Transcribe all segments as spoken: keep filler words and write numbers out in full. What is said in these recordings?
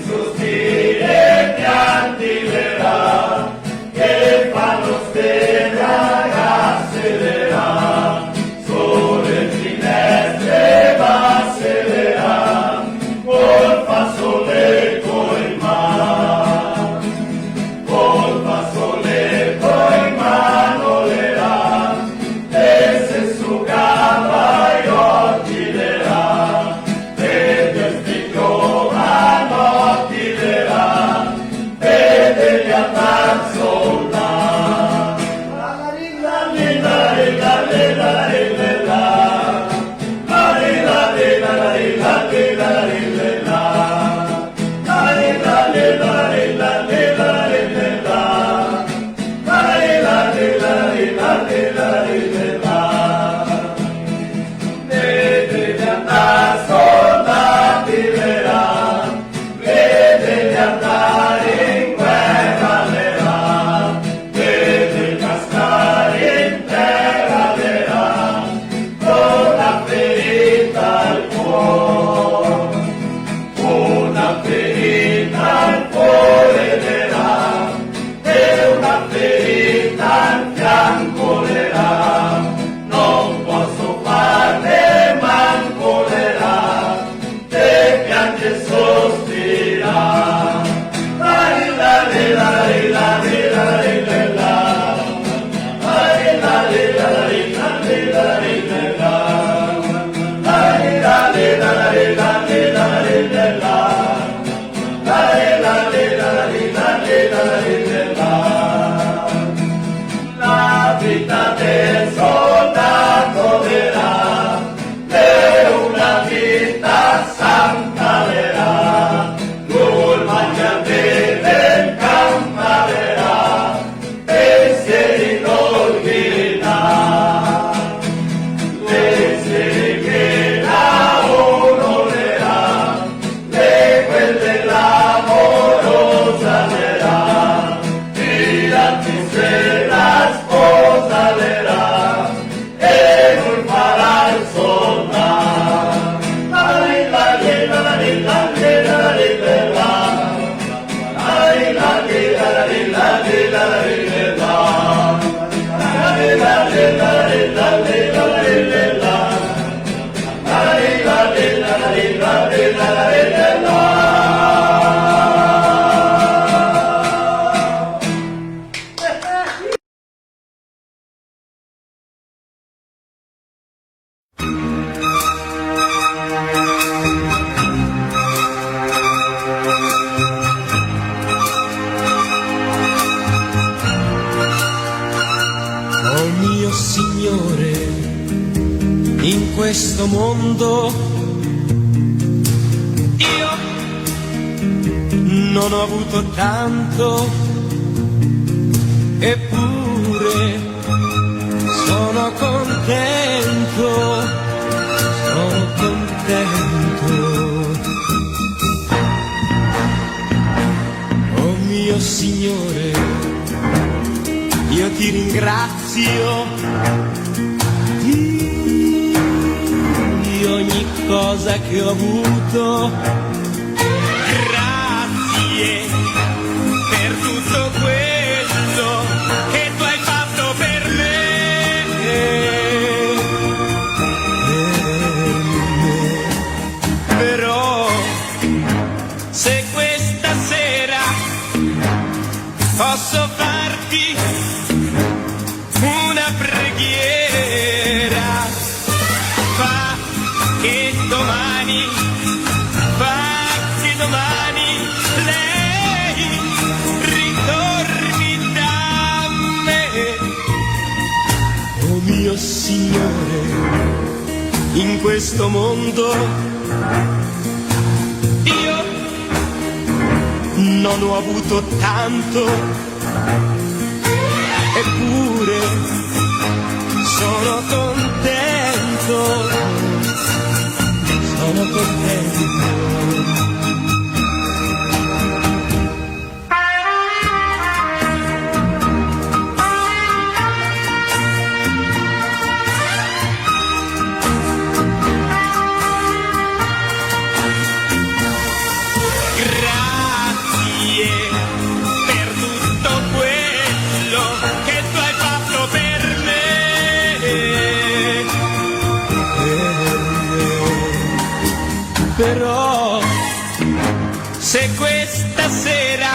Sti e pianti le là, che fanno ste ragazze le là, sole, finestre, basse le là, col fasole coi man. Col fasoleto in mano le là, e se sugava i oci le là, e de sti giovanoci le là, e de gli andar soldà. Vede cascare in terra le là, con una ferita al cuor, una ferita al cuore le là, e una ferita al fianco le là, non posso farne manco le là, e piange e sospira. La vita del soldato le là, e una vita santa le là, no mangia, beve, campa le là, pensieri no ghe n'à, pensieri che lavoro le là, e quelle lavorosa le là, tirati se la sposa le là, e vol far el soldà. Oh mio Signore, in questo mondo io non ho avuto tanto, eppure sono contento, sono contento. Oh mio Signore, io ti ringrazio di ogni cosa che ho avuto. Grazie per tutto quello che tu hai fatto per me. Però se questa sera posso farti una preghiera, fa che domani, fa che domani lei ritorni da me. Oh mio Signore, in questo mondo io non ho avuto tanto, eppure sono contento, sono contento. Però, se questa sera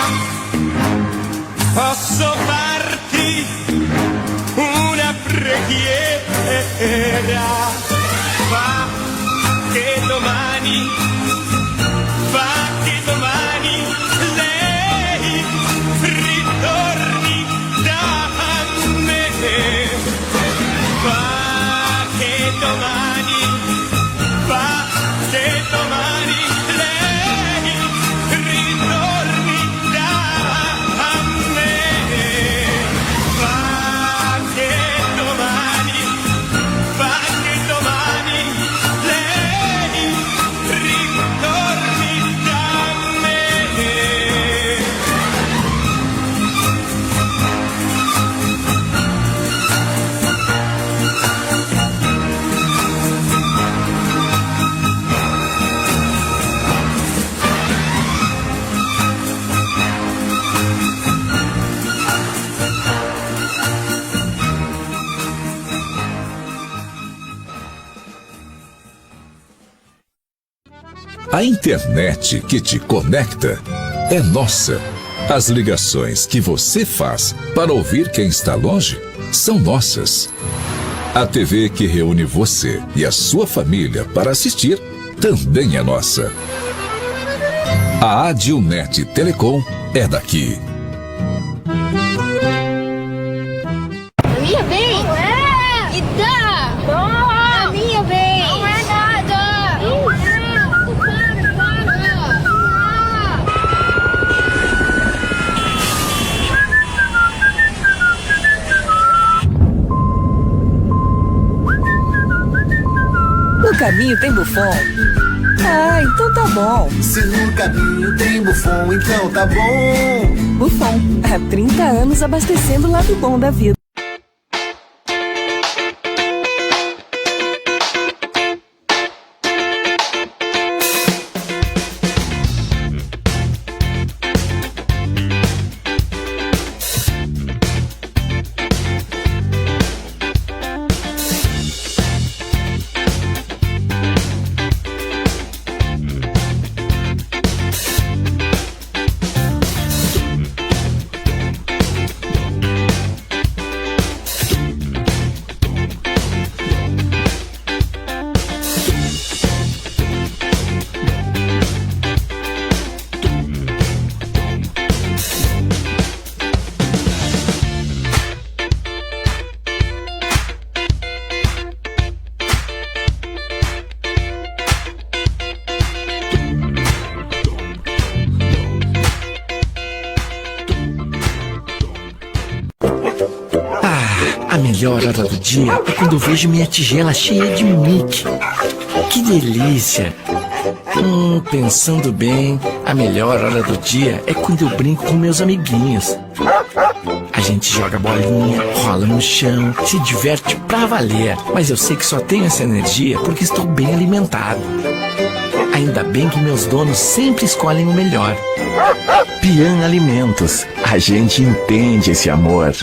posso farti una preghiera, fa che domani, fa che domani lei ritorni da me. Fa che domani, fa che domani lei ritorni da me. Fa che domani, fa che domani lei ritorni da me. A internet que te conecta é nossa. As ligações que você faz para ouvir quem está longe são nossas. A T V que reúne você e a sua família para assistir também é nossa. A Adilnet Telecom é daqui. A minha vez? Não é! Me dá! Não! A minha vez! Não é nada! Não é! Para, para! No caminho tem Buffon? Ah, então tá bom. Se no caminho tem Buffon, então tá bom. Buffon, há trinta anos abastecendo o lado bom da vida. Ah, a melhor hora do dia é quando eu vejo minha tigela cheia de Mickey. Que delícia! Hum, pensando bem, a melhor hora do dia é quando eu brinco com meus amiguinhos. A gente joga bolinha, rola no chão, se diverte pra valer. Mas eu sei que só tenho essa energia porque estou bem alimentado. Ainda bem que meus donos sempre escolhem o melhor. Pian Alimentos, a gente entende esse amor.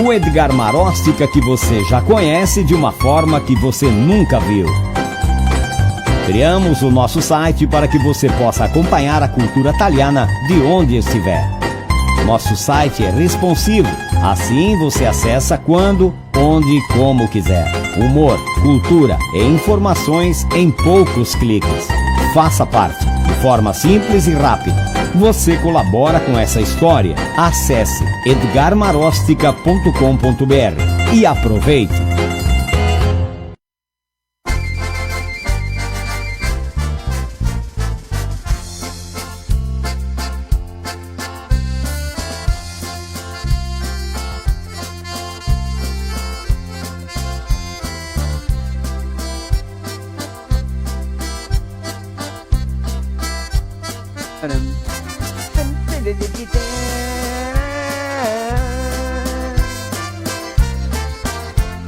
O Edgar Marostica que você já conhece de uma forma que você nunca viu. Criamos o nosso site para que você possa acompanhar a cultura taliana de onde estiver. Nosso site é responsivo, assim você acessa quando, onde e como quiser. Humor, cultura e informações em poucos cliques. Faça parte, de forma simples e rápida. Você colabora com essa história. Acesse edgar marostica ponto com ponto br e aproveite!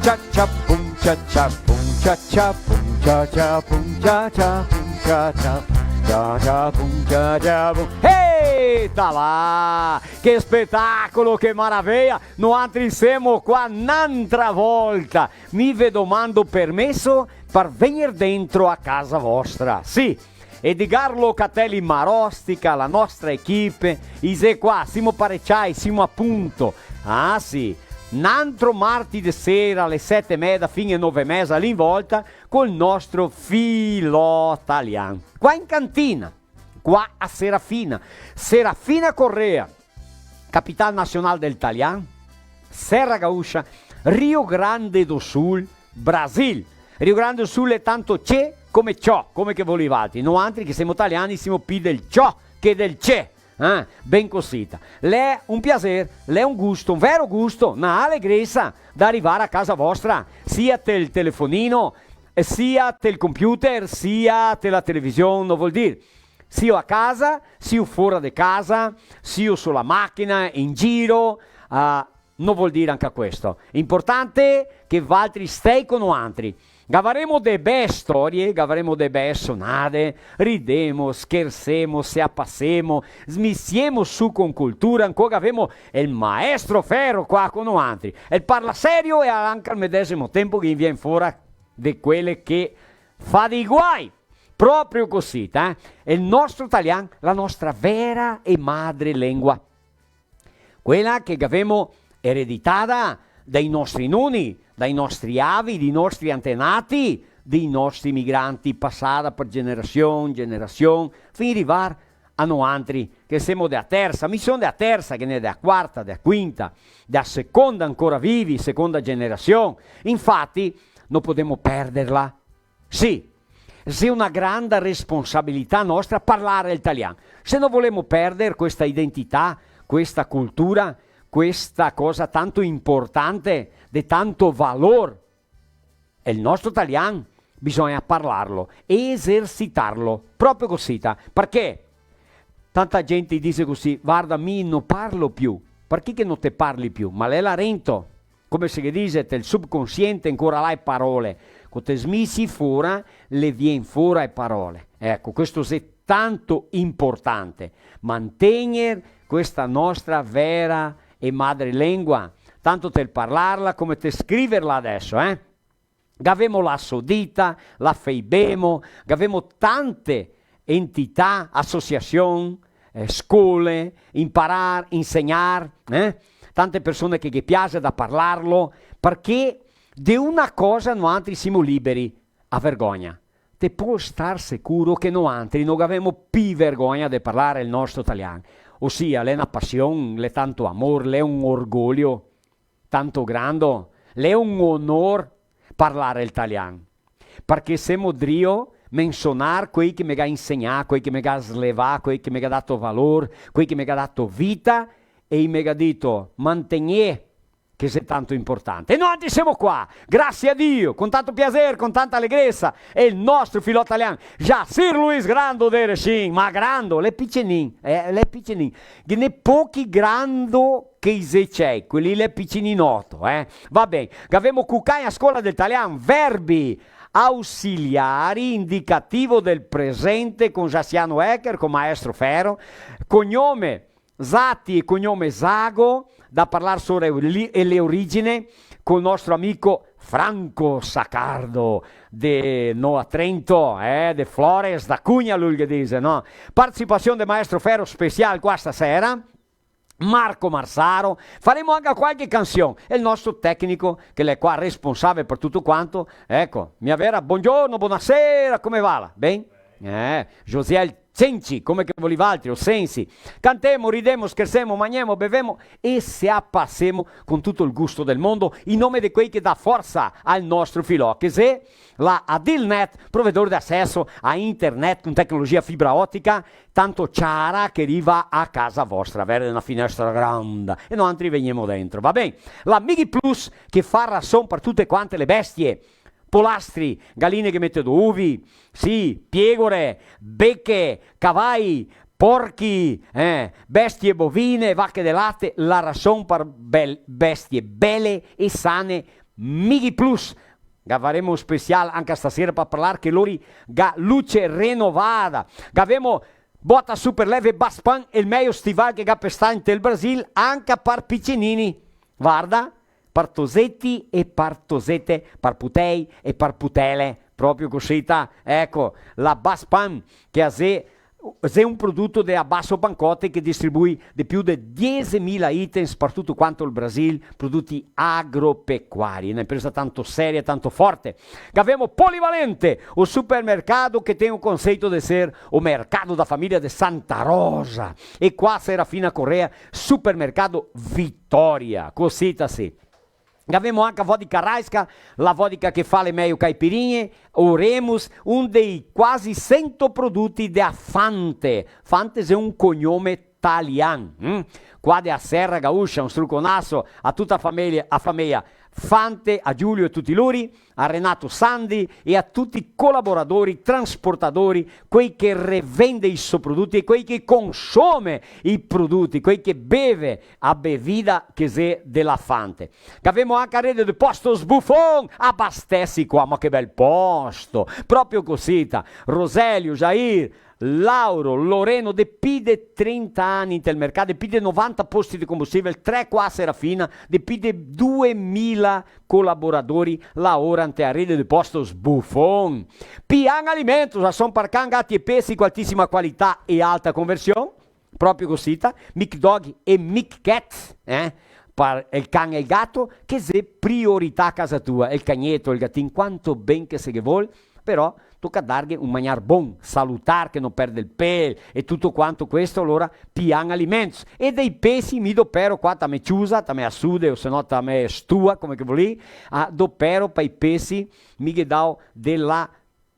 Cia cia pum, cia cia pum, cia cia pum, cia cia pum, cia cia pum, cia cia pum, cia cia pum, cia cia pum. Eita là! Che spetacolo, che maraveia! Noantri semo qua n'antra volta. Mi ve domando permeso par vegner dentro a casa vostra. Sì, Edgar Locatelli Marostica, la nostra equipe, i xe qua, simo pareciai, simo a punto. Ah, sì. N'antro marti de sera, ale sete e meda, fin e nove e meza, lì in volta, col nostro Filò Talian. Qua in cantina, qua a Serafina. Serafina Corrêa, capital nacional del talian, Serra Gaúcha, Rio Grande do Sul, Brasil. Rio Grande do Sul l'è tanto ce come ciò, come che volì valtri. Noantri che semo taliani semo pi del ciò che del ce. Eh? Ben cosita. L'è un piaser, l'è un gusto, un vero gusto, na alegresa da rivar a casa vostra, sia tel telefonino, eh, sia tel computer, sia te la television, no vol dir. Sio a casa, sio fora de casa, sio su la machina, in giro, ah, no vol dir anca questo. Importante che valtri stei co noantri. Gavaremo de bee storie, gavaremo de bee sonade, ridemo, schersemo, se a pasemo, smisiemo su con cultura, ancora gavemo el maestro Fero qua co noantri. El parla serio e anca al medesimo tempo che vien fora de quele che fa dei guai. Proprio cosita, eh? El nostro talian, la nostra vera e madre lengua. Quela che gavemo ereditada dai nostri noni, dai nostri avi, dai nostri antenati, dai nostri migranti, pasada par generasion, generasion, fin rivar a noantri, che semo de a tersa, mi son de a tersa, che ghe n'è de a quarta, de a quinta, de a seconda ancora vivi, seconda generasion. Infati, no podemo perderla. Sì, xe una granda responsabilità nostra parlar el talian. Se no volemo perder questa identità, questa cultura, questa cosa tanto importante, de tanto valor, el nostro talian, bisogna parlarlo, esercitarlo, proprio cosita, parché tanta gente dixe cusì: "Varda, mi no parlo più." Parché che no te parli più? Ma l'è là rento, come se ghe dixe, tel subconsiente ancora là e parole. Co te smisi fora, le vien fora e parole. Eco, questo xe tanto importante, mantegner questa nostra vera e madre lengua, tanto tel parlarla come tel scriverla adeso, eh? Gavemo la Sodita, la Feibemo, gavemo tante entità, asociasion, eh, scole, imparar, insegnar, eh? Tante persone che ghe piaxe da parlarlo, parché de una cosa noantri semo liberi, a vergogna. Te pol star securo che noantri no gavemo pi vergogna de parlar el nostro talian. Osia, l'è na pasion, l'è tanto amor, l'è un orgolio tanto grando, l'è un onor parlar el talian, parché semo drio mensonar quei che me ga insegnà, quei che me ga slevà, quei che me ga dato valor, quei che me ga dato vita, e i me ga dito: "Mantegnè, che xe tanto importante." E noantri semo qua, grasie a Dio, con tanto piaser, con tanta alegresa, e el nostro Filò Talian, Jacir Luis Grando de Erechim, ma grando, l'è picenin, eh, l'è picenin. Ghe n'è pochi grando che i xe cei, quei lì l'è piceninotto, eh. Va ben, gavemo Cucagna Scola del Talian, verbi ausiliari, indicativo del presente, con Jaciano Ecker, con maestro Fero, cognome Zati e cognome Zago, da parlar sora e li-, e le origine, col nostro amico Franco Saccardo, de Nova Trento, eh, de Flores da Cunha, lui che dixe, no? Participasion de Maestro Ferro special qua stasera, Marco Marsaro, faremo anca qualche cansion, e el nostro tecnico, che l'è qua responsabile par tuto quanto, eco, mia vera, bongiorno, bonasera, come vala? Ben? Eh, Josiel Cenci, come che volì valtri, o Sensi. Cantemo, ridemo, schersemo, magnemo, bevemo e se a pasemo con tuto el gusto del mondo, in nome de quei che dà forsa al nostro filò, che xe la Adilnet, provedor de aceso a internet con tecnologia fibra otica, tanto ciara che riva a casa vostra, verde na finestra granda, e noantri vegnemo dentro, va ben? La Mighi Plus che fa rason par tute quante le bestie, polastri, galine che mete do uvi, sì, piegore, beche, cavai, porchi, eh, bestie bovine, vache de late, la rason par bel-, bestie bele e sane, Mighi Plus. Gavaremo un special anca stasera par parlar che lori ga luce renovada. Gavemo bota super leve Baspan, el mejo stival che ga par star inte el Brasil, anca par picinini. Varda, par toseti e par tosete, par putei e par putele, proprio cosita. Eco, la Baspan, che a xe, xe un produto de Abasso Pancotte che distribui de più de diesemila items par tuto quanto el Brasil, produti agropecuari, na impresa tanto seria, tanto forte. Gavemo Polivalente, o supermercado che tem o conceito de ser o mercado da família de Santa Rosa. E qua Serafina Corrêa, supermercado Vitória. Cosita sì. Gavemo anca vodka Raiska, la vodka che fa le mejo caipirinhe, Oremus, un dei quasi sento produti de a Fante. Fante xe un cognome talian, mm? Qua de a Serra Gaúcha, un struconaso a tuta a fameia, a fameia Fante, a Giulio e tuti lori, a Renato Sandi e a tuti i colaboradori, transportadori, quei che revende i so produti e quei che consome i produti, quei che beve a bevida che xe de la Fante. Gavemo anca a rede de postos Buffon, abastesi qua, ma che bel posto, proprio cosita. Roselio, Jair, Lauro, Loreno, de pi de trenta ani inte el mercato, de pi de novanta posti de combustível, tre qua a Serafina, de pi de duemila colaboradori laora inte a rede de postos Buffon. Pian Alimentos, rason par can, gati e pesi co altisima qualità e alta conversion, proprio cosita, Mic Dog e Mic Cat, eh? Par el can e el gato, che xe priorità a casa tua, el cagneto, el gatin, quanto ben che se ghe vol, però toca darghe un magnar bon, salutar, che no perde el pel, e tuto quanto questo, alora Pian Alimentos. E dei pesi mi dopero qua, ta me ciusa, ta me asude, o se no ta me stua, come che volì, a dopero pa i pesi, mi ghe dao de la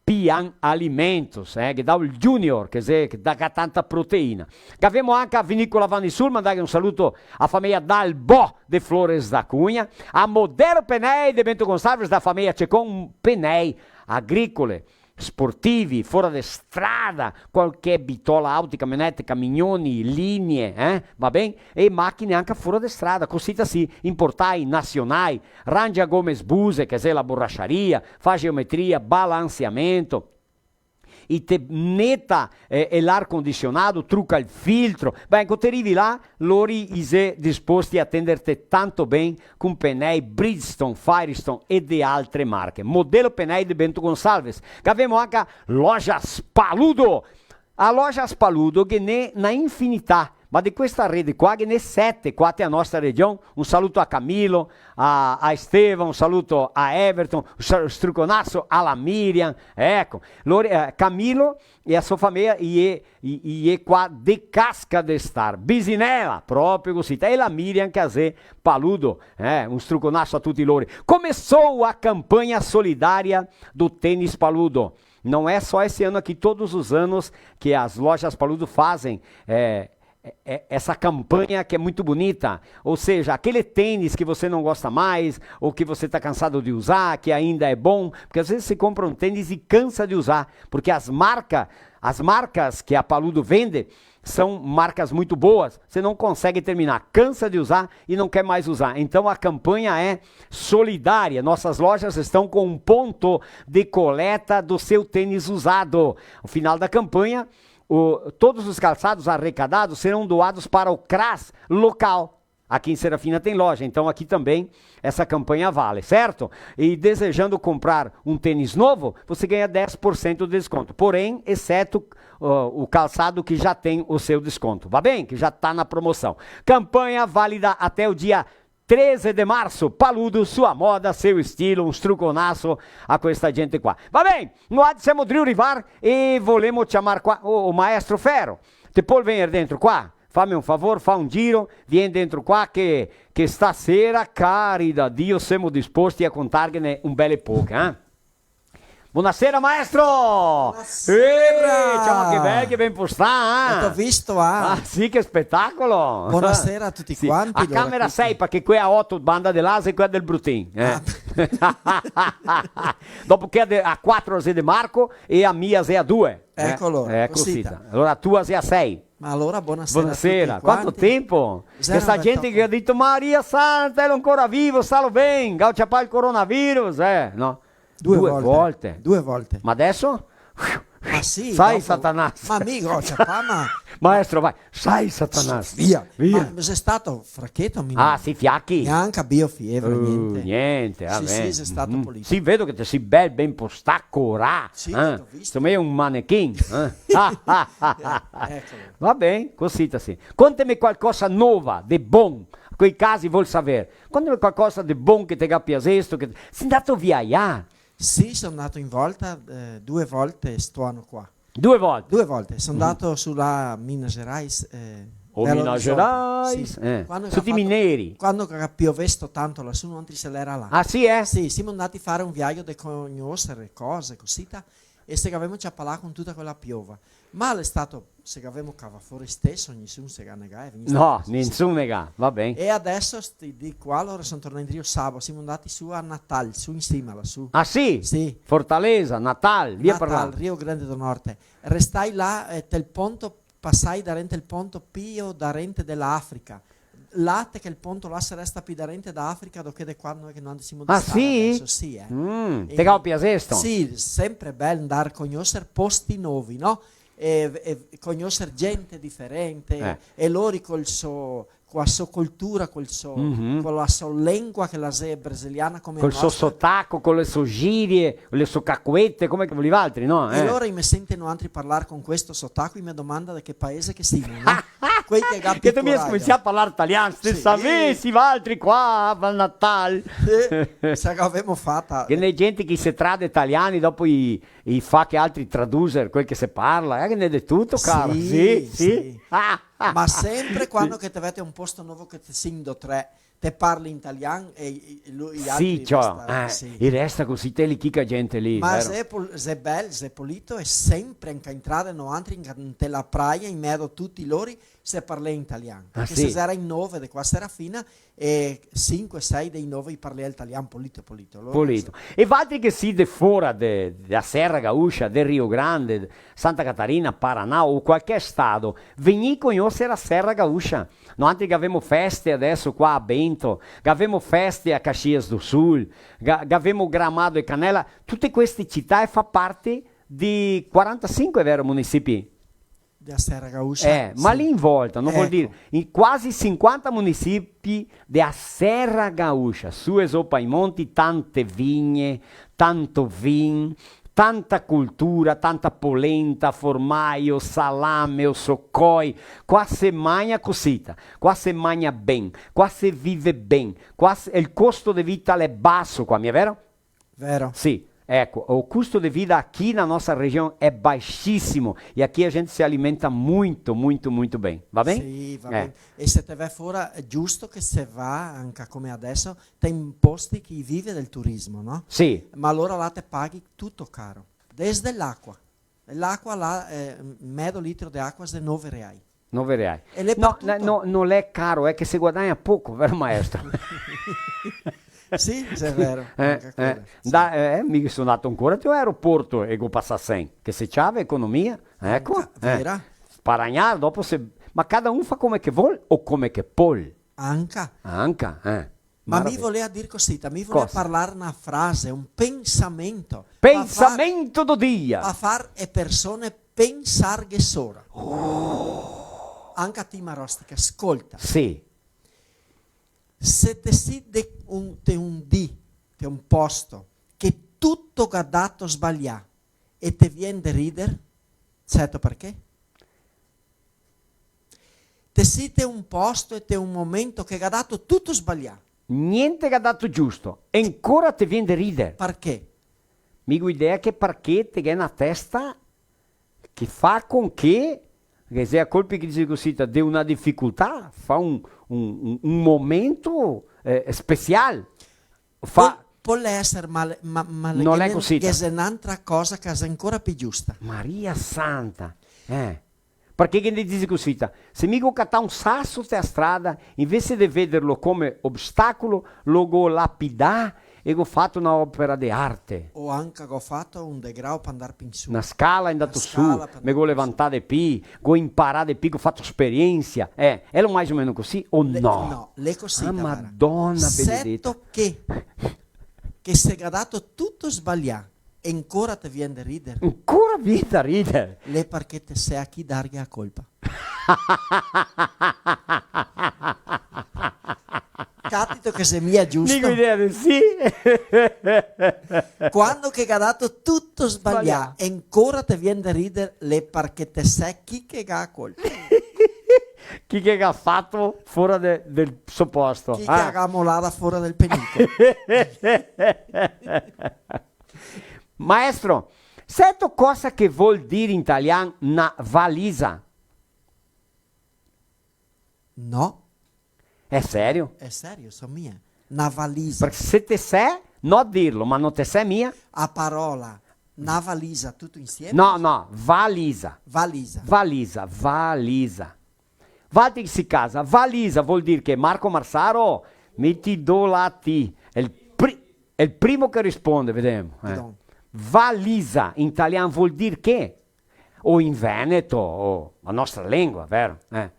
Pian Alimentos, eh, che dà el Junior, che xe, che dà tanta proteina. Gavemo anca a Vinicola Vanisul, mandarghe un saluto a fameia Dalbò de Flores da Cunha, a Modelo Penei de Bento Gonçalves, da fameia Cecon, penei agricole, sportivi, fora de strada, qualche bitola, auti, camionete, camignoni, linie, eh, va ben? E machine anca fora de strada, cosita sì, importai, nasionai, Rangia Gomes Buse, che xe la borracharia, fa geometria, balanceamento, i te neta, eh, e l'ar condicionado, truca el filtro. Ben, co te rivi là, lori i xe disposti a atenderte tanto ben, con penei Bridgestone, Firestone e de altre marche. Modelo Penei de Bento Gonçalves. Gavemo anca Lojas Paludo. A Lojas Paludo ghe n'è na infinità, ma de questa rede qua ghe n'è sete, qua te a nostra region. Un saluto a Camilo, a, a Esteban, un saluto a Everton, un sa-, struconaso a la Miriam, eco, lori, eh, Camilo e a so fameia, i è, i, i è qua de Casca de Star, Bisinela, proprio cosita, e la Miriam che a xe Paludo, eh, un struconaso a tuti lori. Comesou a campanha solidária do tênis Paludo. Não é só esse ano aqui, todos os anos que as lojas Paludo fazem, é, é, é, essa campanha que é muito bonita. Ou seja, aquele tênis que você não gosta mais, ou que você tá cansado de usar, que ainda é bom, porque às vezes você compra um tênis e cansa de usar, porque as marca, as marcas que a Paludo vende são marcas muito boas, você não consegue terminar, cansa de usar e não quer mais usar. Então a campanha é solidária. Nossas lojas estão com um ponto de coleta do seu tênis usado. O final da campanha o, todos os calçados arrecadados serão doados para o CRAS local. Aqui em Serafina tem loja, então aqui também essa campanha vale, certo? E desejando comprar um tênis novo, você ganha dez por cento de desconto. Porém, exceto, ó, o calçado que já tem o seu desconto, tá bem? Que já tá na promoção. Campanha válida até o dia treze de março. Paludo, sua moda, seu estilo, un struconaso a questa gente qua. Va ben, noaltri semo drio rivar e volemo ciamar qua o, o maestro Ferro. Te pol vegner dentro qua? Fame un favor, fa un giro, vien dentro qua che, che stasera, cari da Dio, semo disposti a contarghene un bel poche, eh? Bonasera, maestro! Bonasera! Eh, ciò, che bel che ben postà, eh? Te go visto, ah. Ah, sì, che spetacolo! Bonasera a tuti quanti, a alora, camera tuti. Sei, parché quea a oto banda de là xe quea del Brutin, eh? Ah. Dopo che a de, a quatro xe de Marco e a mia xe a due, eh? Eco, alora, eh, cosita. Cosita. Alora a tua xe a sei. Ma alora bonasera a tuti quanti. Bonasera, quanto tempo? Che sta gente che ga dito: "Maria Santa, elo ancora vivo, stalo ben, ga ciapà el coronavirus", eh, no? Due volte. Due volte. Due volte. Ma adeso? Ma sì, sai, dopo, Satanás. Ma mi go ciapà, ma... Maestro, vai. Sai, Satanás. Via. Via. Ma xe stato fracheto, mi... Ah, sì, fiachi? Gnanca bio fiebre, gnente. Uh, gnente, va ben. Sì, sì, xe stato polito. Sì, vedo che te si bel, ben postà, corà, eh? Sì, te go visto. Someie un manechin, eh? Eco. Va ben, cosita sì. Conteme qualcosa nova, de bon. Quei casi vol saver. Conteme qualcosa de bon che te ga piasesto, che te... Sì ndà a viaiar? Sì, so ndà in volta, eh, due volte sto ano qua. Due volte? Due volte. So ndà su là Minas Gerais, eh, o Belo Horizonte. Minas Gerais, sì. Eh. Quando che ga fato, mineri. Quando che ga piovesto tanto lasù, noantri se l'era là. Ah, sì, eh? Sì, semo ndati a far un viaio de cognoser cose, cosita, e se gavemo ciapà là con tuta quela piova. Ma l'è stato, se gavemo cavà fora steso, nisun se ga negà, eh, vegnì... No, nisun negà, va ben. E adeso sti dì qua, alora, son tornà indrio sabo, semo ndati su a Natal, su in sima, lasù. Ah, sì? Sì. Fortaleza, Natal, via par là. Natal, Rio Grande do Norte. Restai là, eh, tel ponto, pasai darente el ponto pì darente de la Africa. Là te quel ponto là se resta pì darente da Africa do che de quando che noantri semo de... Ah, sì? Adeso, sì, eh. Mm, te ga piasesto? Sì, sempre bel ndar a cognoser posti novi, no? E, e cognoser gente diferente, eh, e lori col so, co la so cultura, col so, co la so lengua che la xe brasiliana come la nostra. Col so sotaco, co le so girie, le so cacuete, come che volì valtri, no? E alora i me sente noantri parlar con questo sotaco, i me domanda de che paese che semo, no? Quei che ga pì coraio. Che te mi scominsià a parlar talian, te savesi, valtri qua, a Natal. Sì, se gavemo fata. Che ghe n'è gente che se trade taliani, dopo i, i fa che altri traduser quel che se parla, eh, che ghe n'è de tuto, caro. Sì, sì, sì. Ma sempre quando che te vè te un posto novo che te sento tre, te parli in talian e i, i, lu-, i altri... Sì, ciò, resta, eh, sì. I resta cusì, te li chica gente lì, vero? Ma xe pol-, xe bel, xe polito, e sempre anca in strada, noantri, anca inte la praia, in medo tuti lori, se parlea in talian. Ah, sì? Parché se xera in nove de qua Serafina, e sinque, sei dei nove i parlea el talian polito, polito. Alora... Polito. E valtri che sì de fora de, de la Serra Gaúcha, de Rio Grande, Santa Catarina, Paraná o qualche stato, vegnì cognoser la Serra Gaúcha. Noantri gavemo feste adeso qua a Bento, gavemo feste a Caxias do Sul, ga-, gavemo Gramado e Canela, tute queste cità e fa parte de quarantasinque, vero, munisipi? De la Serra Gaúcha, eh, sì. Ma lì in volta, no vol dir, in quasi sinquanta munisipi de la Serra Gaúcha, su e zo pa i monti, tante vigne, tanto vin, tanta cultura, tanta polenta, formaio, salame, osocoi. Qua se magna cosita, qua se magna ben, qua se vive ben, qua se, el costo de vita l'è baso qua, mia vero? Vero. Sì, eco, o custo de vida aqui na nossa região é baixíssimo e aqui a gente se alimenta muito, muito, muito bem, va ben? Sì, va ben. E se te vè fora, xe giusto che se va, anca come adeso, te in posti che i vive del turismo, no? Sì. Ma alora là te paghi tuto caro, desde l'acua. L'acua là, eh, medo litro de acua xe nove reai. Nove reai. E l'è par tuto. No, no, no l'è caro, xe che se guadagna poco, vero, maestro? Sì, xe vero, eh, anca quela, sì. Eh, mi so ndà ancora te aeroporto e go pasà sen, che se ciave economia, eco, eh. Vera. Sparagnar, dopo se, ma cada un fa come che vol o come che pol. Anca. Anca, eh. Ma mi volea dir cosita, mi volea parlar na frase, un pensamento. Pensamento do dia. Pa far, pa far e persone pensarghe sora. Oh. Anca ti, Marostica, scolta. Sì. Se te si de un, te un dì, te un posto, che tuto ga dato sbalià e te vien de rider, seto parché? Te si te un posto e te un momento che ga dato tuto sbalià. Gnente ga dato giusto, e ancora te vien de rider. Parché? Mi go idea che parché te ghè na testa che fa con che, che xe a colpi che dixe cusì, de una dificoltà, fa un, un, un, un momento, eh, special. Fa... Pol, pol eser, ma, ma, ma no l'è cusì, ghe xe n'antra cosa che xe ancora pi giusta. Maria Santa, eh. Parché che ne dixe cusì, se mi go catà un saso te a strada, invese de vederlo come obstacolo, lo go lapidà e go fato na opera de arte. O anca go fato un degrao pa andar pi in su. Na scala è andato su, me go levantà de pi, go imparà de pi, go fato esperiensia. Eh, è lo mais o meno cusì o no? No, l'è cusì, ah, Tamara. Madona benedeta. Seto che, che se ga dato tuto sbalià, e ancora te vien de rider. Ancora vien da rider? L'è parché te sè a chi darghe a colpa. Catito che xe mia giusto? Digo idea de sì. Quando che ga dato tuto sbalià, sbalià, e ancora te vien de rider, l'è parché te sè chi che ga a colpa. Chi che ga fato fora de, del so posto. Chi che ga molada fora del penico. Maestro, seto cosa che vol dir in italian na valisa? No. È serio? È serio, so mia. Na valisa. Parché se te sè, no dirlo, ma no te sè mia. A parola, na valisa, tuto insieme? No, no, valisa. Valisa. Valisa, valisa. Valtri che sì casa, valisa vol dir che, Marco Marsaro, meti do là ti. È el pri-, è el primo che risponde, vedemo, eh. Pardon. Valisa in italian vol dir che? O in veneto, o la nostra lengua, vero? Eh.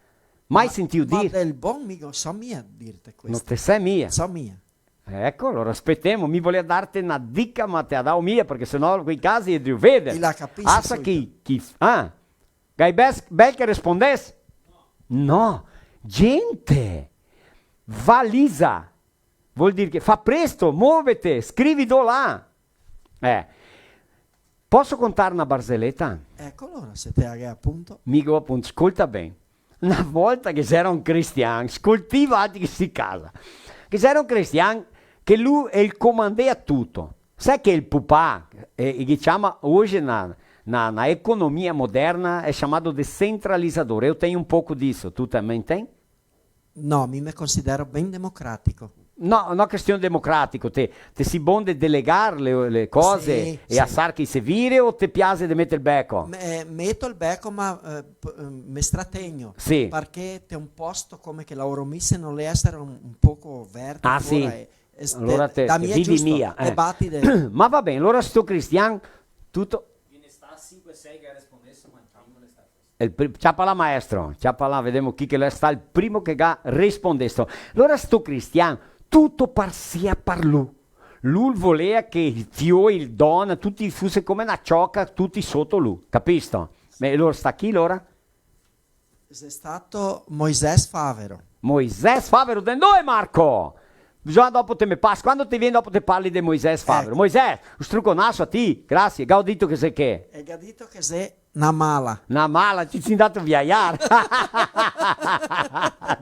Mai sentìo dir? Ma del bon, mi go, so mia dirte questo. No te sè mia. So mia. Eco, alora spetemo, mi volea darte na dica, ma te la dao mia, parché se no quei casi i drio veder. I la capisi subito. Asa chi, chi f-, ah, gai bes-, bel che respondes? No, gente, valisa, vol dir che fa presto, movete, scrivi do là. Eh, poso contar na barzeleta? Eco, alora, se te la ghè apunto. Mi go apunto, scolta ben. Na volta che ghe gera un cristian, scoltì valtri che sì casa, che ghe gera un cristian che lu el comandea tuto. Sa che el pupà, eh, i ghe ciama oje na, na, na economia moderna, è ciamà decentralizador. Eu tenho um pouco disso, tu também tem? No, mi me considero ben democratico. No, no question democratico, te, te si bon de delegar le, le cose e asar che se vire o te piase de meter el beco? Sì, sì. Me, meto el beco, ma, eh, p-, eh, me strategno. Sì. Parché te un posto come che laoro mi, se no l'è eser un, un poco verto fora, eh, e s-, alora te, te dami, te vivi giusto, mia, eh. E bati de... Ma va ben, alora sto cristian, tuto... Ghe ne sta sinque, sei che respondeso, ma el primo l'è stà... El pri-, ciapa là, maestro, ciapa là, vedemo chi che l'è stà el primo che ga respondesto. Alora sto cristian, tuto parsia par lu. Lu volea che i fioi, el dona, tuti fuse come na cioca, tuti soto lu, capisto? E alora sta chi, alora? Xe stato Moisés Favero. Moisés Favero, de ndove, Marco? Bisogna dopo te me pasi, quando te vien dopo te parli de Moisés Favero. Eco. Moisés, un struconaso a ti, grasie. Gao dito che xe che? E ga dito che xe na mala. Na mala, ti si ndato viajar.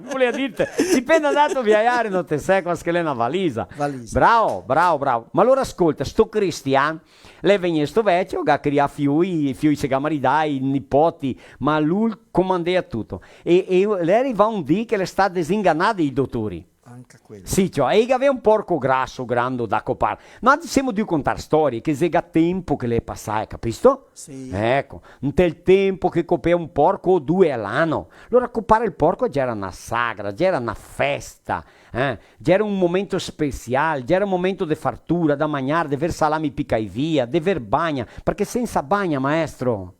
Volea dirte, si pena ndato viajar, no te sè cosa che l'è na valisa. Valisa. Bravo, bravo, bravo. Ma alora scolta, sto cristian, l'è vegnesto vecio, ga crià fioi, i fioi se ga maridà, i nipoti, ma lu comandea tuto. E, e l'è rivà un dì che l'è stà desinganà dai dotori. Anca quelo. Sì, ciò, e i gavea un porco graso, grando, da copar. Nantri semo drio contar storie, che xe ga tempo che le xe pasà, capisto? Sì. Eco, ntel tempo che copea un porco o due a l'ano. Alora copar el porco gera na sagra, gera na festa, eh? Gera un momento special, gera un momento de fartura, da magnar, de ver salami picai via, de ver bagna, parché sensa bagna, maestro,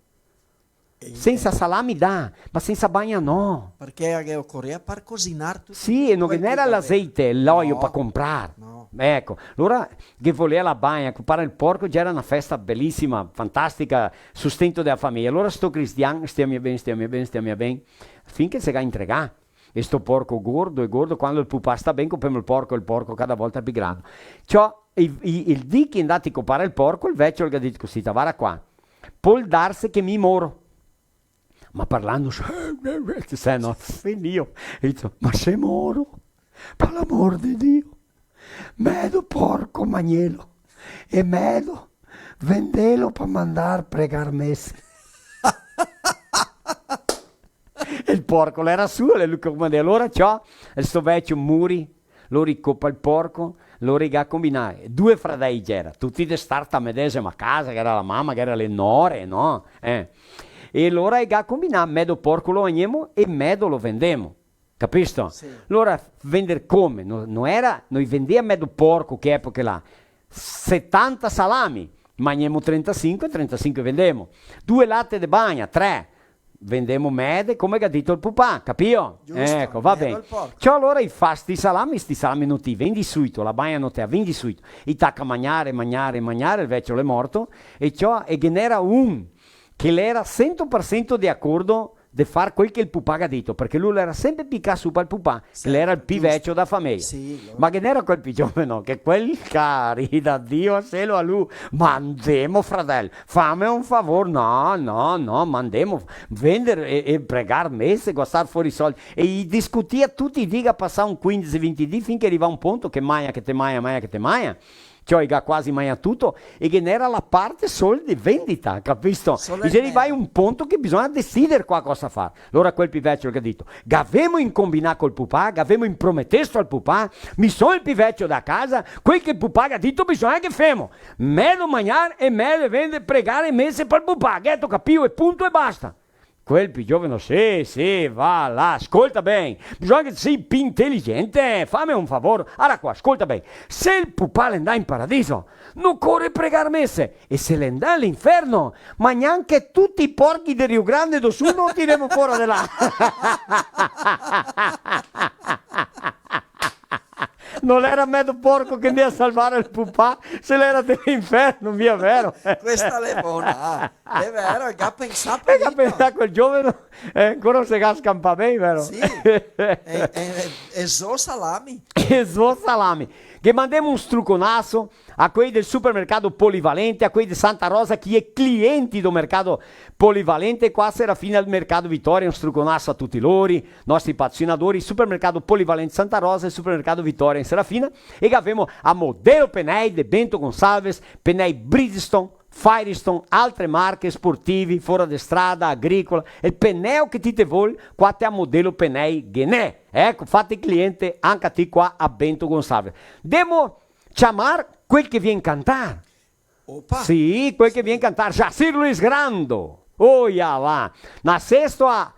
Sensa salami dà, ma sensa bagna no. Parché ghe ocorea par cosinar tuto. Sì, e no ghe n'era l'azeite, l'oio par comprar. No. Eco, alora che volea la bagna, copar el porco, gera na festa belisima, fantastica, sustento dea fameja. Alora sto cristian, stia mia ben, stia mia ben, stia mia ben, fin che se ga intregà. E sto porco gordo e gordo, quando el pupà sta ben, copemo el porco, el porco cada volta pi grando. Ciò, i, i, el dì che i è ndati copar el porco, el vecio el ga dito cusì: "Vara qua, pol darse che mi moro." Ma parlando, se no, finìo. E dixe: "Ma se moro, par l'amor de Dio, medo porco magnelo e medo vendelo par mandar pregar mese." E el porco l'era suo, e lu come de alora, ciò, e sto vecio muri, lori copa el porco, lori ga combinà. Due fradei gera, tuti de star ta medesima casa, gera la mama, gera le nore, no? Eh. E lora i ga combinà, medo porco lo magnemo e medo lo vendemo. Capisto? Sì. Lora vender come? No, no era, no i vendea medo porco che epoche là. Setanta salami, magnemo trentasinque, trentasinque vendemo. Due late de bagna, tre, vendemo mede, come che ga dito el pupà, capìo? Giusto, eco, va ben. Ciò, alora i fa sti salami, sti salami no te i vendi suito, la bagna no te la vendi suito. I taca a magnare, magnare, magnare, el vecio l'è morto, e ciò, e ghe n'era un che l'era sento par sento de acordo de far quel che el pupà ga dito, parché lu l'era senpre picà su pal pupà, che l'era el pi vecio da fameja. Sì, no? Ma ghe n'era quel pi gioveno, che quel, cari da Dio, se lo a lu: "Ma ndemo, fradel, fame un favor." "No, no, no, ma ndemo vender e, e pregar mese, gastar fora i soldi." E i discutia tuti i dì, ga pasà un quindese, vinti dì, fin che riva un ponto che magna che te magna, magna che te magna. Ciò, i ga quasi magnà tuto, e ghe n'era la parte sol de vendita, capisto? Sol de vendita. E se riva un ponto che bisogna decider qua cosa far. Alora quel pi vecio el ga dito: "Gavemo incombinà col pupà, gavemo inprometesto al pupà, mi son el pi vecio da casa, quel che el pupà ga dito bisogna che femo. Medo magnar e medo vender, pregar e mese pal pupà, gheto capìo, e punto e basta." Quel pi gioveno: "Sì, sì, va là, scolta ben, bisogna che te sii pi inteligente, fame un favor, ara qua, scolta ben, se el pupà l'è ndà in paradiso, no core pregar mese, e se l'è ndà a l'inferno, ma gnanca tuti i porchi de Rio Grande do Sul no tiremo fora de là." No l'era medo porco che ndea salvar el pupà, se l'era de l'inferno, mia vero? Questa l'è bona, ah. L'è vero, el ga pensà, el ga pensà, quel gioveno, eh, ancora se ga scampà ben, vero? Sì, e, e, e so salami. E so salami. Che mandemo un struconaso a quei del supermercado Polivalente, a quei de Santa Rosa, che i è clienti do mercado Polivalente, qua Serafina al mercado Vitória, un struconaso a tuti lori, nostri patrocinadori, supermercado Polivalente Santa Rosa e supermercado Vitória in Serafina, e gavemo a Modelo Penei de Bento Gonçalves, penei Bridgestone, Firestone, altre marche, sportivi, fora de strada, agricola, el peneo che ti te vol, qua te a Modelo Penei ghe n'è. Eco, fate cliente anca ti qua a Bento Gonçalves. Demo ciamar quel che vien cantar. Opa! Sì, quel che vien cantar, Jacir Luiz Grando. Oia là, nasesto a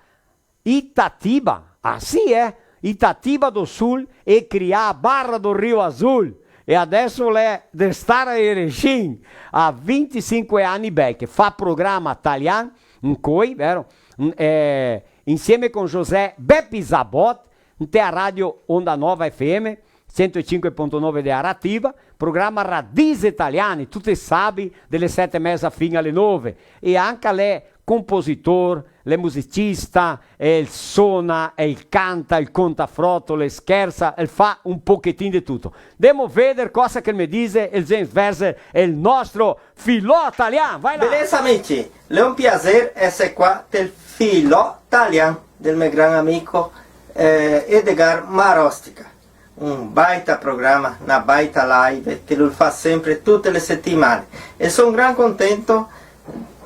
Itatiba, ah sì, eh? Itatiba do Sul e crià a Barra do Rio Azul. E adeso l'è de star a Erechim, a vintisinque ani, beh, che fa programa talian, incoi, vero? Mm, eh, insieme con José Bepi Zabot, inte a radio Onda Nova F M, cento e cinque ponto nove de Aratiba, programa Radise Italiane, tute sabi, dele sete e meza fin ale nove. E anca l'è compositor, l'è musicista, el sona, el canta, el conta frotole, el schersa, el fa un pochetin de tuto. Demo veder cosa che el me dise el James Verzer, el nostro Filò Talian. Vai là! Belesa, amici, l'è un piaser eser qua del Filò Talian del me gran amico, eh, Edgar Marostica. Un baita programa, na baita live che lu fa senpre tute le setimane. E son gran contento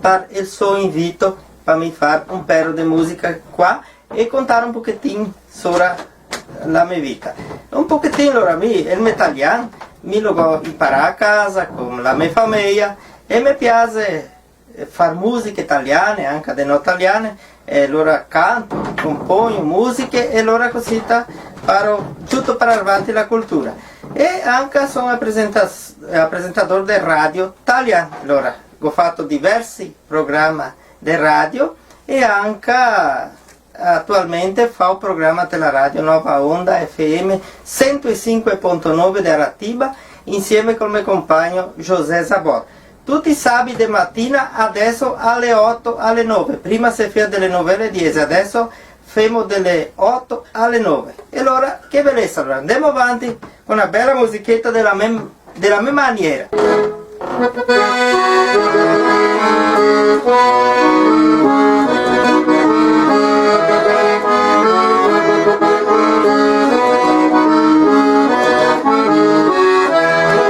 par el so invito par mi far un pero de musica qua e contar un pochetin sora la me vita. Un pochetin, alora, mi, el me talian, mi lo go inparà a casa, con la me fameja, e me piase, eh, far musiche taliane, anca de no taliane, e alora canto, compogno musiche, e alora cusì ta faro tuto par arvanti la cultura. E anca son apresenta-, apresentador de radio talian, alora, go fato diversi programa de radio, e anca Atualmente fa o programa te la radio Nova Onda F M cento e cinco ponto nove de Aratiba, insieme col me compagno José Zabot. Tuti i sabi de matina, adeso ale oto, ale nove. Prima se fea dele nove ale diese, adeso femo dele oto ale nove. E alora, che belesa, alora. Andemo avanti co na bela musicheta dela me, dela me maniera.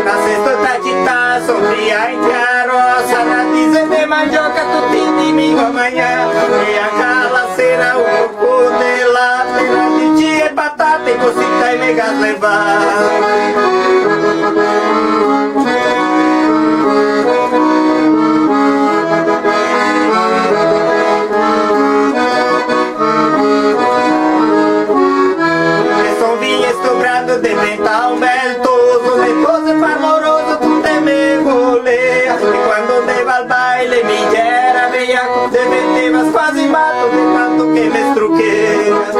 Na sesta da cità, son via in carosa, na dise de mandioca, tuti i dimingo a magnar, e anca la sera un poco de latte, radici e patate, cosita i me ga levà. E son vegnesto grando, deventà un bel toso, me pose par moroso, tute me volea. E quando ndeva al baile mi gera veiaco, deventeva quasi mato de tanto che me struchea.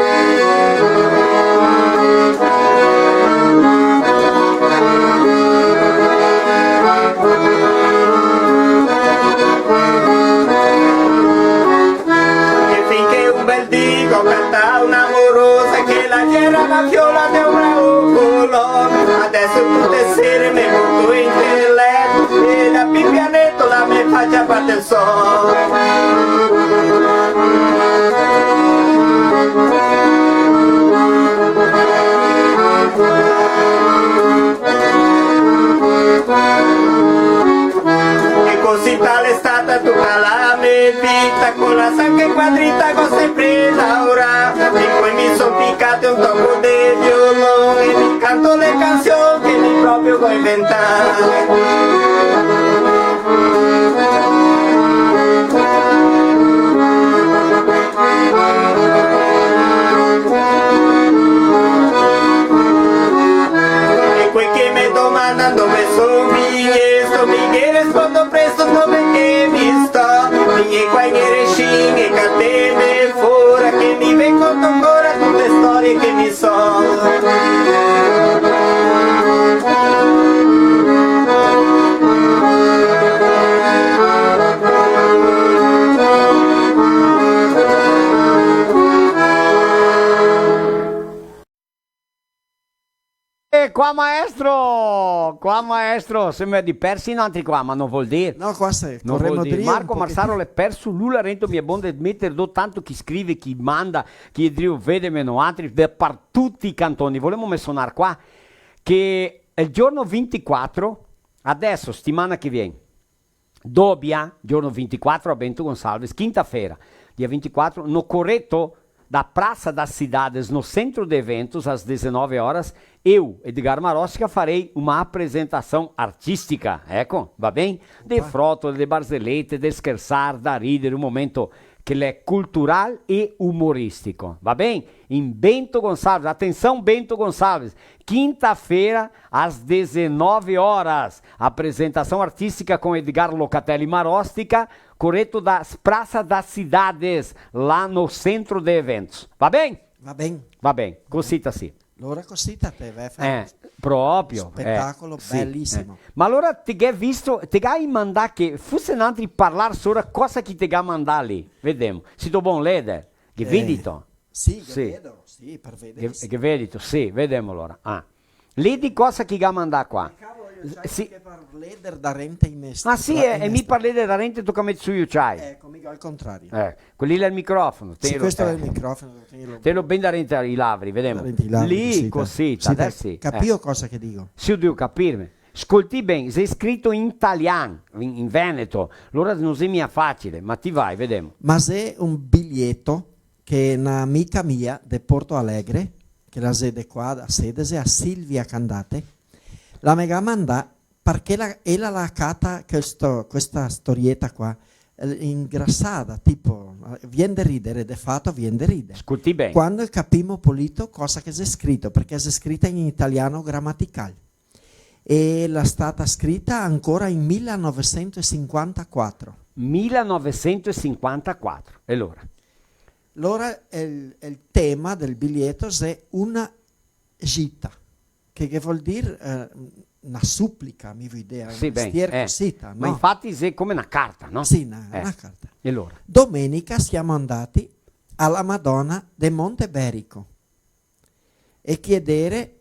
E fin che un bel dì go catà una morosa che la gera la fiola de un bravo color. Adeso tute sere me buto in tel leto e la pipianetola me fa ciapar el sol. E cosita l'è stata tuta la me vita, co la sangue qua drita go sempre laorà. E poi mi son picà un toco de violon e mi canto le cansion che mi proprio go inventà. E quei che me domanda dove son vegnesto, mi ghe respondo presto dove che mi sto. Vegni qua in Erechim e cateme fora, che mi ve conto ancora tute storie che mi so. E qua, maestro! Qua, maestro! Semo dei persi noantri qua, ma no vol dir. No, qua se, no vol dir. Marco Marsaro l'è perso, lu là rento, mi è bon de meter do tanto chi scrive, chi manda, chi drio vedeme noantri, de par tuti i cantoni. Volemo mensonar qua che el giorno vintiquatro, adeso, setimana che vien, dobia, giorno vintiquatro a Bento Gonçalves, quinta-feira, dia vintiquatro, no coreto da Praça das Cidades, no Centro de Eventos, às dezenove horas, eu, Edgar Marostica, farei uma apresentação artística, eco, va ben? De frótole, de barzelete, de schersar, da ridere, un momento che l'è cultural e umoristico, va ben? In Bento Gonçalves, atenção, Bento Gonçalves, quinta-feira, às dezenove horas, apresentação artística com Edgar Locatelli Marostica, coreto da Praça das Cidades, lá no Centro de Eventos. Va ben? Va ben. Va ben, cosita sì. Alora cosita te ve fa. Eh, proprio, eh, spetacolo sì, belisimo. Eh. Ma alora te ga visto, te ga mandà che, fuse noantri parlar sora cosa che te ga mandà lì. Vedemo. Sito bon leder? Che vedito? Sì, che vedo, sì, par vedere, sì. Che vedito? Sì, vedemo alora. Ah. Lì di cosa che ga mandà qua? Sì. Che par leder darente in est-, ah, sì, eh, e mi par leder darente toca meter su i uciai. Eco, mi al contrario. Eh, quel lì l'è el microfono, sì, questo è il microfono, tenilo. Tenilo ben darente i lavri, vedemo. Darente i lavri, lì, cosita, cosita, adeso sì, eh. Capìo cosa che digo? Sì, devo capirme. Scoltì ben, xe scrito in talian, in, in veneto, alora no xe mia facile, ma ti vai, vedemo. Ma xe un biglieto che na amica mia de Porto Alegre, che la xe de qua, da Sedese, a Silvia Candate, la me ga mandà, parché la, ela la cata questo, questa storieta qua, eh, ingrasada, tipo, eh, vien de ridere, de fato vien de ridere. Scoltì ben. Quando capimo polito cosa che xe scrito, parché xe scrita in italiano gramatical. E la stata scrita ancora in mila novesentosinquantaquatro. Mila novesentosinquantaquatro. E alora? Lora el, el tema del biglieto xe una gita, che, che vol dir, eh, na suplica, mi vuto dir, sì, ben, mestier eh. Cosita, no? Ma infati xe come na carta, no? Sì, na, eh. Na carta. E lora? Domenica siamo andati alla Madonna de Monte Berico e chiedere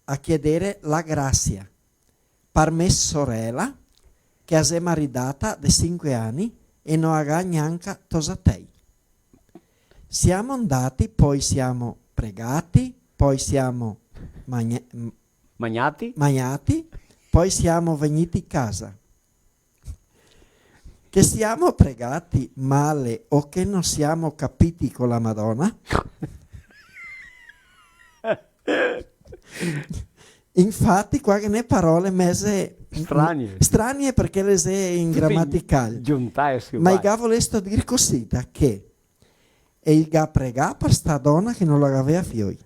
a chiedere la grasia par me sorela, che a xe maridata de sinque ani e no a ga gnanca tosatei. Siamo andati, poi siamo pregati, poi siamo magne-, m-, magnati? Magnati, poi siamo vegniti casa. Che siamo pregati male o che non siamo capiti con la Madonna? Infati, qua ghe n'è parole meze stranie. Stranie, parché le xe in gramatical. Giuntae su. Ma i ga volesto dir cosita, che e i ga pregà par sta dona che no la gavea fioi.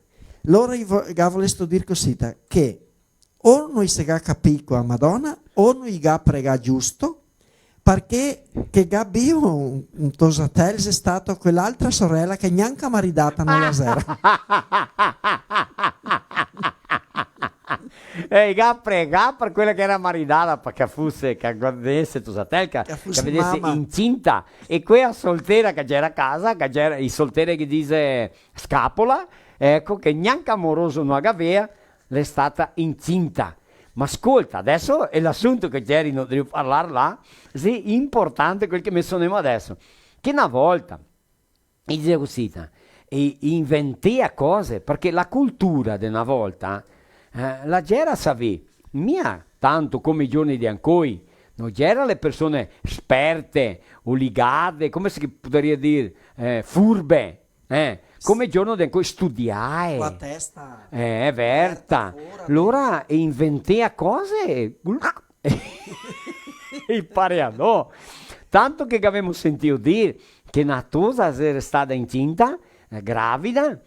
Lora i vo-, i ga volesto dir cosita, che o no i se ga capì co la Madona, o no i ga pregà giusto, parché che ga bio un, un tosatel xe stato quel'altra sorela che gnanca maridata no la xera. E i ga pregà par quela che era maridata, parché fuse, che vedese tosatel, che, che vedese mama. Incinta. E quela soltera che gera a casa, che gera, i soltere che dise scapola, eco, che gnanca amoroso no la gavea, l'è stata incinta. Ma scolta, deso xe l'asunto che gerimo drio parlar là, xe inportante quel che me sonemo deso. Che na volta, i dise cusì, ta, e inventea cose, parché la cultura de na volta, eh, la gera, savì, mia tanto come i giorni de ancoi, no gera le persone sperte o ligade, come se podaria dir, eh, furbe, eh, come i giorni de ancoi, studiae. Co la testa eh, verta. Verta fora. Lora inventea cose, i parea no. Tanto che gavemo sentìo dir che na tosa xe restada incinta, eh, gravida,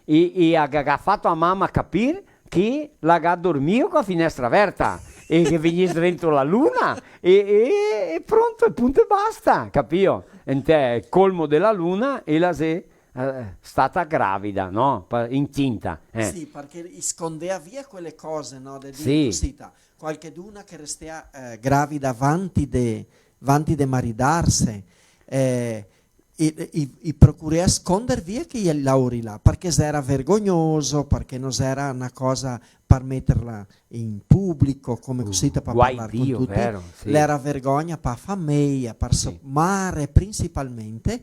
e, e a ga, ga fato a mama capir che la ga dormìo co la finestra verta e che vegnese dentro la luna e, e, e pronto, e punto e basta, capìo? Entè, colmo de la luna, e la xe, eh, stata gravida, no? Pa-, incinta, eh. Sì, parché i scondea via quele cose, no? De dir sì. Cosita, qualcheduna che restea, eh, gravida vanti de, vanti de maridarse, eh, i, i, i procurea sconder via quei laori là, parché xera vergognoso, parché no xera na cosa par meterla in publico, come cusì, par parlar con tuti. Vero, sì. L'era vergogna pa fameia, par so-, sì. Mare principalmente,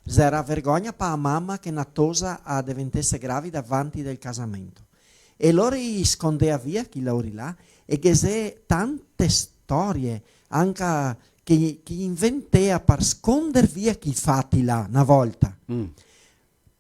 xera vergogna pa mama che na tosa a deventese gravida vanti del casamento. E lori i scondea via quei laori là, e ghe xe tante storie, anca che, che i inventea par sconder via quei fati là, na volta. Mm.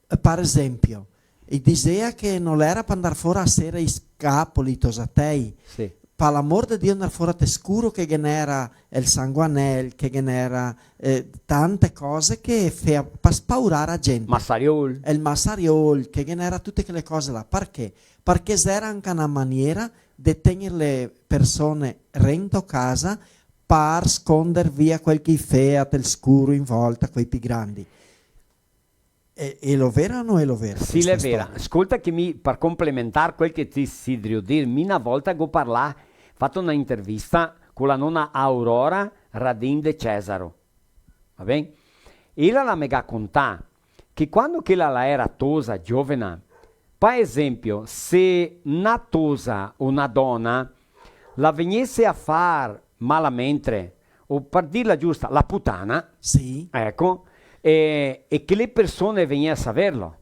Eh, par esempio, i disea che no l'era par ndar fora a sera i scapoli, i tosatei. Sì. Par l'amor de Dio, ndar fora te scuro che ghe n'era el sanguanel, che ghe n'era, eh, tante cose che fea par spaurar a gente. Masariol. El masariol, che ghe n'era tute quele cose là. Parché? Parché xera anca na maniera de tegner le persone rento casa par sconder via quel che i fea tel scuro in volta, quei pi grandi. E, e lo vera o no è lo vera? Sì, l'è vera. Scolta che mi, par complementar quel che ti si drio dir, mi na volta go parlà, fato na intervista co la nona Aurora Radin de Cesaro. Va ben? Ela la me ga contà che quando che la, la era tosa, giovena, par esempio, se na tosa o na dona la vegnese a far malamente, o par dirla giusta, la putana, sì, eco, e, e che le persone vegnea a saverlo,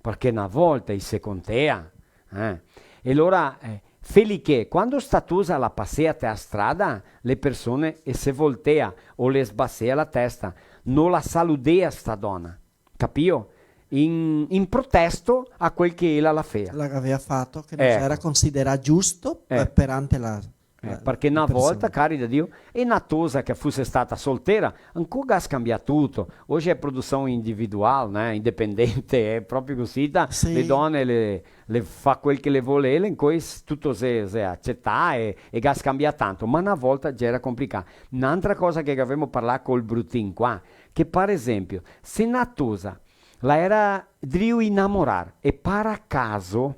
parché na volta i se contea, eh. E alora, eh, Feliche, quando sta tosa la pasea te a strada, le persone e se voltea o le sbasea la testa, no la saludea sta dona, capìo? In, in protesto a quel che ela la fea. La gavea fato, che no era considerà giusto, eh, perante la Eh, parché na volta, cari de Dio, e na tosa che fuse stata soltera, ancò ga scambià tuto. Oje xe produsion individual, né? Independente, xe proprio cusì, ta-, sì. Le done le, le fa quel che le vol ele, ancò s-, tuto xe, xe acetà e, e ga scambià tanto. Ma na volta gera complicà. N'antra cosa che gavemo parlà col Brutin qua, che, par esempio, se na tosa la era drio inamorar e par acaso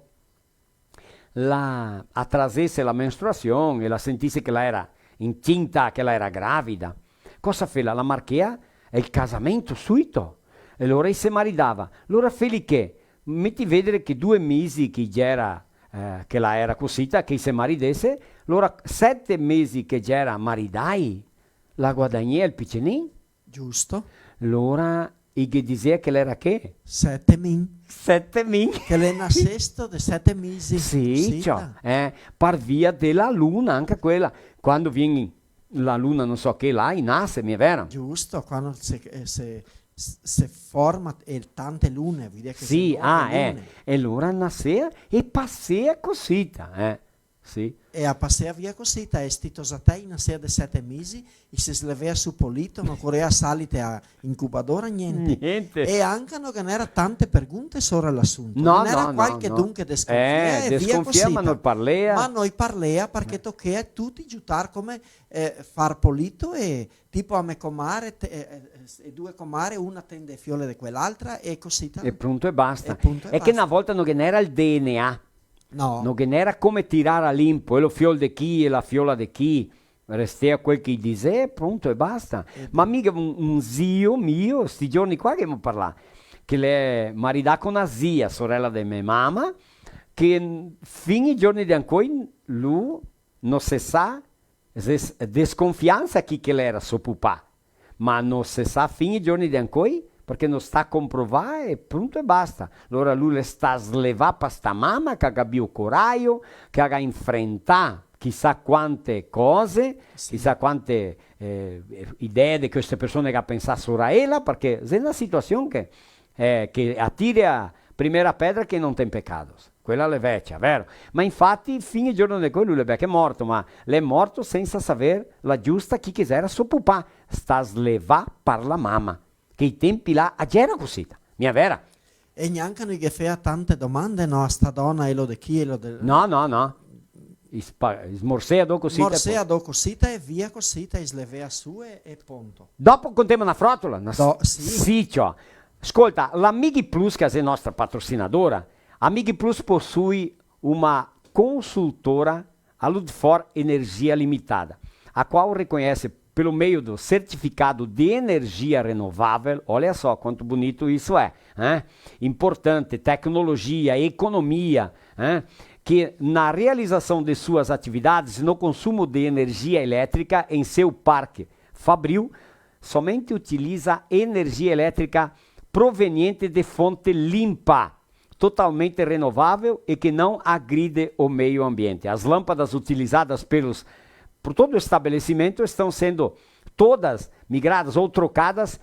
la atrazese la menstruasion e la sentise che la era incinta, che la era gravida, cosa fela? La marchea el casamento suito. E lora i se maridava. Lora feli che, meti vedere che due mesi che gera, eh, che la era cosita, che i se maridese, lora sete mesi che gera maridai, la guadagnea el picenin. Giusto. Lora i ghe disea che l'era che? Sete min. Sete min. Che l'è nasesto de sete misi. Sì, cosita. Ciò, eh, par via de la luna, anca quela. Quando vien la luna, no so che, là, i nase, mia vera? Giusto, quando se, eh, se, se forma, eh, tante lune, vol dire che se... Sì, ah, eh. Lune. E lora nasea e pasea cosita, eh. Sì. E a pasea via cosita, e sti tosatei nasea de sete misi, i se slevea su polito, no corea salite a incubadora, gnente. Gnente. E anca no ghe n'era tante pergunte sora l'asunto. No, no, no, no. Ghe n'era qualchedun che desconfia, eh, e via cosita. Desconfia, ma no parlea. Ma no i parlea parché tochea tuti giutar come, eh, far polito e tipo a me comare, te-, eh, eh, e due comare, una tende fiole de quel'altra e cosita. E punto e basta. E punto e basta. Che na volta no ghe n'era el D N A. No. No ghe n'era come tirar a limpo, e lo fiol de chi e la fiola de chi, restea quel che i disea, punto e basta. E... Ma mi ghe un, un zio mio, sti giorni qua che ghemo parlà, che l'è maridà co na zia, sorela de me mama, che, mm, fin i giorni de ancoi lu no se sa, se s-, desconfiansa chi che l'era so pupà. Ma no se sa fin i giorni de ancoi, parché no sta comprovà e punto e basta. Lora lu l'è sta slevà pa sta mama, che ga bio coraio, che ga infrentà chisà quante cose, sì, chisà quante, eh, idee de queste persone che ga pensà sora ela, parché xe na situasion che, eh, che atira a primera pedra quem não tem pecados. Quela l'è vecia, vero? Ma infati, fin i giorni de quel, lu l'è belche morto, ma l'è morto sensa saver la giusta chi che xera so pupà, sta slevà par la mama, che i tempi là, a gera cosita, mia vera? E gnanca no i ghe fea tante domande, no, a sta dona, elo de chi, elo de... No, no, no. I spa-, i smorsea do cosita e... Morsea po- do cosita e via cosita, i slevea su e, e ponto. Dopo contemo na frotola, na s-, do-, sì. Sì, ciò. Scolta, la Migplus, che xe nostra patrocinadora, a Migplus posui uma consultora Aludfor Energia Limitada, a qual reconhece pelo meio do certificado de energia renovável, olha só quanto bonito isso é, hein? Importante, tecnologia, economia, hein? Que na realização de suas atividades no consumo de energia elétrica em seu parque fabril, somente utiliza energia elétrica proveniente de fonte limpa, totalmente renovável e que não agride o meio ambiente. As lâmpadas utilizadas pelos, por todo o estabelecimento estão sendo todas migradas ou trocadas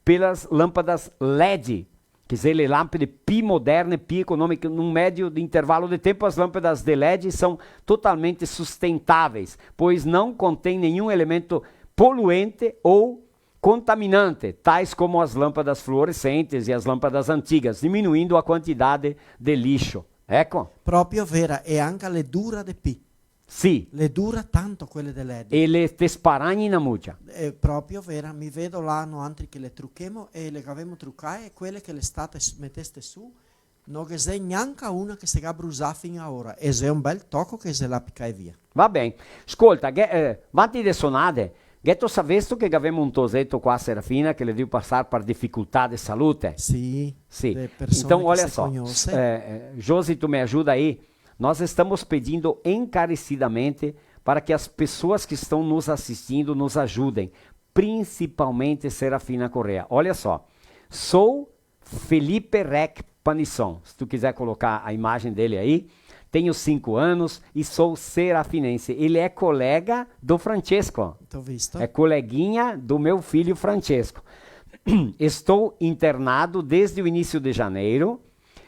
pelas lâmpadas L E D, que são lâmpadas pi moderne, pi econômiche. Num médio intervalo de tempo, as lâmpadas de L E D são totalmente sustentáveis, pois não contém nenhum elemento poluente ou contaminante, tais como as lâmpadas fluorescentes e as lâmpadas antigas, diminuindo a quantidade de lixo. Eco. Proprio vera, e anca l'è dura de pi. Sì. L'è dura tanto quele de L E D. E le te sparagni na mucia. È proprio vera, mi vedo là, noantri che le truchemo e le gavemo trucae, e quele che le state s-, meteste su, no ghe xe gnanca una che se ga brusà fin a ora, e xe un bel toco che se l'à picà via. Va ben. Scolta, ghe-, eh, vanti de sonade, gheto savesto che gavemo un toseto qua a Serafina che l'è drio pasar par dificultà de salute? Sì, sì. De persone che se cognose. Então, olha só, eh, eh, Josi, tu me ajuda aí? Nós estamos pedindo encarecidamente para que as pessoas que estão nos assistindo nos ajudem, principalmente Serafina Corrêa. Olha só, sou Felipe Rec Panisson, se tu quiser colocar a imagem dele aí. Tenho cinco anos e sou serafinense. Ele é colega do Francesco. Tô visto. É coleguinha do meu filho Francesco. Estou internado desde o início de janeiro,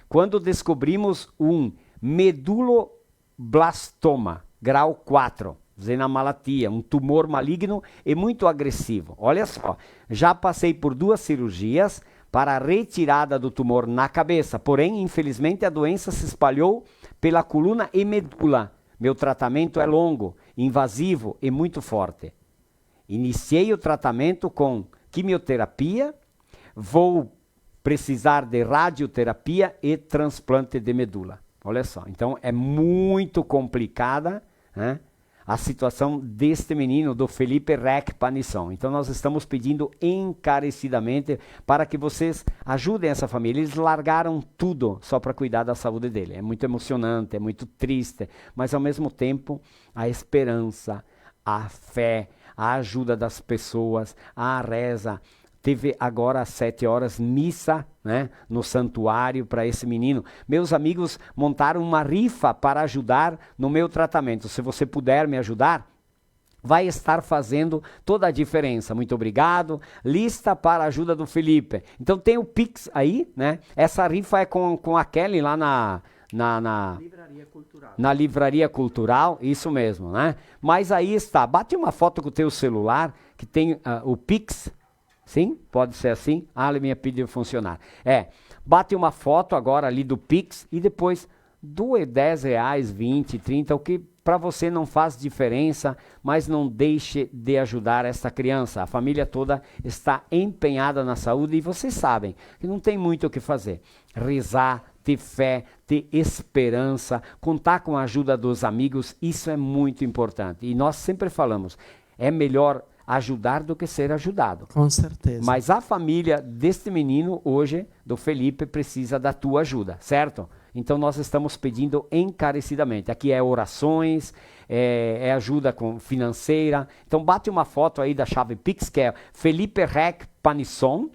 quando descobrimos um meduloblastoma, grau quatro. Xe na malatia, um tumor maligno e muito agressivo. Olha só, já passei por duas cirurgias para a retirada do tumor na cabeça, porém, infelizmente, a doença se espalhou pela coluna e medula. Meu tratamento é longo, invasivo e muito forte. Iniciei o tratamento com quimioterapia, vou precisar de radioterapia e transplante de medula. Olha só, então é muito complicada, né, a situação deste menino, do Felipe Reck Panisson. Então nós estamos pedindo encarecidamente para que vocês ajudem essa família. Eles largaram tudo só para cuidar da saúde dele. É muito emocionante, é muito triste, mas ao mesmo tempo a esperança, a fé, a ajuda das pessoas, a reza. Teve agora às sete horas missa, né, no santuário para esse menino. Meus amigos montaram uma rifa para ajudar no meu tratamento. Se você puder me ajudar, vai estar fazendo toda a diferença. Muito obrigado. Lista para a ajuda do Felipe. Então tem o Pix aí, né? Essa rifa é com, com a Kelly lá na, na, na, Livraria Cultural. Na Livraria Cultural, isso mesmo, né? Mas aí está. Bate uma foto com o teu celular, que tem, ah, o Pix. Sim? Pode ser assim? Ah, ele me pediu funcionar. É, bate uma foto agora ali do Pix e depois doe dez reais, vinte, trinta, o que para você não faz diferença, mas não deixe de ajudar essa criança. A família toda está empenhada na saúde e vocês sabem que não tem muito o que fazer. Rezar, ter fé, ter esperança, contar com a ajuda dos amigos, isso é muito importante. E nós sempre falamos, é melhor ajudar do que ser ajudado. Com certeza. Mas a família deste menino hoje, do Felipe, precisa da tua ajuda, certo? Então nós estamos pedindo encarecidamente. Aqui é orações, é, é ajuda com, financeira. Então bate uma foto aí da chave Pix, que é Felipe Rec Panisson,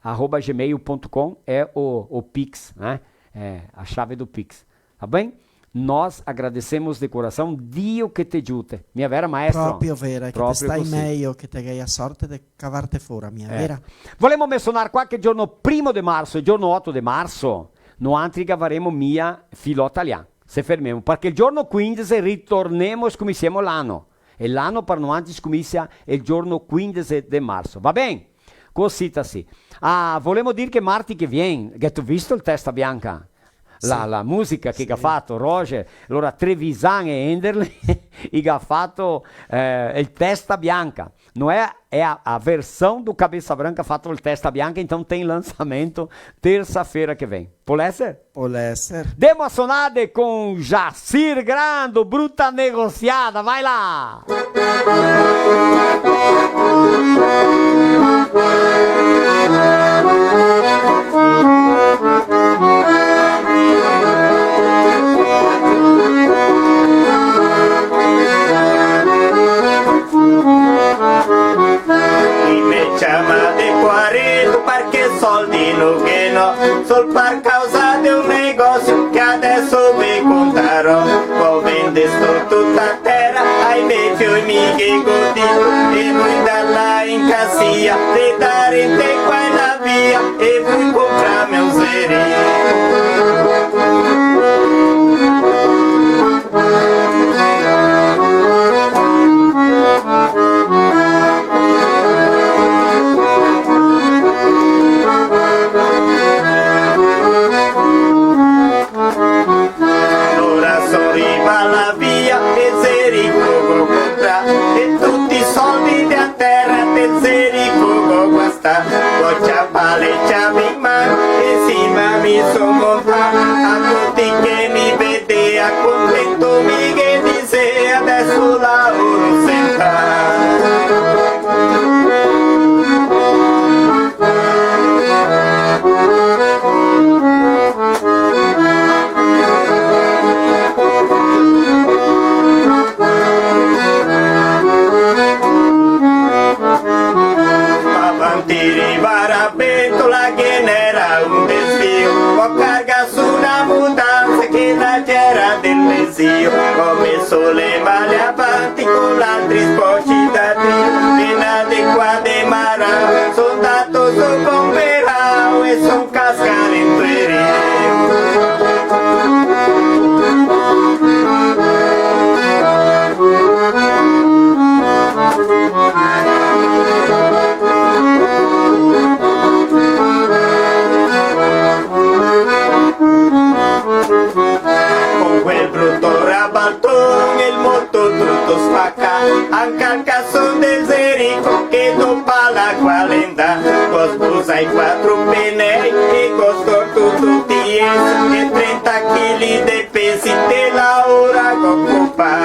arroba gmail ponto com, é o, o Pix, né? É a chave do Pix. Tá bem? Nós agradecemos de coração, Dio che te giute. Mia vera, maestro? Proprio vera, che te stai mejo, che te gai a sorte de cavarte fora, mia vera. Volemo mensonar qua che el giorno primo de marso e el giorno oto de marso, noantri gavaremo mia Filò Talian. Se fermemo, parché el giorno quindese ritornemo e scominsiemo l'ano. E l'ano par noantri scominsia el giorno quindese de marso. Va ben? Cosita sì. Ah, volemo dir che marti che vien, gheto visto el Testa Bianca? La, sì, la musica che, sì, ga fato Roger, alora Trevisan e Enderley, i ga fato, eh, el Testa Bianca. No è, è a, a version do Cabeça Branca fato el Testa Bianca, então tem lançamento terça-feira que vem. Pol eser? Pol eser. Demo a sonade con Jacir Grando, Bruta Negociada, vai lá! I me ciama de poarelo parché soldi no ghe n'ò, sol par causa de un negosio che adeso ve contarò. Go vendesto tuta tera, ai me fioi mi ghe go dito, e voi darla in casia, vedare te qua e la via, e voi comprarme un zerico. Alora so riva a la via e zerico go comprà, e tuti i soldi de a tera del zerico go guastà. Go ciapà le ciave in man e sima mi so montà, a tuti che mi vedea contento mi ghe disea: "Adeso laoro sentà." Avanti rivare a Betola ghe n'era un desvio, go cargà su na mutanza che la gera del me zio, go meso le male avanti co l'altri spoci da drio, e na de qua de Marà, son ndato su con Perao e son cascà dentro el rio. Con quel bruto rabalton el moto tuto spacà, anca el cason del zerico che dopa l'acqua l'è Go sbusà i quatro penei e go scorto tuti esi, e trenta chili de pesi te la ora go copà.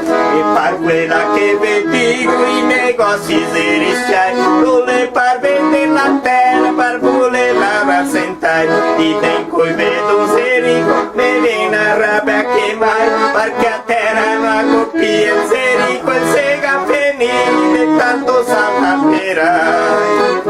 E par quela che ve digo, i negosi se rischiai, no l'è par vender la tera, par volerla rasentai. I ten coi vedoseri, me vien a rabia che mai, parché a tera no go pì, el seri quel se ga fenì, de tanto saltar perai.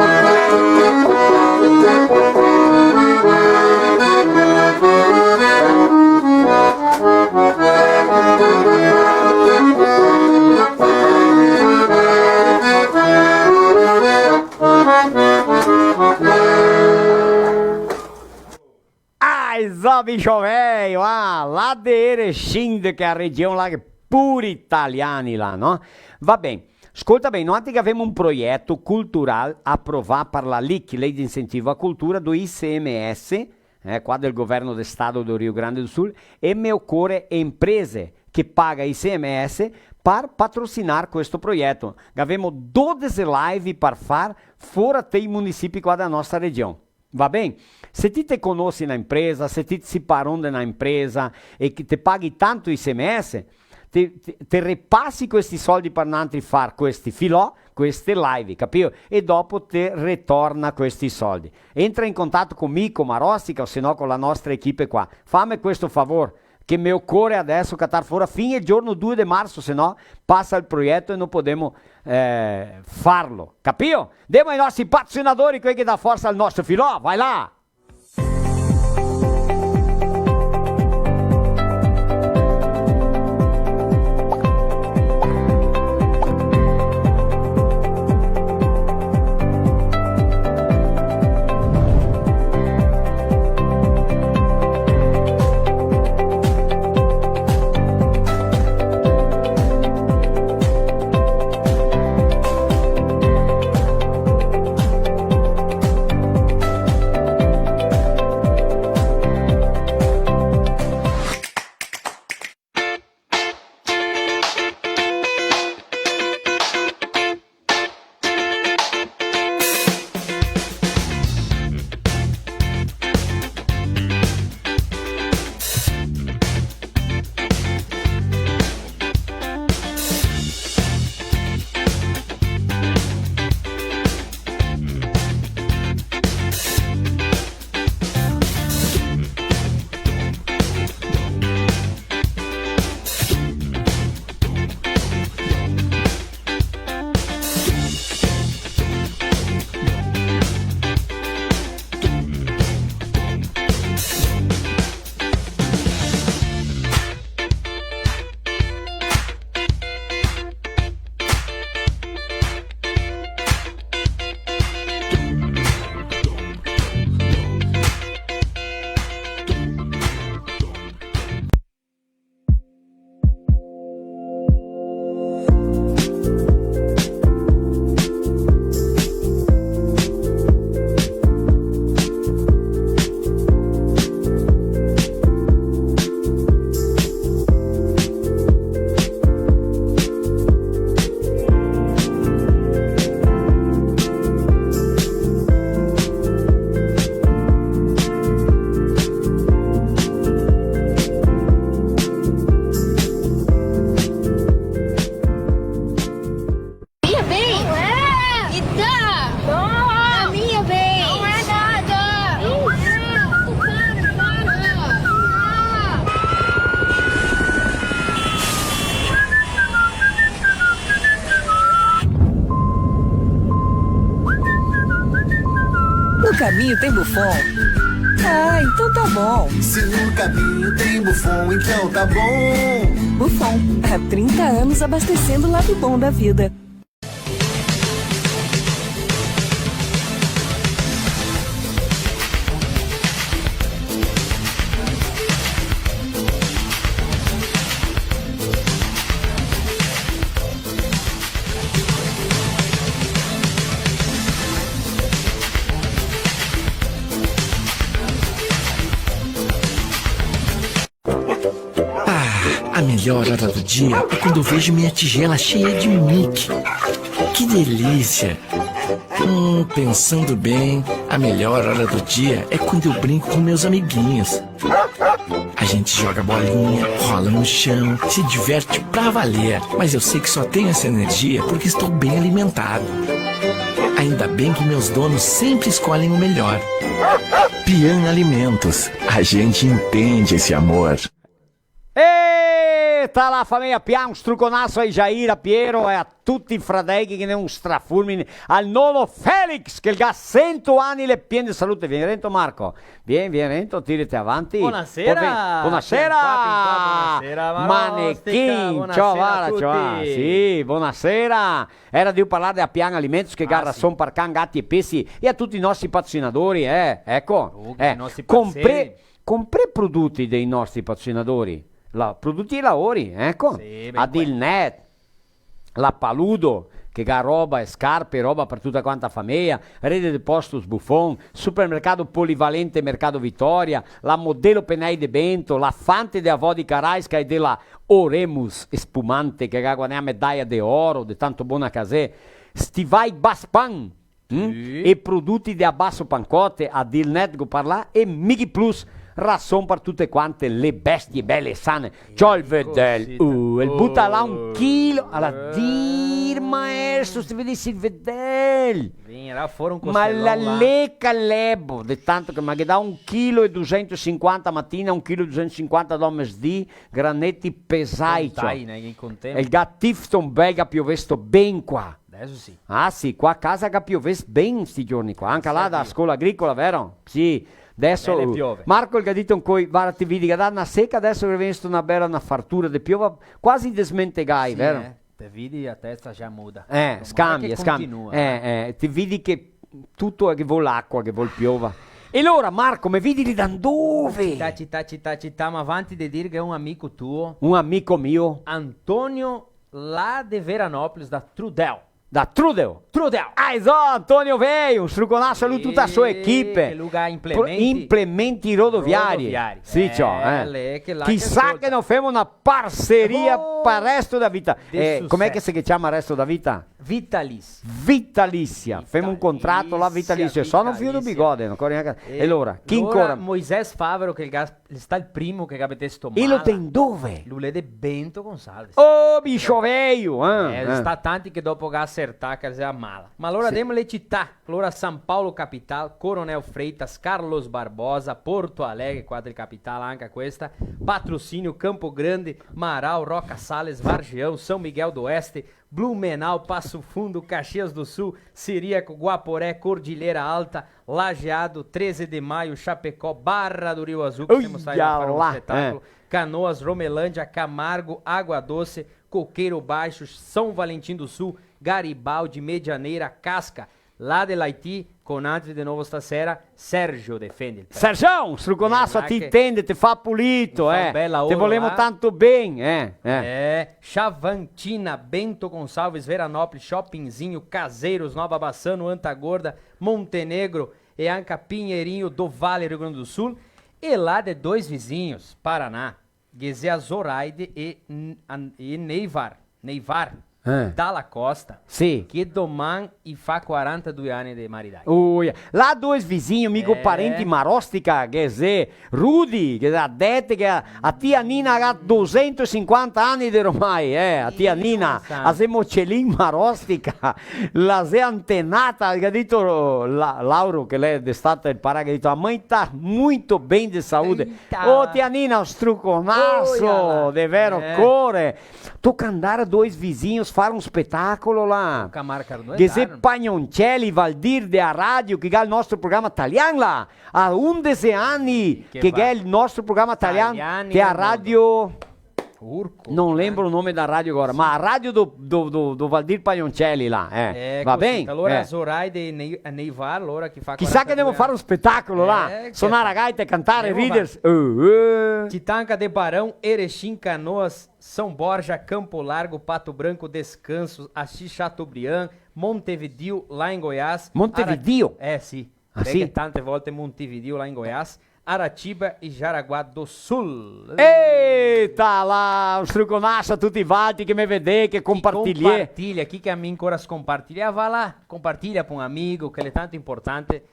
Ah, e zo, bicho velho, ah, là de Erechim, che xe a region là che pure italiani là, no? Va ben, scolta ben, noantri che gavemo un proieto cultural aprovà par la LIC, Lei de Incentivo à Cultura, do I C M S, eh, qua del Governo de Stato do Rio Grande do Sul, e me ocore emprese che paga I C M S par patrocinar questo proieto. Gavemo dodese live par far fora te i munisipi qua dela nostra region. Va ben? Se ti te conosi na empresa, se ti te si paron de na empresa e che te paghi tanto I C M S, te, te, te repasi questi soldi par noantri far questi filò, queste live, capìo? E dopo te retorna questi soldi. Entra in contato co mi, co Marostica, o se no co la nostra equipe qua. Fame questo favor, che me ocore adeso catar fora fin el giorno due de marso, se no pasa el proieto e no podemo, eh, farlo. Capìo? Demo ai nostri patrocinadori, quei che dà forsa al nostro filò. Vai là! Minha vez! Não é! E tá! Não! A minha vez! Não é nada! Não! Para, para! No caminho tem Buffon? Ah, então tá bom. Se no caminho tem Buffon, então tá bom. Buffon, há trinta anos abastecendo o lado bom da vida. A melhor hora do dia é quando eu vejo minha tigela cheia de Mickey. Que delícia! Hum, pensando bem, a melhor hora do dia é quando eu brinco com meus amiguinhos. A gente joga bolinha, rola no chão, se diverte pra valer. Mas eu sei que só tenho essa energia porque estou bem alimentado. Ainda bem que meus donos sempre escolhem o melhor. Pian Alimentos, a gente entende esse amor. Eita, la fameia Pian, un struconaso a Jair, a Piero e a tuti i fradei che ghe n'è un strafulmine, al nono Felix, che el ga sento ani, l'è pien de salute. Vien rento, Marco. Vien, vien rento, tirete avanti. Bonasera. Bonasera. Pien qua, pien qua, bonasera, Marostica. Manechin, bonasera ciò, a tuti. Sì, bonasera. Era drio parlar de Pian Alimentos, che ga rason par can, gati e pesi, e a tuti i nostri patrocinadori, eh, eco. Oh, che i nostri parceri. Comprè prodoti dei nostri patrocinadori, la, prodoti e laori, eco. Sì, ben. Adilnet, la Paludo, che ga roba e scarpe, roba par tuta quanta fameia, Rede de Postos Buffon, Supermercado Polivalente Mercado Vitória, la Modelo Penei de Bento, la Fante de Avó de Caraisca e de la Oremus Espumante, che ga guadagnà medaia de oro, de tanto bona che la xe, Stivai Baspan, Mm? Sì. E prodoti de Abasso Pancotte, Adilnet go parlà, e Mighi Plus, rason par tute quante le bestie bele e sane. Ciò, el vedel, uh, el buta là un chilo, a la dir, maestro, se vedesi el vedel. Vien là fora un costelon là. Ma la leca lebo, de tanto che, ma che dà un chilo e dusentosinquanta matina, un chilo e dusentosinquanta dopo mesdì, graneti pesai, ciò. Contai, né, che contemo. E el ga Tifton bel, ga piovesto ben qua. Deso sì. Ah, sì, qua a casa ga piovesto ben sti giorni qua. Anca là da scola agricola, vero? Sì. Deso, bele piove. Marco el ga dito ancoi, varda, te vidi, ga dà na seca, deso che vien sto na bela, na fartura de piova, quasi desmentegai, vero? Sì, eh. Te vidi, a testa già muda. Eh, scambia, scambia. Domani che continua, eh, eh, te vidi che tuto che vol l'acqua, che vol piova. E alora, Marco, me vidi lì da ndove? Cità, cità, cità, cità, ma avanti de dir che xe un amico tuo. Un amico mio. Antonio, là de Veranópolis, da Trudel. Da Trudel? Trudel! Ah, esato, Antonio Veio, un struconaso a lu, tuta la so equipe. Che lu ga implementi. Pro-, implementi rodoviari. Rodoviari. Sì, ciò, eh. Chisà che no femo na parseria par resto da vita. Eh, come che se ciama resto da vita? Vitalisia. Vitalisia. Femo un contrato là, vitalisia. Vitalisia, so no fio do bigode, no core gnanca. E alora, chi ancora? Moisés Favero, che el ga-, el sta el primo che ga betesto mala. E lu de ndove? Lu l'è de Bento Gonçalves. Oh, bicho veio, eh? Eh, sta tanti che dopo ga acertà che xe a mala. Ma alora demo le cità. Alora San Paolo capital, Coronel Freitas, Carlos Barbosa, Porto Alegre, qua del capital anca questa, Patrocínio, Campo Grande, Marau, Roca Sales, Vargeão, São Miguel do Oeste, Blumenau, Passo Fundo, Caxias do Sul, Ciríaco, Guaporé, Cordilheira Alta, Lajeado, Treze de Maio, Chapecó, Barra do Rio Azul, que temos saído para um espetáculo, Canoas, Romelândia, Camargo, Água Doce, Coqueiro Baixo, São Valentim do Sul, Garibaldi, Medianeira, Casca, là de l'Haiti, con altri de novo stasera, Sergio de Fendel. Sergião, struconaso a ti, tende, te fa pulito, eh. Te volemo tanto ben, eh, eh. Eh, Chavantina, Bento Gonçalves, Veranópolis, Chopinzinho, Caseiros, Nova Bassano, Anta Gorda, Montenegro e anca Pinheirinho do Vale, Rio Grande do Sul, e là de Dois Vizinhos, Paraná. Ghe xe a Zoraide e N-, an-, e Neivar, Neivar, eh, Dalla Costa, sì, che doman i fa quarantadue ani de maridai. Uia. Là Dois Vizinho, amigo, eh, parenti Marostica, ghe xe Rudi, che ga dete che a, a tia Nina ga dusentosinquanta ani de ormai, eh, a tia Nina, a xe Mocelin Marostica, la xe antenata, che ga dito la-, Lauro, che l'è de Stato del Pará, che ga dito, a mãe tá muito bem de saúde. Ô, tia Nina, un struconaso, de vero core. Toca andar a Dois Vizinhos far un spetacolo là. Toca marcar un... Ghe xe Pagnoncelli, Valdir de a radio, che ga el nostro programa talian là. A undese ani che ga el nostro programa talian, te a radio... Urco. No lembro el nome da radio agora, ma a radio do, do, do, do Valdir Pagnoncelli là, eh. Va ben? Alora, eh, Zoraide e Nei-, e Neivar, alora che fa... Chisà che ndemo far un spetacolo là. Eh, sonar a gaita, cantar, rider. Eh, eh. Cità anca de Barão, Erechim, Canoas, São Borja, Campo Largo, Pato Branco, Descanso, Assis Chateaubriand, Montevideo, là in Goiás. Montevideo? Ara-, eh, sì. Ah, sì? Parché tante volte Montevideo, là in Goiás, Aratiba e Jaraguá do Sul. Eita là, un struconaso a tuti valtri che me vedè, che compartiliè. Chi compartilia, chi che a mi ancora scompartilia, va là, compartilia con un amigo, che l'è tanto importante,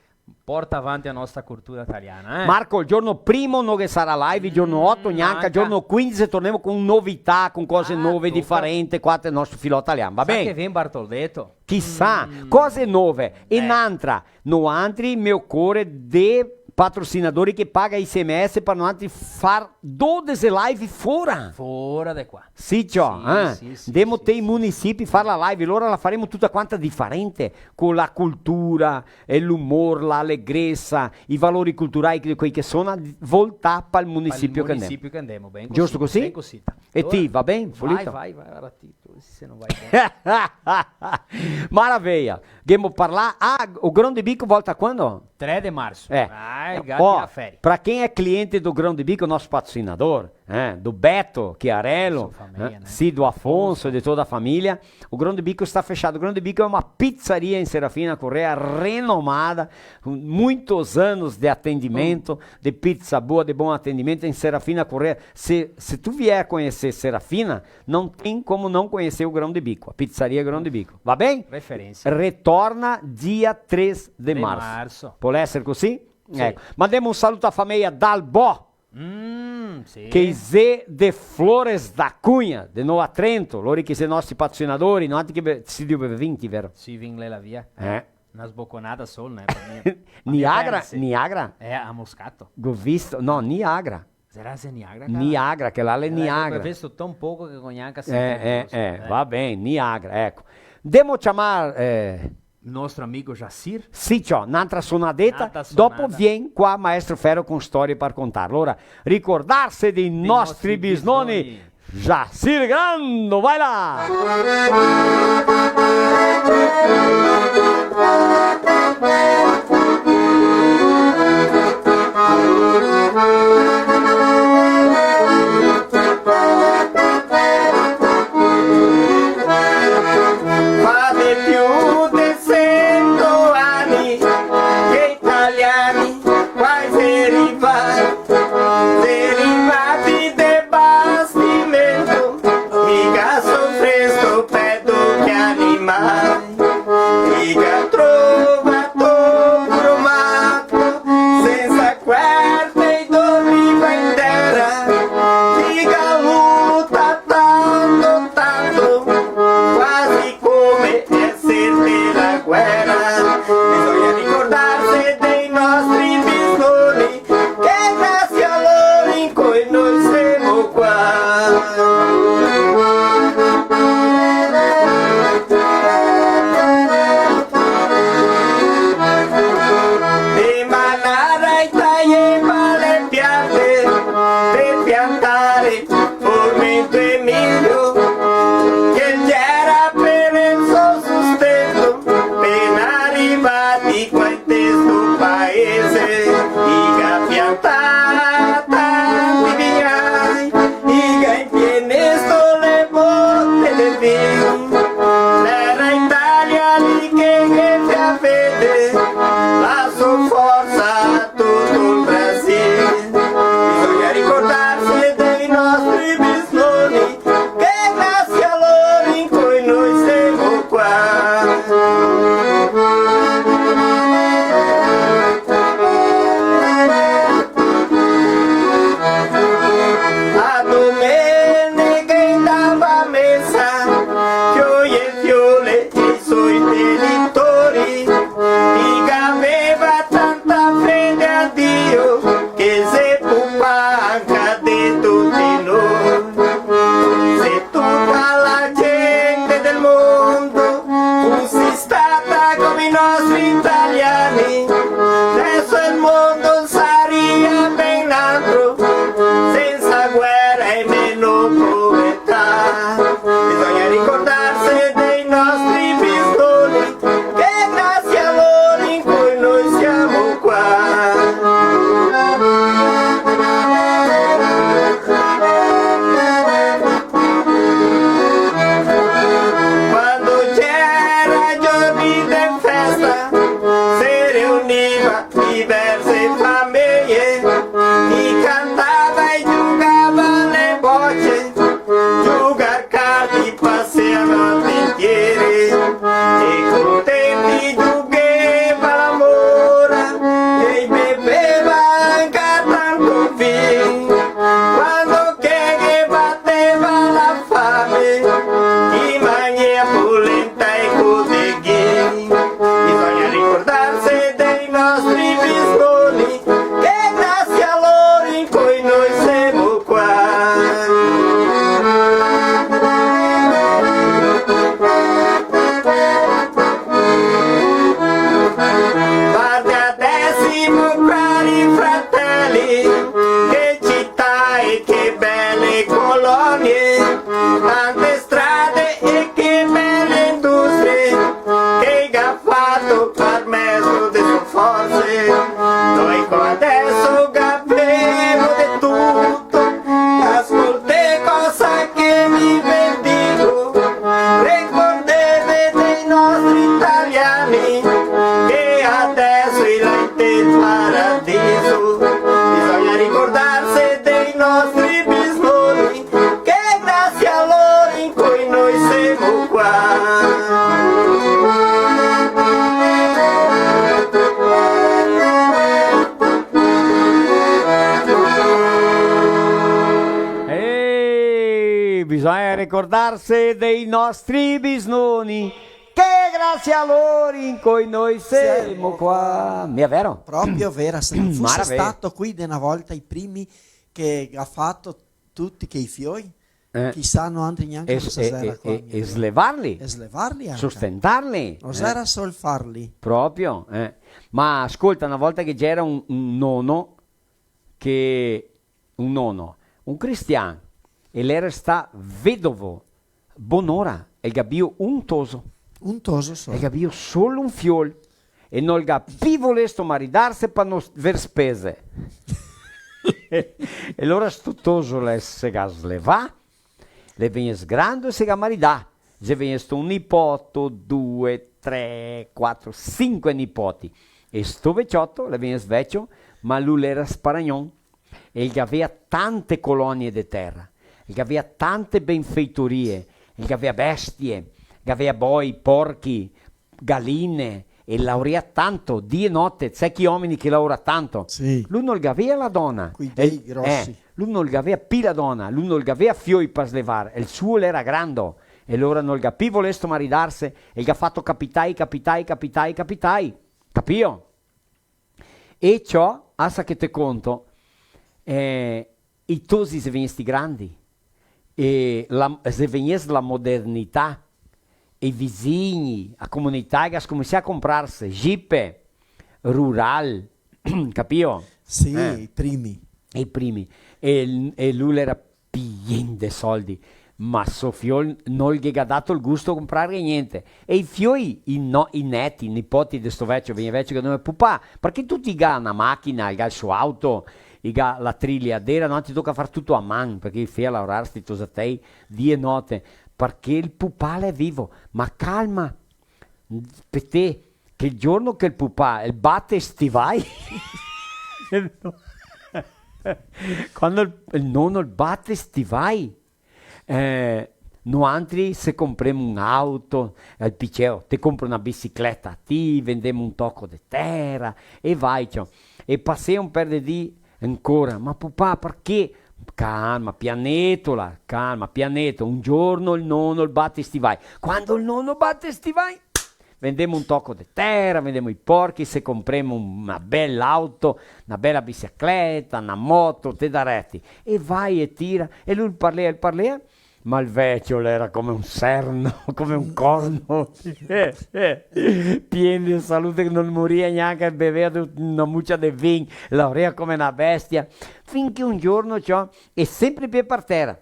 porta avanti la nostra cultura italiana, eh. Marco, el giorno primo no ghe sarà live, el giorno oto gnanca, el giorno quindese tornemo con novità, con cose nove, difarente, qua nel nostro filò talian, va ben? Sa che vien Bartoldeto? Chisà, cose nove. E n'antra, noantri, me ocore de patrocinadori che paga i S M S par noantri far dodese live fora. Fora de qua. Sì, ciò, sì, eh? Sì, sì, ndemo sì, te i munisipi far la live, alora la faremo tuta quanta difarente, co la cultura, e l'umor, la alegresa, i valori culturai, che, quei che sona, voltà pal munisipio che ndemo. Pal munisipio che ndemo, ben cusì. Giusto cusì? Ben cusì. E ti, va ben? Pulito? Vai, vai, vai, ara ti. Sì, se no va ben. Maraveia. Ghemo parlà, ah, o Grão de Bico volta quando? Tre de marso. Eh. Ah, i gati a ferie. Pra quem é cliente do Grão de Bico, nosso patrocinador, eh, do Beto Chiarello, sua família, eh, né? Sì, do Afonso e de toda a família, o Grão de Bico está fechado. O Grão de Bico é uma pizzaria em Serafina Corrêa renomada, com muitos anos de atendimento, de pizza boa, de bom atendimento em Serafina Corrêa. Se, se tu vier conhecer Serafina, não tem como não conhecer o Grão de Bico, a pizzaria Grão de Bico. Va ben? Referência. Retorna dia três de março. De março. Pol èser cusì? Sì. Eco. Mandemo un saluto a fameia Dalbò. Mm, sì. Che i xe de Flores da Cunha, de Nova Trento, lori che i xe nostri patrocinadori, no? Anca che be-, sì, due vinti, vero? Sì, vin lì la via. Eh. Na sboconada sol, né, par mi. Niagara, Niagara. Eh, a Moscato. Go visto, no, Niagara. Sarà xe Niagara, cara? Niagara, che là l'è Niagara. Go visto tan poco che go gnanca sentìo. Eh, eh, eh, va ben, Niagara, eco. Ndemo ciamar, eh, nostro amigo Jacir. Sì, ciò, n'antra sonadeta. N'antra sonada. Dopo vien qua Maestro Ferro con storie par contar. Alora, ricordarse dei nostri bisnoni. Dei nostri bisnoni. Jacir Grando, vai là! Fa de più de sento ani che i taliani qua i xe rivai, xe rivai de bastimento, i ga sofresto pedo che animai, i ga trovato puro mato, sensa cuerte i dormiva in tera, i ga lutà tanto, tanto, quasi come eser de la guera. Bisogna ricordarse dei nostri bisnoni, che grasie a lori incoi noi semo qua. E manara i taie male piante, pe piantare formento e milio, che gera per el so sustento, pena rivati qua inte sto paese, i ga piantà tanti vignai, i ga inpienesto le bote de vin. L'era Italia lì che, che fa vede la so forsa a tuto el Brasil. Bisogna ricordarse dei nostri bisnoni, che grasie a lori incoi noi semo qua. A domenega i ndava a mesa, fioi e fiole i soi genitori, i gaveva tanta fede a Dio, che se pupà anca de tuti noi. Se tuta la gente del mondo fusi stata come i nostri italiani, deso el mondo saria ben n'altro, sensa guera e meno povertà. Bisogna ricordarse dei nostri bisnoni, che grasie a lori incoi noi semo qua. Che bele colonie, tante strade e che bele industrie che i ga fato par mezo de so forse. Noi qua adeso gavemo de tuto, ascolté cosa che mi ve digo, ricordeve dei nostri italiani che adeso i là inte el paradiso. Bisogna ricordarse dei nostri bisnoni, che grazie a loro incoi noi semo qua. Ehi, bisogna ricordarse dei nostri bisnoni, che grazie a loro incoi noi semo qua. Mia vero? Proprio vera, se non fosse stato qui de na volta i primi che ha fatto tutti quei fioi, eh, chissà noantri gnanca e, cosa e, sarà e, qua, e, e slevarli, e slevarli anca. Sostentarli, no, eh, sarà sol farli. Proprio, eh. Ma ascolta, na volta che ghe gera un, un nono, che un nono, un cristian, e l'era stà vedovo bonora, el gavea un toso. Un toso solo. El gavea solo un fiol. E nol ga pi volesto maridarse par no s-, ver spese. E alora sto toso l'è, se ga slevà, l'è vegnest grando e se ga maridà. Xe vegnesto un nipoto, due, tre, quatro, sinque nipoti. E sto vecioto l'è vegnesto vecio, ma lu l'era sparagnon. E el gavea tante colonie de tera, el gavea tante benfeitorie, el gavea bestie, gavea boi, porchi, galine, e laorea tanto, dì e note, te sè chi omeni che laora tanto? Sì. Lu nol gavea la dona. Quei bei grosi. Eh, lu nol gavea pi la dona, lu nol gavea fioi par slevar, el suo l'era grando, e alora nol ga pi volesto maridarse, e el ga fato capitai, capitai, capitai, capitai. Capio? E ciò, asa che te conto, eh, i tosi xe vegnesti grandi, e la, xe vegnest la modernità, e i vizini, a comunità, che ga scominsià a comprarse jipe, rural, capio? Sì, eh, i primi. I primi. E, e lu l'era pien de soldi, ma so fiol nol ghe ga dato el gusto a comprarghe gnente. E i fioi, i no-, i neti, i nipoti de sto vecio, vegnea vecio che nome pupà, parché tuti i ga na machina, i ga el so auto, i ga la trigliadera, no, te toca far tuto a man, parché i fea laorar sti tosatei dì e note, parché el pupà l'è vivo. Ma calma, spetè, che el giorno che el pupà el bate stivai, quando el, el nono el bate stivai, eh, noantri se compremo un auto, el piceo, te compro na bicicleta, ti vendemo un toco de tera, e vai, ciò. E pasea un per de dì ancora, ma pupà, parché? Calma, pianetola, calma, pianeto. Un giorno el nono el bate stivai. Quando el nono bate stivai, vendemo un toco de tera, vendemo i porchi, se compremo na bela auto, na bela bicicleta, na moto, te dareti. E vai e tira, e lu el parlea, el parlea, ma el vecio l'era come un serno, come un corno, pien de salute, che nol moria gnanca, bevea de-, na mucia de vin, laorea come na bestia, fin che un giorno, ciò, e sempre pie par tera.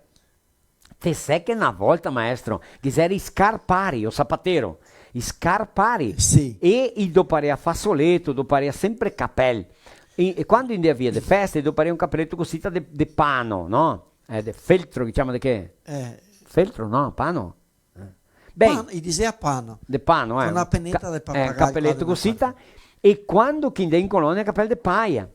Te sè che na volta, maestro, ghe gera i scarpari, o sapatero, i scarpari. Sì. E i doparea fasoleto, doparea sempre capel. E, e quando i ndea via de festa, i doparea un capeleto cosita de, de pano, no? Eh, de feltro, che i ciama de che? Eh. Feltro, no? Pano? Eh. Ben, pan-, i disea pano. De pano, eh. Con na peneta de papagai, eh, un capeleto cosita. E quando che i ndea in colonia, capel de paia.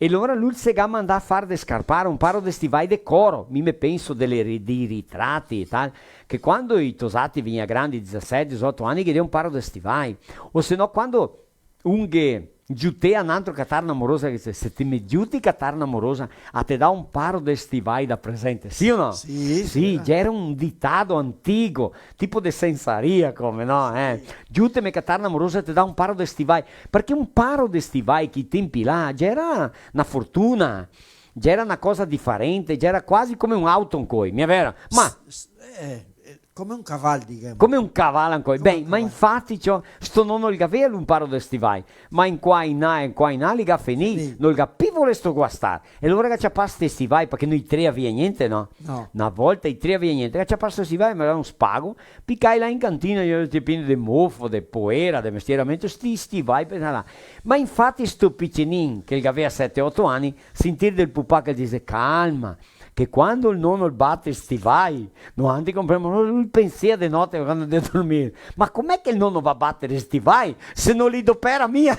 E alora lu se ga mandà far de scarpar un paro de stivai de coro, mi me penso dele ri-, dei ritrati e tal, che quando i tosati vegnea grandi, disisete, disdoto ani, ghe dea un paro de stivai, o se no quando un ghe giutea a un altro catar na morosa, che se, se te me giuti catar na morosa, a te dà un paro de stivai da presente, sì o no? Sì, sì, sì, gera un ditado antigo, tipo de sensaria, come, no, eh? Sì. Giuteme catar na morosa, te dà un paro de stivai. Parché un paro de stivai, che i tempi là, gera na fortuna, gera na cosa difarente, gera quasi come un auto ancoi, mia vera? Ma s-, s-, eh, eh, Come un caval, digamo. Come un caval ancora. Come un caval. Ben, ma infati, ciò, sto nono el gavea l'un paro de stivai, ma in qua, in là, in qua, in là, li ga fenì, sì, no el ga pi volesto guastar. E alora el ga ciapà sti stivai, parché no i trea via gnente, no? No. Na volta i trea via gnente, el ga ciapà sti stivai, ma era un spago, picai là in cantina, i era tuti pieni de mofo, de poera, de mestieramento, sti stivai, pensà là. Ma infati sto picenin, che el gavea sete, oto ani, sentir del pupà che el dise: "Calma, che quando el nono el bate stivai, noantri compremo", no, lu el pensea de note quando el ndea dormir: "Ma com'è che el nono va bater stivai se no li dopera mia?"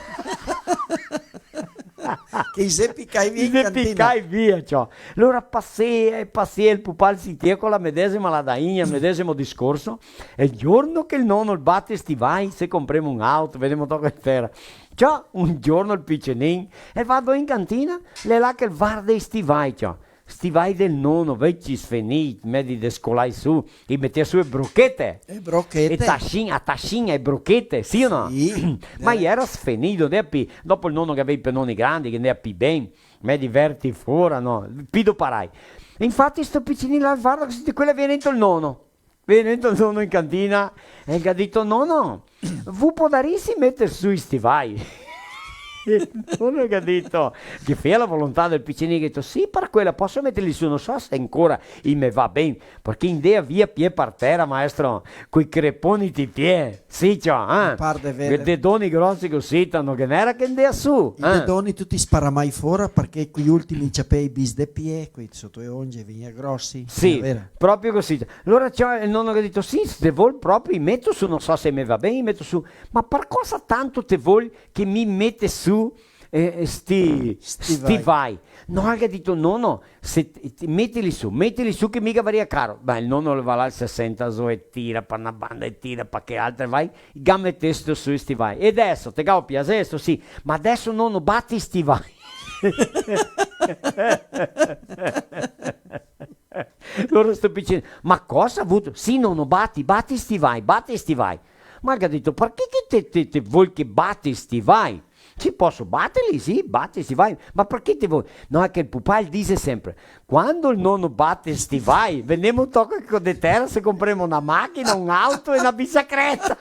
Che i xe picai via in cantina. I xe picai via, ciò. Alora pasea e pasea, el pupà el sentia co la medesima ladaina, el medesimo discorso. E el giorno che el nono el bate stivai, se compremo un auto, vedemo toca e tera. Ciò, un giorno el picenin, el va do in cantina, l'è là che el varda i stivai, ciò. Stivai del nono, veci sfenii, medi descolai su, i metea su e brochete. E brochete. E tasin-, a tasinha, e brochete, sì o no? Sì. Ma i era sfenii, no ndea pi, dopo el nono che gavea i penoni grandi, che ndea pi ben, medi verti fora, no? Pi doparai. Infati sto picenin là, varda, cusì, de quela vien dentro el nono. Vien dentro el nono in cantina, e el ga dito: "Nono, vu podarisi meter su i stivai?" El nono el ga dito, che fea la volontà del picenin, el ga dito: "Sì, par quela poso meterli su, no so se ancora i me va ben, parché i ndea via pie par tera, maestro, coi creponi ti pie, sì, ciò, eh? Un par de vere. Che dedoni grosi cusì, tanto che no era che ndea su, i dedoni tuti sparamai fora, parché quei ultimi ciapei bis de pie, quei soto e onge, vegnea grosi, sì, vera? Proprio cusì." Alora, ciò, el nono el ga dito: "Sì, se te vol proprio, i meto su, no so se me va ben, i meto su." "Ma par cosa tanto te vol che mi mete su, eh, sti, sti vai?" "No", el ga dito, "nono, se ti, ti, metili su, metili su che mi gavaria caro." Ma el nono el va là, el se senta zo e tira pa na banda e tira pa che altra, vai, "Ga metesto su i stivai. E deso, te ga piasesto?" "Sì." "Ma deso, nono, bati i stivai." Alora sto picenin: "Ma cosa vuto?" "Sì, nono, bati, bati i stivai, bati i stivai." Ma el ga dito: "Parché che te, te, te vol che bati i stivai?" "Sì, poso baterli, sì, bati i stivai. Ma parché te vol?" "No, xe che el pupà el dise sempre: quando el nono bate i stivai, vendemo un toco de tera, se compremo na machina, un auto e na bicicleta."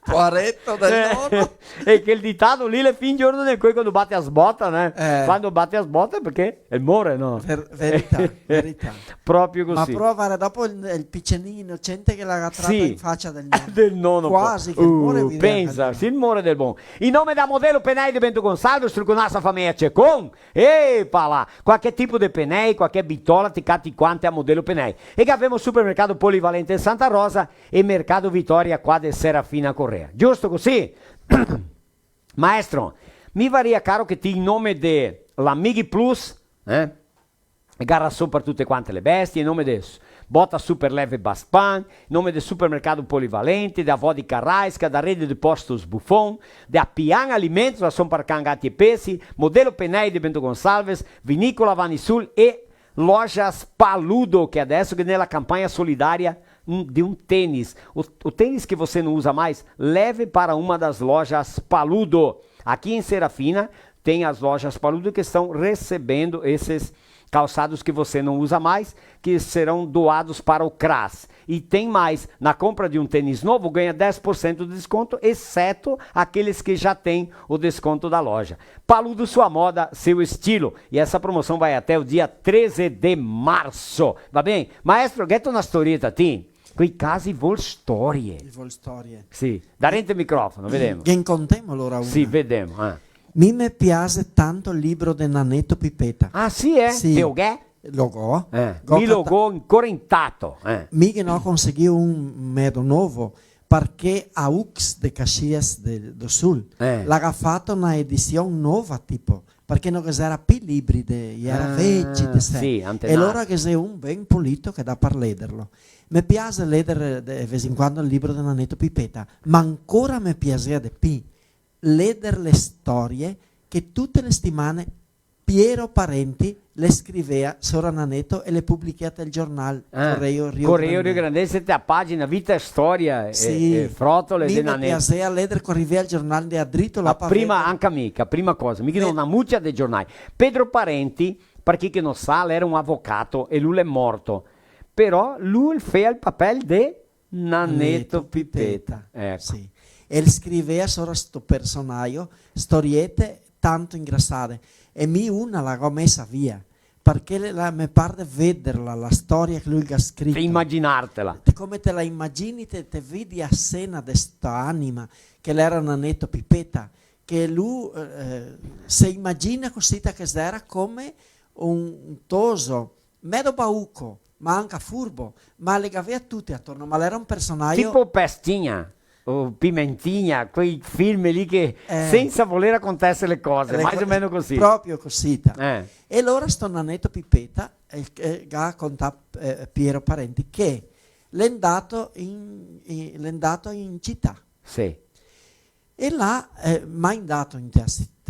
Poareto del nono. Eh, e quel ditado lì l'è fin giorno de quei, quando bate a sbota, né? Eh. Quando bate a sbota, parché el more, no? Ver-, verità, verità. Proprio cusì. Ma prova, varda, dopo el, el picenin inocente che la ga trata in facia del nono. Sì. Del nono, po. Quasi che el more, pensa, sì, el more del bon. In nome da Modelo Penei de Bento Gonçalves, struconasso a fameia Cecon, epa là, qualche tipo de penei, qualche bitola, ti cati quante a Modelo Penei. E che gavemo supermercado Polivalente Santa Rosa e Mercado Vitória qua de Serafina Corrêa. Giusto cusì? Maestro, mi varia caro che ti in nome de l'Amighi Plus, eh? Gara su par tute quante le bestie, in nome de s-, Bota Super Leve Baspan, in nome de Supermercado Polivalente, da Vodka Raiska, da Rede de Postos Buffon, da Pian Alimentos, rason par can, gati e pesi, Modelo Penei de Bento Gonçalves, Vinícola Vanisul e Lojas Paludo, que adesso che nella campagna solidaria, hum, de um tênis. O, o tênis que você não usa mais, leve para uma das lojas Paludo. Aqui em Serafina tem as lojas Paludo que estão recebendo esses calçados que você não usa mais, que serão doados para o CRAS. E tem mais, na compra de um tênis novo, ganha dez por cento de desconto, exceto aqueles que já têm o desconto da loja. Paludo, sua moda, seu estilo. E essa promoção vai até o dia treze de março. Va ben? Maestro, gheto na storieta, ti? Quei casi vol storie. I vol storie. Sì, darente el microfono, vedemo. Ghen contemo alora una. Sì, vedemo, eh. Mi me piase tanto el libro de Naneto Pipeta. Ah, sì, eh? Sì. Te lo ghè? Lo go. Eh, go mi lo cata-, go ancora intato, eh. Mi che no consegui un medo novo, parché a Ux de Caxias de, do Sul, eh, la ga fato na edision nova, tipo, parché no ghe xera pi libri de, i era veci de sé. Ah, sì, antenati. E alora ghe xe un ben polito che dà par lederlo. Me piase leder de vez in quando el libro de Naneto Pipeta, ma ancora me piasea de pi leder le storie che tute le stimane Piero Parenti le scrivea sora Naneto e le publichea tel giornal, ah, Correio Rio Correio Rio Grande. Grande, sete a pagina, Vita e Storia, e, sì, e Frotole de Naneto. Mi me piasea leder co rivea el giornal, ndea drito là. A prima, anca mi, che a prima cosa, mi che no, na mucia de giornai. Pedro Parenti, par chi che no sa, l'era un avocato e lu l'è morto. Però lu el fea el papel de Naneto Pipeta. Eco. Sì. El scrivea sora sto personajo storiete tanto ingrasade. E mi una la go mesa via, parché la, la me par de vederla, la storia che lu el ga scrito. De imaginartela. Te, come te la imagini, te, te vedi a sena de sta anima, che l'era Naneto Pipeta, che lu, eh, se imagina cosita che l'era come un, un toso, medo bauco, ma anca furbo, ma le gavea tute atorno, ma l'era un personajo. Tipo Pestinha, o Pimentinha, quei film lì che, eh, senza voler acontece le cose, le mais co-, o meno cosita. Proprio cosita. Eh. E alora sto Naneto Pipeta, eh, eh, ga contà, eh, Piero Parenti, che l'è ndato in, in, l'è ndato in cità. Sì. E là, eh, mai ndato in te-,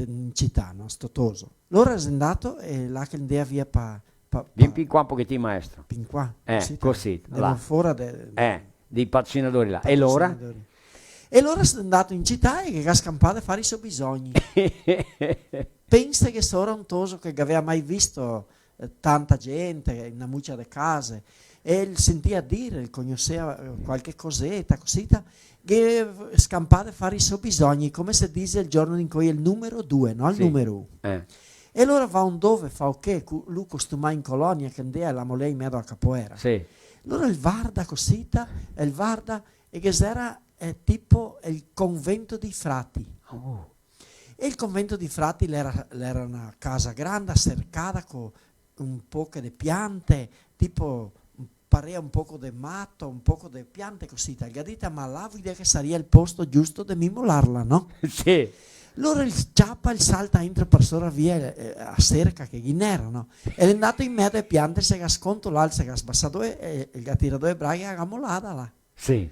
in cità, no? Sto toso. Lora xe ndato, e là che ndea via pa, pa, vien pa, pì qua un pochetin, maestro. Pì qua, eh, cosita, cosita, là. Fora de, eh, dei patrocinadori là. E lora? Patrocinadori. E lora xe ndato in cità e ga scampà de far i so bisogni. Pensa che sora un toso che gavea mai visto eh, tanta gente, na mucia de case, e el sentia dire, el cognosea, eh, qualche coseta, cosita, che scampà de far i so bisogni, come se dise el giorno in cui el numero due, no el numero uno. Sì. Eh. E alora va un dove, fa o che, cu-, lu costumà in colonia, che ndea e la molea in medo a capoera. Sì. Alora el varda cosita, el varda, e che xera, eh, tipo el convento dei frati. Oh. E el convento dei frati l'era, l'era na casa granda, sercada, co un poche de piante, tipo, parea un poco de mato, un poco de piante cosita. El ga dita: "Ma là, vuto che saria el posto giusto de mi molarla, no?" Sì. Lora el ciapa, el salta entro par sora via, eh, a serca che ghe n'era, no? E l'è ndato in medo e piante, se ga sconto là, se ga sbasà e, e el ga tirà e braghe e la ga molada là. Sì.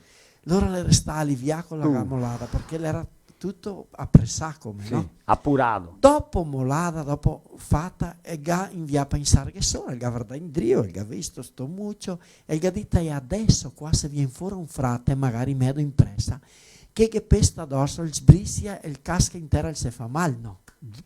Lora l'è restà alivià co la ga molada, parché l'era tuto apresà come, no? Sì, apurado. Dopo molada, dopo fata, el ga invià pensarghe sora, el ga vardà indrio, el ga visto sto mucio, e el ga dita: "E adeso qua se vien fora un frate, magari medo in presa, che ghe pesta doso, el sbrisia, el casca in tera, el se fa mal, no?"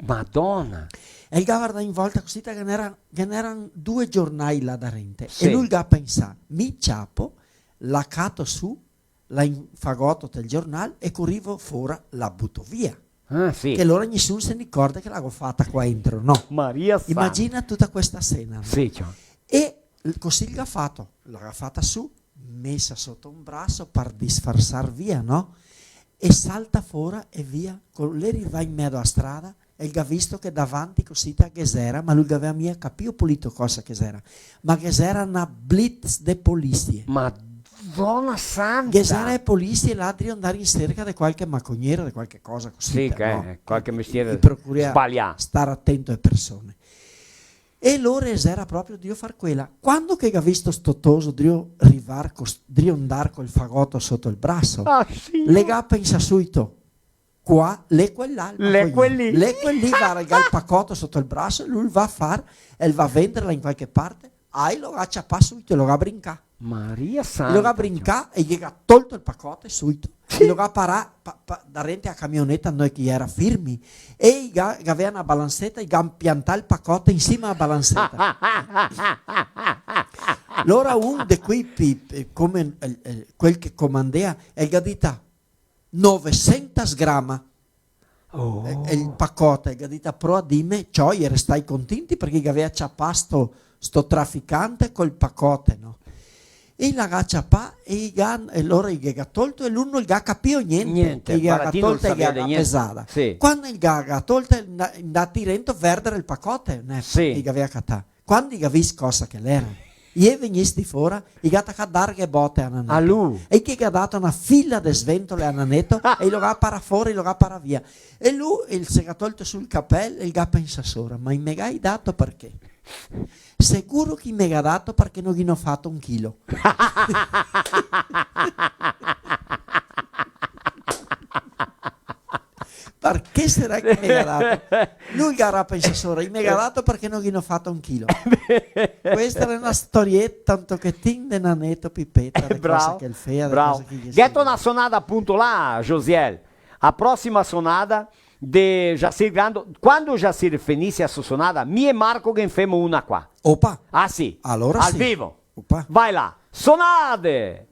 Madona! E el ga vardà in volta cosita, che ghe n'era, che ghe n'era due giornai là darente. Sì. E lu el ga pensà: "Mi ciapo, la cato su, la infagoto tel giornal e co rivo fora la buto via." Ah, sì. Che lora nisun se n'incorze che la go fata qua entro, no? Maria Santa. Imagina tuta questa sena, no? Sì, ciò. E l-, così el ga fato, la ga fata su, mesa soto un braso par disfarsar via, no? E salta fora e via, co l'è rivà in medo a strada, e el ga visto che davanti cosita ghe xera, ma lu gavea mia capìo pulito cosa che xera, ma ghe xera na blitz de polisie. Madona santa! Ghe xera e polisie là drio ndar in serca de qualche macognero, de qualche cosa cosita, sì, che, no? Eh, qualche mestiere sbalià. I procura star atento ae persone. E lora el xera proprio drio far quela. Quando che el ga visto sto toso drio rivar co s-, drio ndar col fagoto soto el braso, ah, sì, el ga pensà suito: "Qua, l'è quel là, el macognero. L'è quel lì. L'è quel lì, varda, el ga el pacoto soto el braso, lu el va a far, el va a venderla in qualche parte." Ai, lo ga ciapà suito, lo ga brincà. Maria Santa, ciò. Lo ga brincà e ghe ga tolto el pacote suito. Sì. E lo ga parà, pa-, pa-, darente a camioneta, no, che i era firmi. E i ga, gavea na balanseta, i ga piantà el pacote in sima a balanseta. Lora un de quei pi-, pi-, come el, el, quel che comandea, el ga dita: "Novesentas grama." Oh. E, e el pacote, el ga dita: "Prova dime", ciò, i era stai contenti parché i gavea ciapà sto, sto traficante col pacote, no? E la ga ciapà e i ga, e lora i ghe ga tolto e lu no el ga capìo gnente. Gnente, che i ghe ga tolto e i ghe ga pesada. Sì. Quando i ghe ga tolto, i ga, i ga tirà dentro vardar el pacote, ne, sì, che i gavea catà. Quando i ga visto cosa che l'era, i è vegnisti fora, i ga tacà darghe bote a Naneto. A lu? E che i ga dato na fila de sventole a Naneto, e i lo ga parà fora, i lo ga parà via. E lu, el se ga tolto su el capel, e el ga pensà sora: "Ma i me ga dato parché? Seguro che i me ga dato parché no ghi n'ò fato un chilo." Parché sarà che i me ga dato? Lu el ga pensà sora: "I me ga dato parché no ghi n'ò fato un chilo." Questa l'è na storieta un tochetin de Naneto Pipeta, de cosa che el fea, de cosa che ghe... Bravo. Gheto na sonada apunto là, Josiel. A prosima sonada de Jacir Grando. Quando Jacir fenise a so sonada, mi e Marco ghe femo una qua. Opa! Ah, sì. Alora sì. Al vivo. Opa. Vai là. Sonade!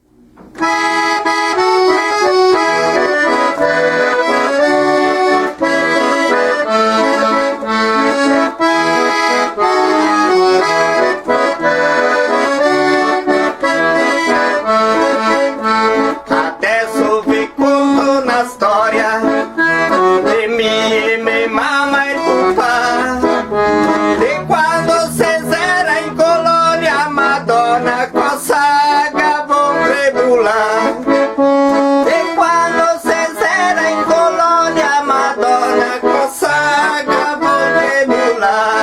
Adeso ve conto na storia de mi e me mama e pupà, de quando se zera in colonia, Madona, cosa gavon tribulà. De quando se zera in colonia, Madona, cosa gavon tribulà.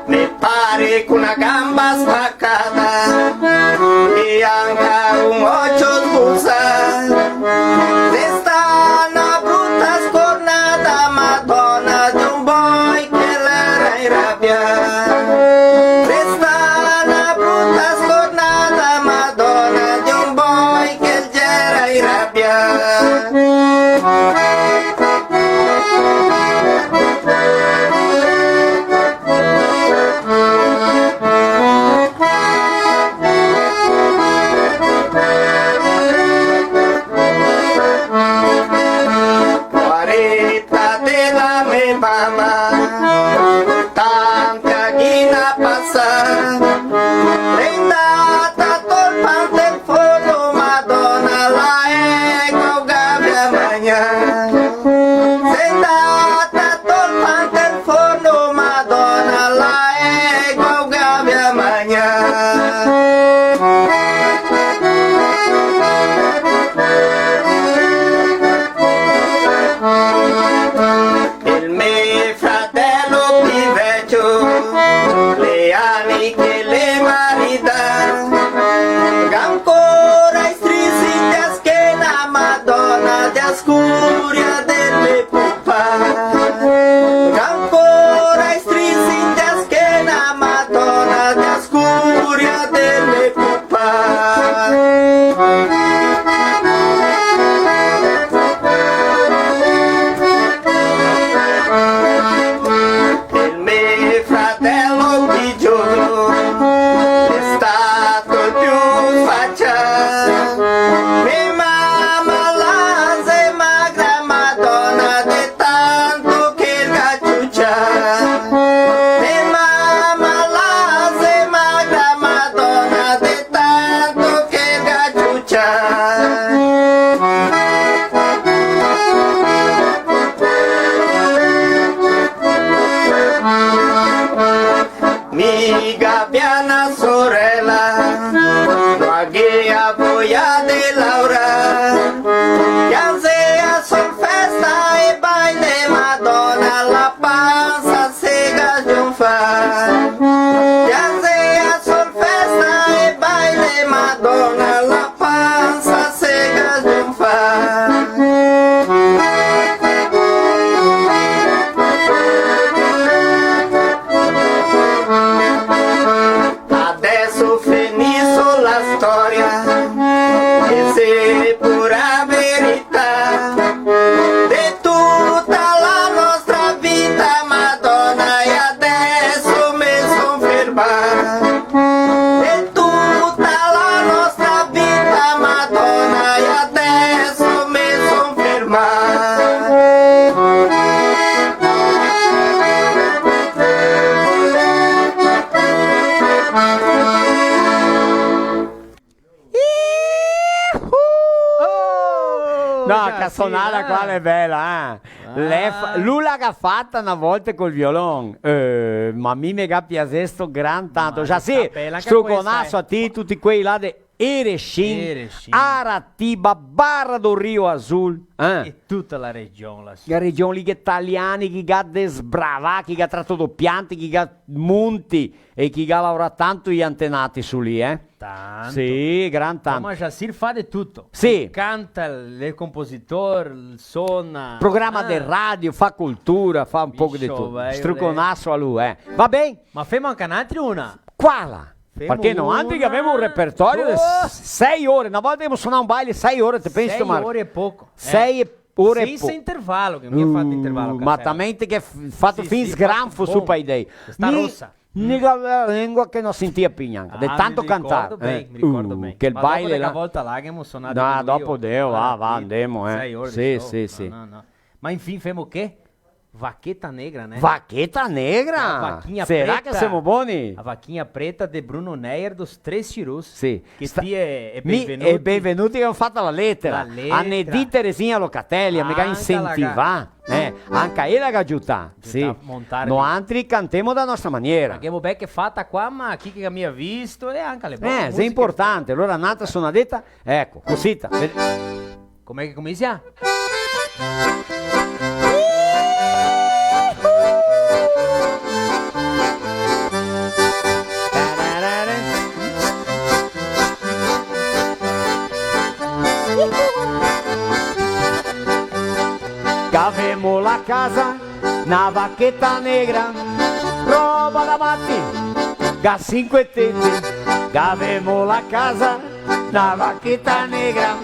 Me pare co na gamba spacada e anca un ocio sbusà. Resta na bruta scornada, Madona, de un boi che l'era inrabià. Resta na bruta scornada, Madona, de un boi che el gera inrabià. Poareta de la me mama, tanta ghina pasà, l'è ndata tol pan del forno, Madona, la egua gavea magnà. L'è ndata tol pan del forno, Madona, la egua gavea magnà. El me fradelo pi vecio l'è ani che l'è maridà, ga ancora i strisi in la schena, Madona, de la scuria del me pupà. Ga ancora i strisi in la schena, Madona, de la scuria del me pupà. El me fradelo pi giovane l'è stato pi sfacià. Me mama la xe magra, Madona, de tanto che el ga ciucià. Me mama la xe magra, Madona, de tanto che el ga ciucià. Mi gavea na sorela, no gavea voia de laorar, che la xe a sol festa e baile, Madona, la pansa se ga sgionfà. Che la xe a sol festa e baile, Madona, la pansa se ga sgionfà. Adeso feniso la storia, e xe pura verità, de tuta la nostra vita, Madona, e adeso me son fermà. De tuta la nostra vita, Madona, e adeso me son fermà. Iuhu! Oh, no, già, che sonada sì, qua eh. L'è bela, eh. Ah. L'è fa-, lu la ga fata na volta col violon. Eh, ma mi me ga piasesto gran tanto. Ma già, sì, capela che struconaso questa è a ti, tuti quei là de Erechim, Erechim. Aratiba, Barra do Rio Azul, eh? E tuta la region là su. La region lì che i taliani, che i ga desbravà, che i ga trato do piante, che i ga monti, e che i ga laorà tanto i antenati su lì, eh? Tanto. Sì, gran tanto. Ma Jacir fa de tuto. Sì. El canta, el xe compositor, el sona. Programa de radio, fa cultura, fa un poco de tuto. Struconaso a lu, eh. Va ben? Ma femo anca n'altra una. Quala? Parché no, anca che gavemo un repertorio de s-, sei ore. Na volta gavemo sonà un baile, sei ore, te pensi, Marco? Sei ore e poco. Sei ore e poco. Sensa intervalo, che no ghe xe fato intervalo, ma talmente che f-, fato fin sgranfo su par i dei. Sta rosa. Ni la lengua che no sentia pi gnanca, de tanto cantar. Ah, me ricordo ben, me ricordo ben. Che el baile là. Ma dopo de che volta là che gavemo sonà. No, dopo deo, va, va, andemo, eh. Sei ore de show. Sì, sì, sì. No, no, no. Ma infin femo che? Vaqueta Negra, né? Vaqueta Negra? La vaquinha preta. Será que semo boni? La vaquinha preta de Bruno Neyer dos Três Chirus. Sì. Che ti e, e Benvenuti. E Benvenuti che gavemo fato la letera. La letera. A Nedi Teresinha Locatelli, me ga insentivà. Eh, anca ela ga giutà. Sì. Giutà a montar. Noantri cantemo da nostra maniera. La ghemo belche fata qua, ma chi che ga mia visto, e anca le bone musiche. Eh, xe importante. Alora, n'altra sonadeta, eco, cosita. Come che cominsia? Gavemo la casa, na vaqueta negra, roba da mati, ga sinque tete. Gavemo la casa, na vaqueta negra,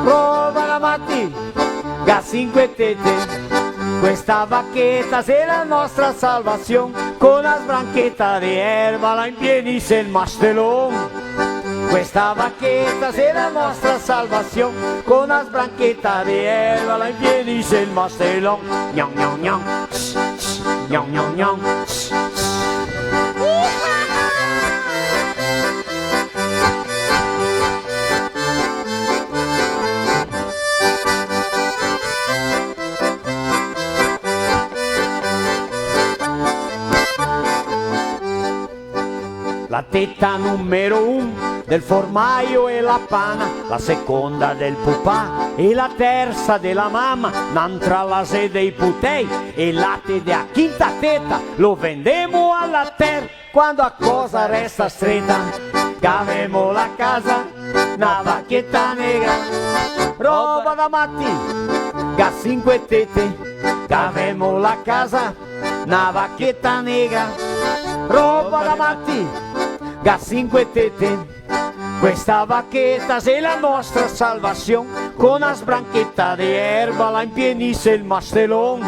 roba da mati, ga sinque tete. Questa vaqueta xe la nostra salvasion, co na sbrancheta de erba la impienise el mastelon. Questa vaqueta xe la nostra salvasion, co na sbrancheta de erba la impienise el mastelon. Gnon, gnon, gnon, gnon, gnon, gnon. La teta numero un del formaio e la pana, la seconda del pupà e la tersa de la mama, n'antra la xe dei putei, e late de a quinta teta lo vendemo a la ter. Quando a cosa resta streta, gavemo la casa, na vaqueta negra, roba da mati, ga sinque tete. Gavemo la casa, na vaqueta negra, roba da mati, ga sinque tete. Questa vaqueta xe la nostra salvasion, co na sbrancheta de erba la impienise el mastelon.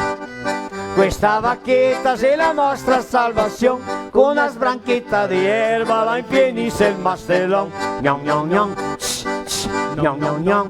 Questa vaqueta xe la nostra salvasion, co na sbrancheta de erba la impienise el mastelon. Gnon, gnon, gnon, gnon, gnon, gnon.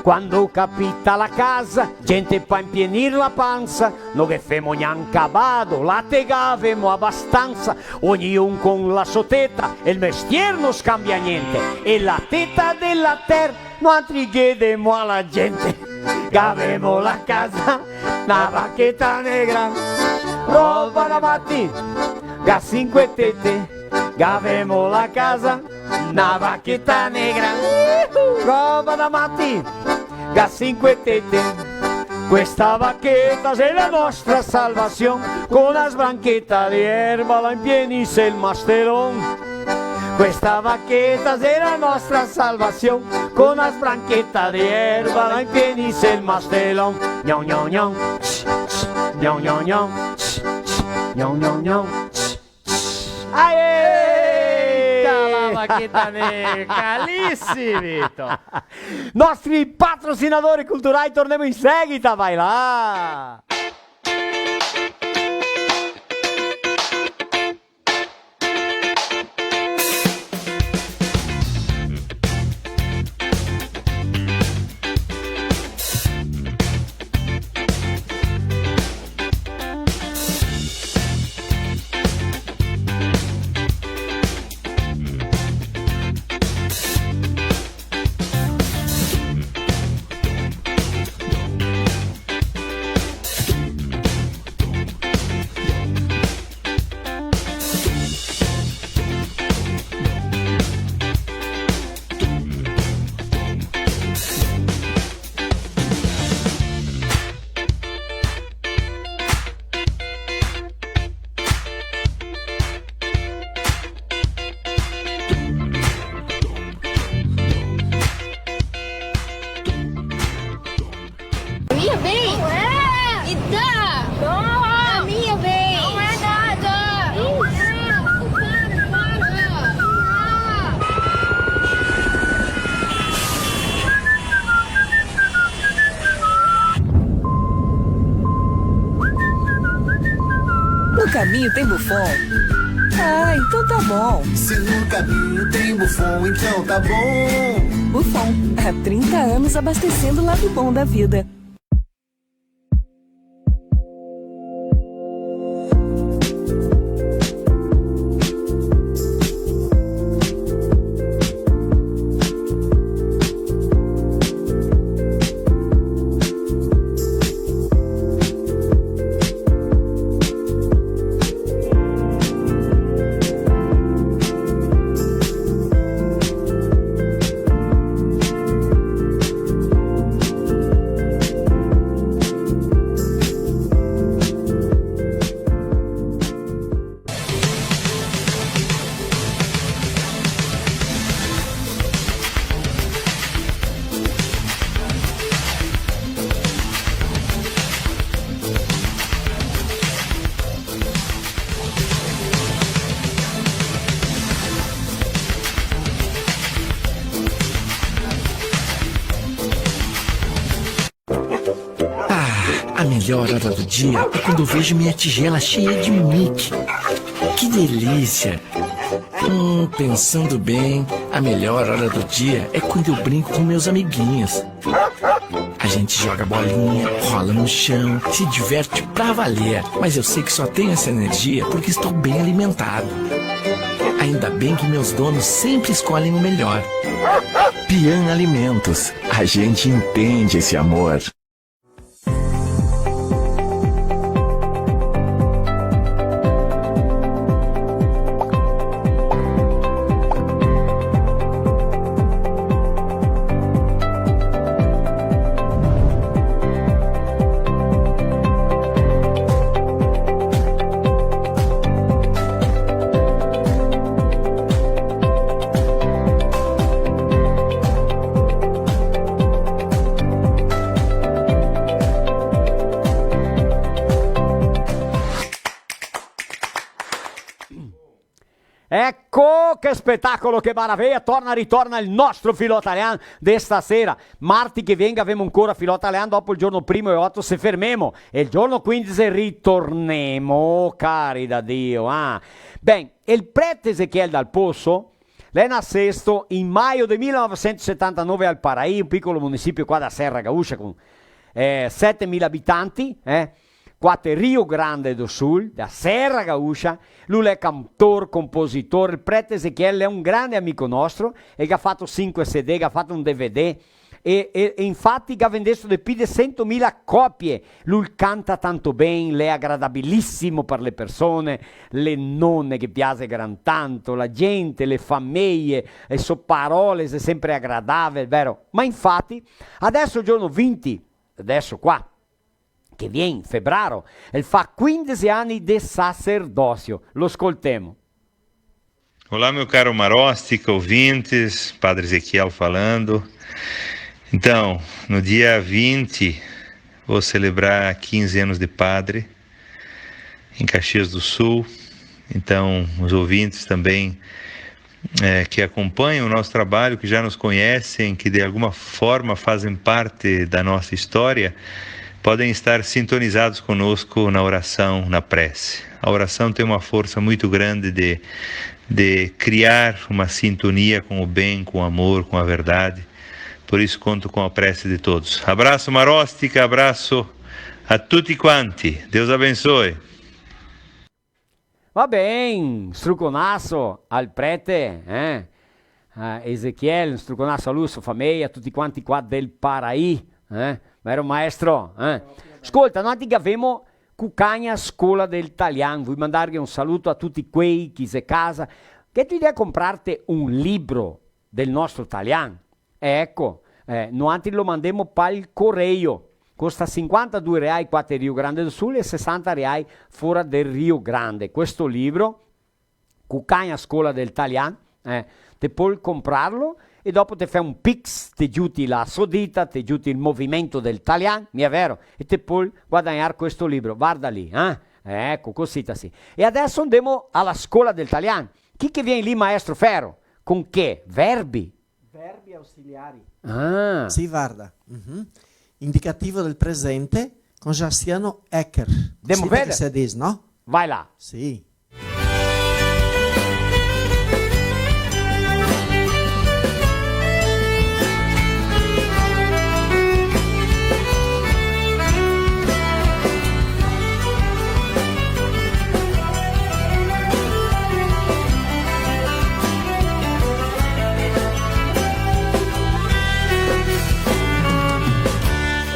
Quando capita la casa, gente pa impienir la pansa, no ghe femo gnanca bado, late gavemo abastansa, ogniun con la so teta, el mestier no scambia gnente, e la teta de la ter, noantri ghe demo a la gente. Gavemo la casa, na vaqueta negra, roba da mati, ga sinque tete. Gavemo la casa, na vaqueta negra, roba da mati, ga sinque tete. Questa vaqueta xe la nostra salvasion, co na sbrancheta de erba la impienise el mastelon. Questa vaqueta xe la nostra salvasion, co na sbrancheta de erba la impienise el mastelon. Gnon, gnon, gnon, gnon, gnon, gnon, gnon, gnon, gnon. Aê! Eita, la vaqueta negra, calissimo, Vito. Nostri patrocinadori culturai, tornemo in seguita, vai là! Caminho tem Buffon? Ah, então tá bom. Se no caminho tem Buffon, então tá bom. Buffon, há trinta anos abastecendo o lado bom da vida. Ah, a melhor hora do dia é quando eu vejo minha tigela cheia de Mickey. Que delícia! Hum, pensando bem, a melhor hora do dia é quando eu brinco com meus amiguinhos. A gente joga bolinha, rola no chão, se diverte pra valer. Mas eu sei que só tenho essa energia porque estou bem alimentado. Ainda bem que meus donos sempre escolhem o melhor. Pian Alimentos, a gente entende esse amor. Eco, che spetacolo, che maraveia! Torna, ritorna el nostro Filò Talian de stasera. Marti che vien gavemo ancora Filò Talian, dopo el giorno primo e oto se fermemo. E el giorno quindese ritornemo, cari da Dio, ah. Ben, el prete Ezequiel Dal Pozo, l'è nasesto in maio del mila novesento setantanove al Paraí, un picolo munisipio qua da Serra Gaúcha con, eh, setemila abitanti, eh. Qua te Rio Grande do Sul, da Serra Gaúcha, lu l'è cantor, compositor, el prete Ezequiel l'è un grande amico nostro, el ga fato sinque C D, el ga fato un D V D, e, e, e infati el ga vendesto de pi de sentomila copie. Lu el canta tanto ben, l'è agradabilisimo par le persone, le none che piase gran tanto, la gente, le fameie, e so parole xe sempre agradave, vero? Ma infati, adeso giorno vinti, adeso qua, che vien, febraro, el fa quindese ani de sacerdosio. Lo scoltemo. Olá, meu caro Maróstica, ouvintes, Padre Ezequiel falando. Então, no dia vinte, vou celebrar quinze anos de padre em Caxias do Sul. Então, os ouvintes também, é, que acompanham o nosso trabalho, que já nos conhecem, que de alguma forma fazem parte da nossa história, podem estar sintonizados conosco na oração, na prece. A oração tem uma força muito grande de, de criar uma sintonia com o bem, com o amor, com a verdade. Por isso, conto com a prece de todos. Abraço, Maróstica, abraço a tutti quanti. Deus abençoe. Va ben, struconaso al prete, eh? A Ezequiel, un struconaso a lu, so fameia, a tuti quanti qua del Paraí, eh? Vero maestro, eh? Scolta, noantri gavemo Cucagna Scola del Talian, vui mandarghe un saluto a tuti quei che xe casa. Gheto idea comprarte un libro del nostro talian? Eco, eh, noantri lo mandemo pal coreio. Costa sinquantadue reai qua te Rio Grande do Sul e sesanta reai fora del Rio Grande. Questo libro, Cucagna Scola del Talian, eh, te pol comprarlo e dopo te fè un pix, te giuti la sodita, te giuti el movimento del talian, mia vero? E te pol guadagnar questo libro. Varda lì, eh? Eco, cosita sì. E adeso ndemo a la Scola del Talian. Chi che vien lì, maestro Ferro? Con che? Verbi? Verbi ausiliari. Ah. Sì, varda. Mhm. Indicativo del presente con Jastiano Ecker. Demo veder. Cosita che se dis, no? Vai là. Sì.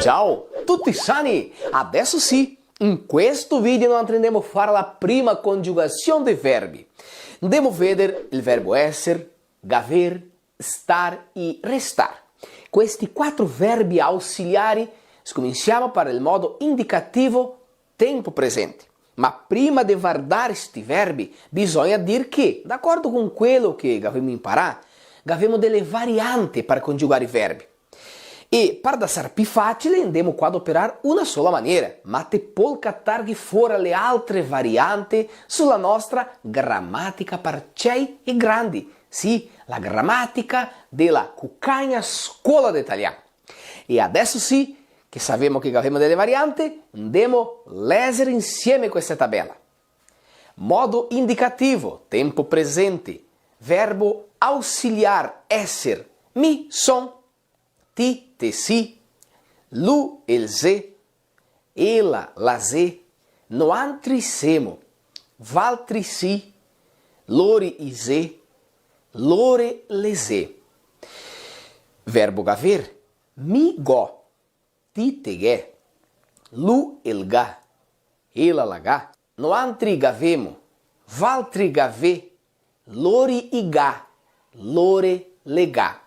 Ciao, tuti sani? Adeso sì, in questo video noantri ndemo far la prima congiugasion dei verbi. Ndemo veder el verbo esser, gaver, star e restar. Questi quatro verbi ausiliari, scominsiamo par el modo indicativo, tempo presente. Ma prima de vardar sti verbi, bisogna dir che, d'acordo con quelo che gavemo imparà, gavemo dele variante par congiugar i verbi. E par dasar pi facile, ndemo qua doperar una sola maniera, ma te pol catarghe fora le altre variante su la nostra gramatica par cei e grandi, sì, la gramatica de la Cucagna Scola de Talian. E adeso sì che savemo che gavemo dele variante, ndemo leser insieme questa tabela. Modo indicativo, tempo presente, verbo ausiliar esser, mi son, ti te si, lu el xe, ela la xe, noantri semo, valtri si, lori i xe, lore le xe. Verbo gaver, mi go, ti te ghe, lu el ga, ela la ga, noantri gavemo, valtri gavè, lori i ga, lore le ga.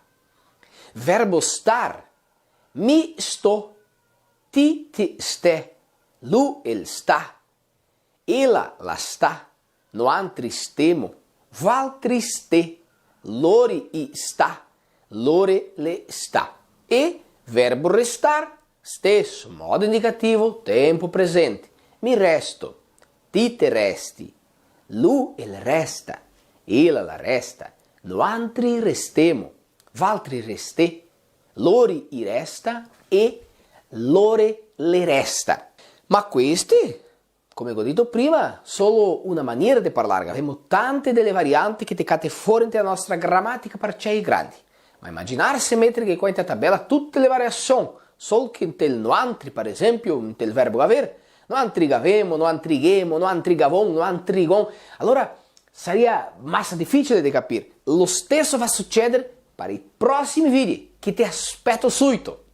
Verbo star, mi sto, ti te ste, lu el sta, ela la sta, noantri stemo, valtri ste, lori i sta, lore le sta. E verbo restar, steso modo indicativo, tempo presente. Mi resto, ti te resti, lu el resta, ela la resta, noantri restemo, valtri restè, lori i resta e lore le resta. Ma questi, come go dito prima, solo una maniera de parlar, gavemo tante dele variante che te cate fora inte la nostra gramatica par cei e grandi. Ma imaginarse meterghe qua inte la tabela tute le variasion, sol che inte el noantri, par esempio, inte el verbo gaver, noantri gavemo, noantri ghemo, noantri gavon, noantri gon. Alora, saria masa dificile de capir. Lo steso va suceder par i prosimi video, che te aspeto suito.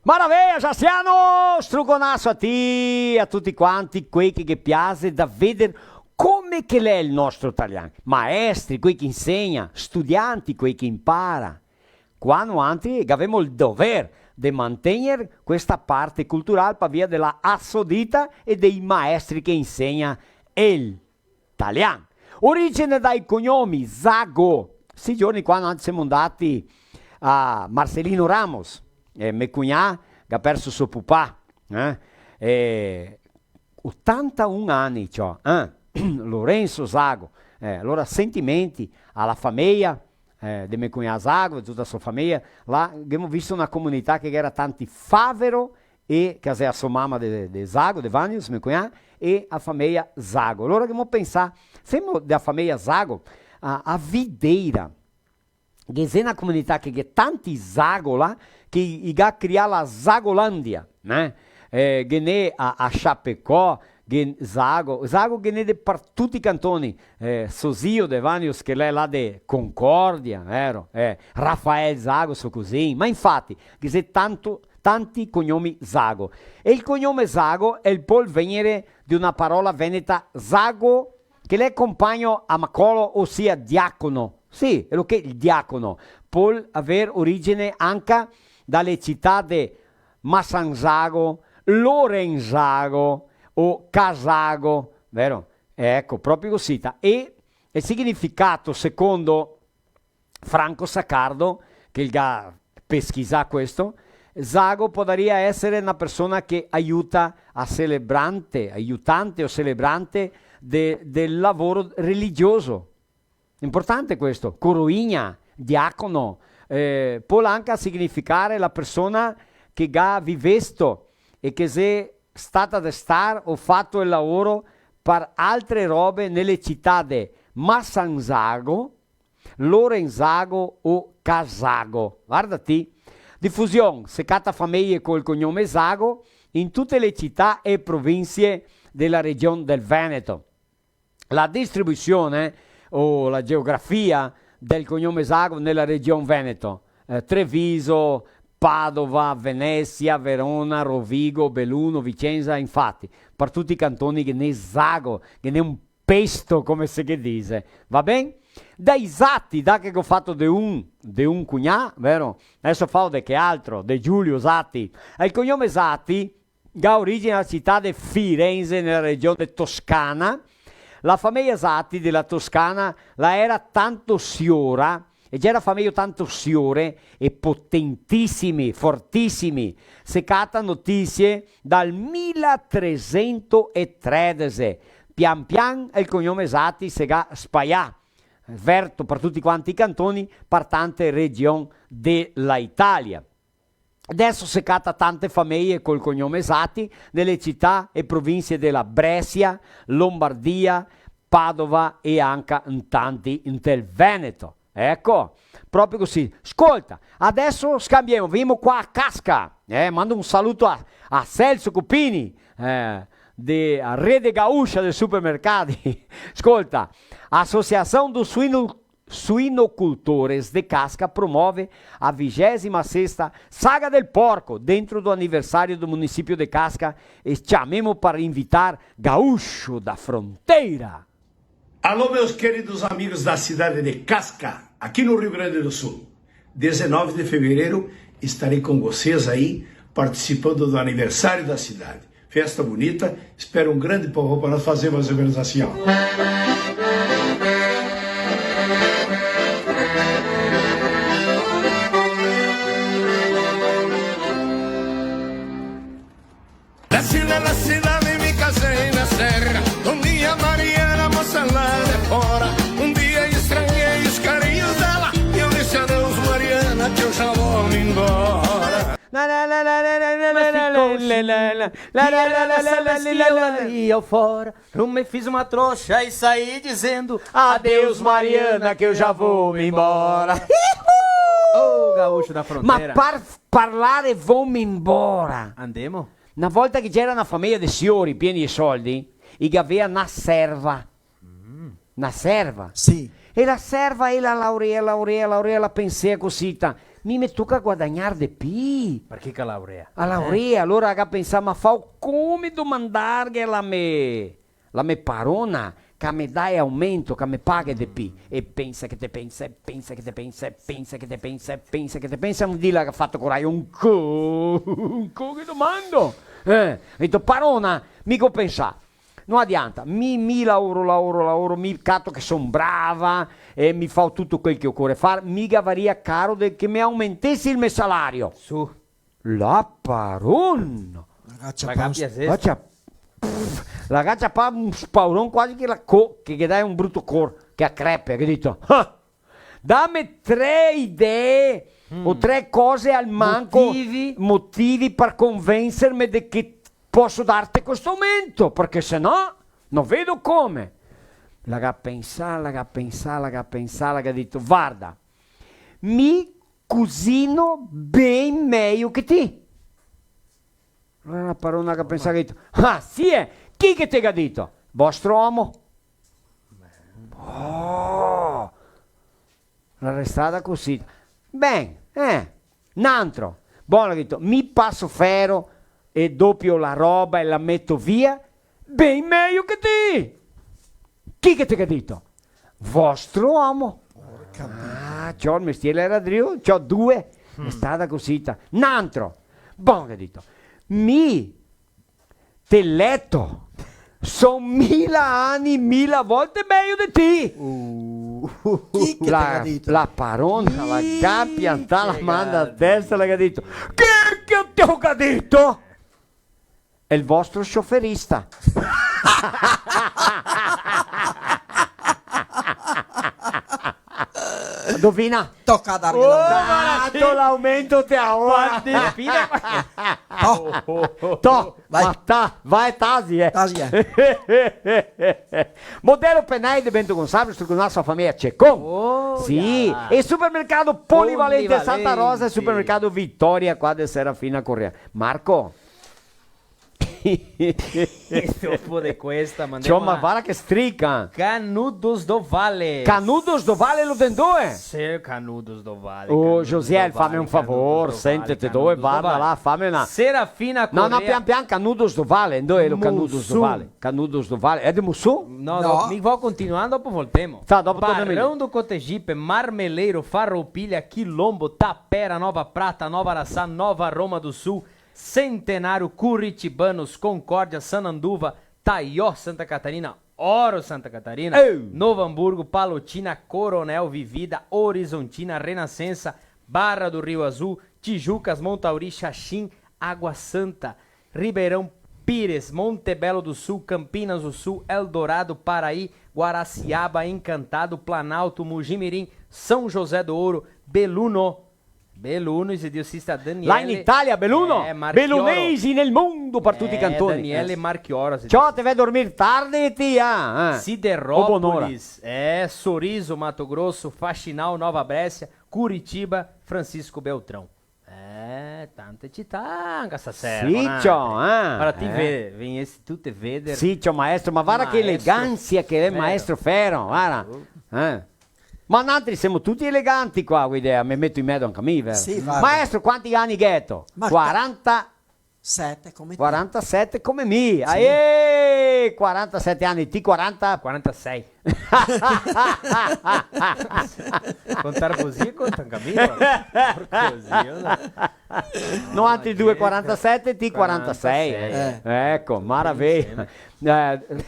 Maraveia, Jastiano! Struconaso a ti, a tuti quanti, quei che ghe piase da veder come che l'è el nostro talian. Maestri, quei che insegna, studianti, quei che impara. Qua noantri gavemo el dover de mantegner questa parte cultural par via de la Assodita e dei maestri che insegna el talian. Origine dai cognomi, Zago. Sti giorni qua noantri semo ndati a Marcelino Ramos, eh, me cugnà che ga perso so pupà, eh? E otantaun ani, ciò, eh? Lorenzo Zago. Eh, alora sentimenti a la fameia, eh, de me cugnà Zago, de tuta so fameia. Là ghemo visto na comunità che ghe gera tanti Favero e che xe a so mama de, de Zago, de Vanius, me cugnà, e a fameia Zago. Alora ghemo pensà, semo de a fameia Zago, a, a Videira. Ghe xe na comunità che ghe tanti Zago là, che i, i ga crià la Zagolandia, né? Eh, ghe n'è a, a Chapecó, ghe, Zago, Zago ghe n'è de par tuti i cantoni, eh, so zio de Vanius, che l'è là de Concordia, vero? Eh, Rafael Zago, so cusin, ma infati, ghe xe tanto, tanti cognomi Zago. E el cognome Zago el pol vegnere de una parola veneta zago, che l'è compagno a macolo, osia diacono. Sì, xe lo che el diacono. Pol aver origine anca da le cità de Massanzago, Lorenzago o Casago, vero? Eco, proprio cosita. E el significato, secondo Franco Saccardo, che el ga pesquisà questo, Zago podaria esser na persona che aiuta a celebrante, aiutante o celebrante de, del lavoro religioso. Importante questo. Coroinha, diacono, eh, pol anca significare la persona che ga vivesto e che xe stata de star o fato el laoro par altre robe nele cità de Massanzago, Lorenzago o Casago. Varda ti. Difusion: se cata fameje col cognome Zago in tute le cità e provinsie de la region del Veneto. La distribuzione o la geografia del cognome Zago nella region Veneto, eh, Treviso, Padova, Venezia, Verona, Rovigo, Belluno, Vicenza, infati, par tuti i cantoni ghe n'è Zago, ghe n'è un pesto, come se ghe dixe. Va ben? Dai Zati, da che go fato de un, de un cugnà, vero? Adeso fao de che altro, de Giulio Zati. E el cognome Zati ga origine nela cità de Firenze, nela region de Toscana. La fameja Zati de la Toscana la era tanto siora, e gera famejo tanto siore e potentisimi, fortisimi. Se cata notisie dal mila tresento e tredese. Pian pian el cognome Zati se ga spaià verto par tuti quanti i cantoni, par tante region de la Italia. Adeso se cata tante fameje col cognome Zati nele cità e provinsie de la Bresia, Lombardia, Padova e anca in tanti inte el Veneto. Eco, proprio cusì. Scolta, adeso scambiemo, vegnemo qua a Casca. Eh, mando un saluto a, a Celso Cupini, eh, de a Rede Gaúcha de Supermercadi. Scolta, Associação do Suíno Suinocultores de Casca promove a vigésima sexta Saga del Porco, dentro do aniversário do município de Casca, e chamemo para invitar Gaúcho da Fronteira. Alô, meus queridos amigos da cidade de Casca, aqui no Rio Grande do Sul. Dezenove de fevereiro estarei com vocês aí, participando do aniversário da cidade. Festa bonita, espera um grande povo para nós fazer mais ou menos assim, ó. Nasci na cidade, me casei na serra, com minha Mariana, moça lá de fora. Um dia estranhei os carinhos dela, e eu disse adeus, Mariana, que eu já vou me embora. Mas ficou, e ela sabia que eu fora. Não me fiz uma trouxa e saí dizendo: "Adeus, Mariana, que eu já vou me embora." Ô, gaúcho da fronteira. Ma par-, parlare "vou me embora". Andemo? Na volta che ghe gera na fameja de siori pieni de soldi, i gavea na serva. Mm. Na serva. Sì. E la serva, ela laurea, laurea, laurea, la pensea cusita: "Mi me toca guadagnar de pi." Parché che la laurea? A laurea, eh, alora la ga pensà: "Ma fao come domandarghe a la me, la me parona, che me dae aumento, che me paghe de pi?" E pensa che te pensa, e pensa che te pensa, e pensa che te pensa, e pensa che te pensa, un dì la ga fato corajo: "Un co-, un co che domando?" Eh, ga dito: "Parona, mi go pensà. No adianta, mi, mi laoro, laoro, laoro, mi cato che son brava e mi fao tuto quel che ocore far, mi gavaria caro de che me aumentesi el me salario." Su. La parona. La ga ciapà un s-, la ga ciapà, pff, la ga ciapà un spauron quasi che la co-, che, che ghe dà un bruto cor, che la crepa, che ga dito: "Ah! Dame tre idee o tre cose al manco, motivi, motivi par convenserme de che poso darte questo aumento, parché se no, no vedo come." La ga pensà, la ga pensà, la ga pensà, la ga dito: "Varda, mi cusino ben mejo che ti." Alora la parona ga pensà, ga dito: "Ah, sì, eh? Chi che te ga dito?" "Vostro omo." Oh! La restada cusì. "Ben, eh, n'antro." "Bon," la ga dito, "mi paso fero e dopio la roba e la meto via ben mejo che ti." "Chi che te ga dito?" "Vostro omo." Porca. Ah, ciò, el mestier l'era drio, ciò, due. Mm. Restada cusita. "N'antro." "Bon," ga dito, "mi te leto son mila ani, mila volte mejo de ti." Uh. Chi che te ga dito? La parona la ga piantà la man a destra, la ga dito: "Chi che te ga dito?" "El vostro scioferista." Dovina. Toca darghe la... Oh, ma sì. Dato l'aumento te aora. Quante pile? To. To. Vai. Ma ta, vai, tasi, eh. Tasi, eh. Modelo Penai de Bento Gonçalves, struconaso a fameia Cecon. Oh, sì, ja. E supermercado Polivalente Santa Rosa e supermercado Vitória qua de Serafina Corrêa. Marco. E dopo de questa mandemo... Ciò, ma varda che strica. Canudos do Vale. Canudos do Vale lo ten dove? Sì, Canudos do Vale. Ô, Josiel, fame un favor, sentete dove, varda là, fame na... Serafina Corrêa. No, no, pian pian, Canudos do Vale, dove xe lo Canudos do Vale? Canudos do Vale, xe de Muçum? No, no, mi vao continuando, dopo voltemo. Tá, dopo tornemo. Barão do Cotegipe, Marmeleiro, Farroupilha, Quilombo, Tapera, Nova Prata, Nova Araçá, Nova Roma do Sul, Centenário, Curitibanos, Concórdia, Sananduva, Taió, Santa Catarina, Oro, Santa Catarina, Novo Hamburgo, Palotina, Coronel Vivida, Horizontina, Renascença, Barra do Rio Azul, Tijucas, Montauri, Xaxim, Água Santa, Ribeirão Pires, Monte Belo do Sul, Campinas do Sul, Eldorado, Paraí, Guaraciaba, Encantado, Planalto, Mojimirim, São José do Ouro, Beluno, Beluno, e se Dio esiste, Daniele. Là in Italia, Beluno! Eh, Marchioro. Belunesi nel mondo, par tuti i cantoni. Daniele Marchioro, se Dio esiste. Ciò, te ve dormir tardi, ti, ah, eh. Siderópolis, eh, Sorriso, Mato Grosso, Faxinal, Nova Bréscia, Curitiba, Francisco Beltrão. Eh, tante cità, anca stasera. Sì, ciò, eh. Ora ti ve-, vegnesti tute veder. Sì, ciò, maestro, ma varda che elegansia che xe, maestro Ferro, varda. Eh. Ma nantri semo tuti eleganti qua, guarda, me meto in mezo anca mi, vero? Sì, varda. Maestro, quanti ani gheto? Ma quaranta. Sete, come ti. Quarantasete come mi. Sì. Aê! Quarantasete ani, ti quaranta? Quarantasei. Contar cusì conta anca mi, oh. Porco Dio. No, altri due quarantasete, ti quarantasei. Quarantasei. Eh. Eco, maraveia. Insieme. Eh,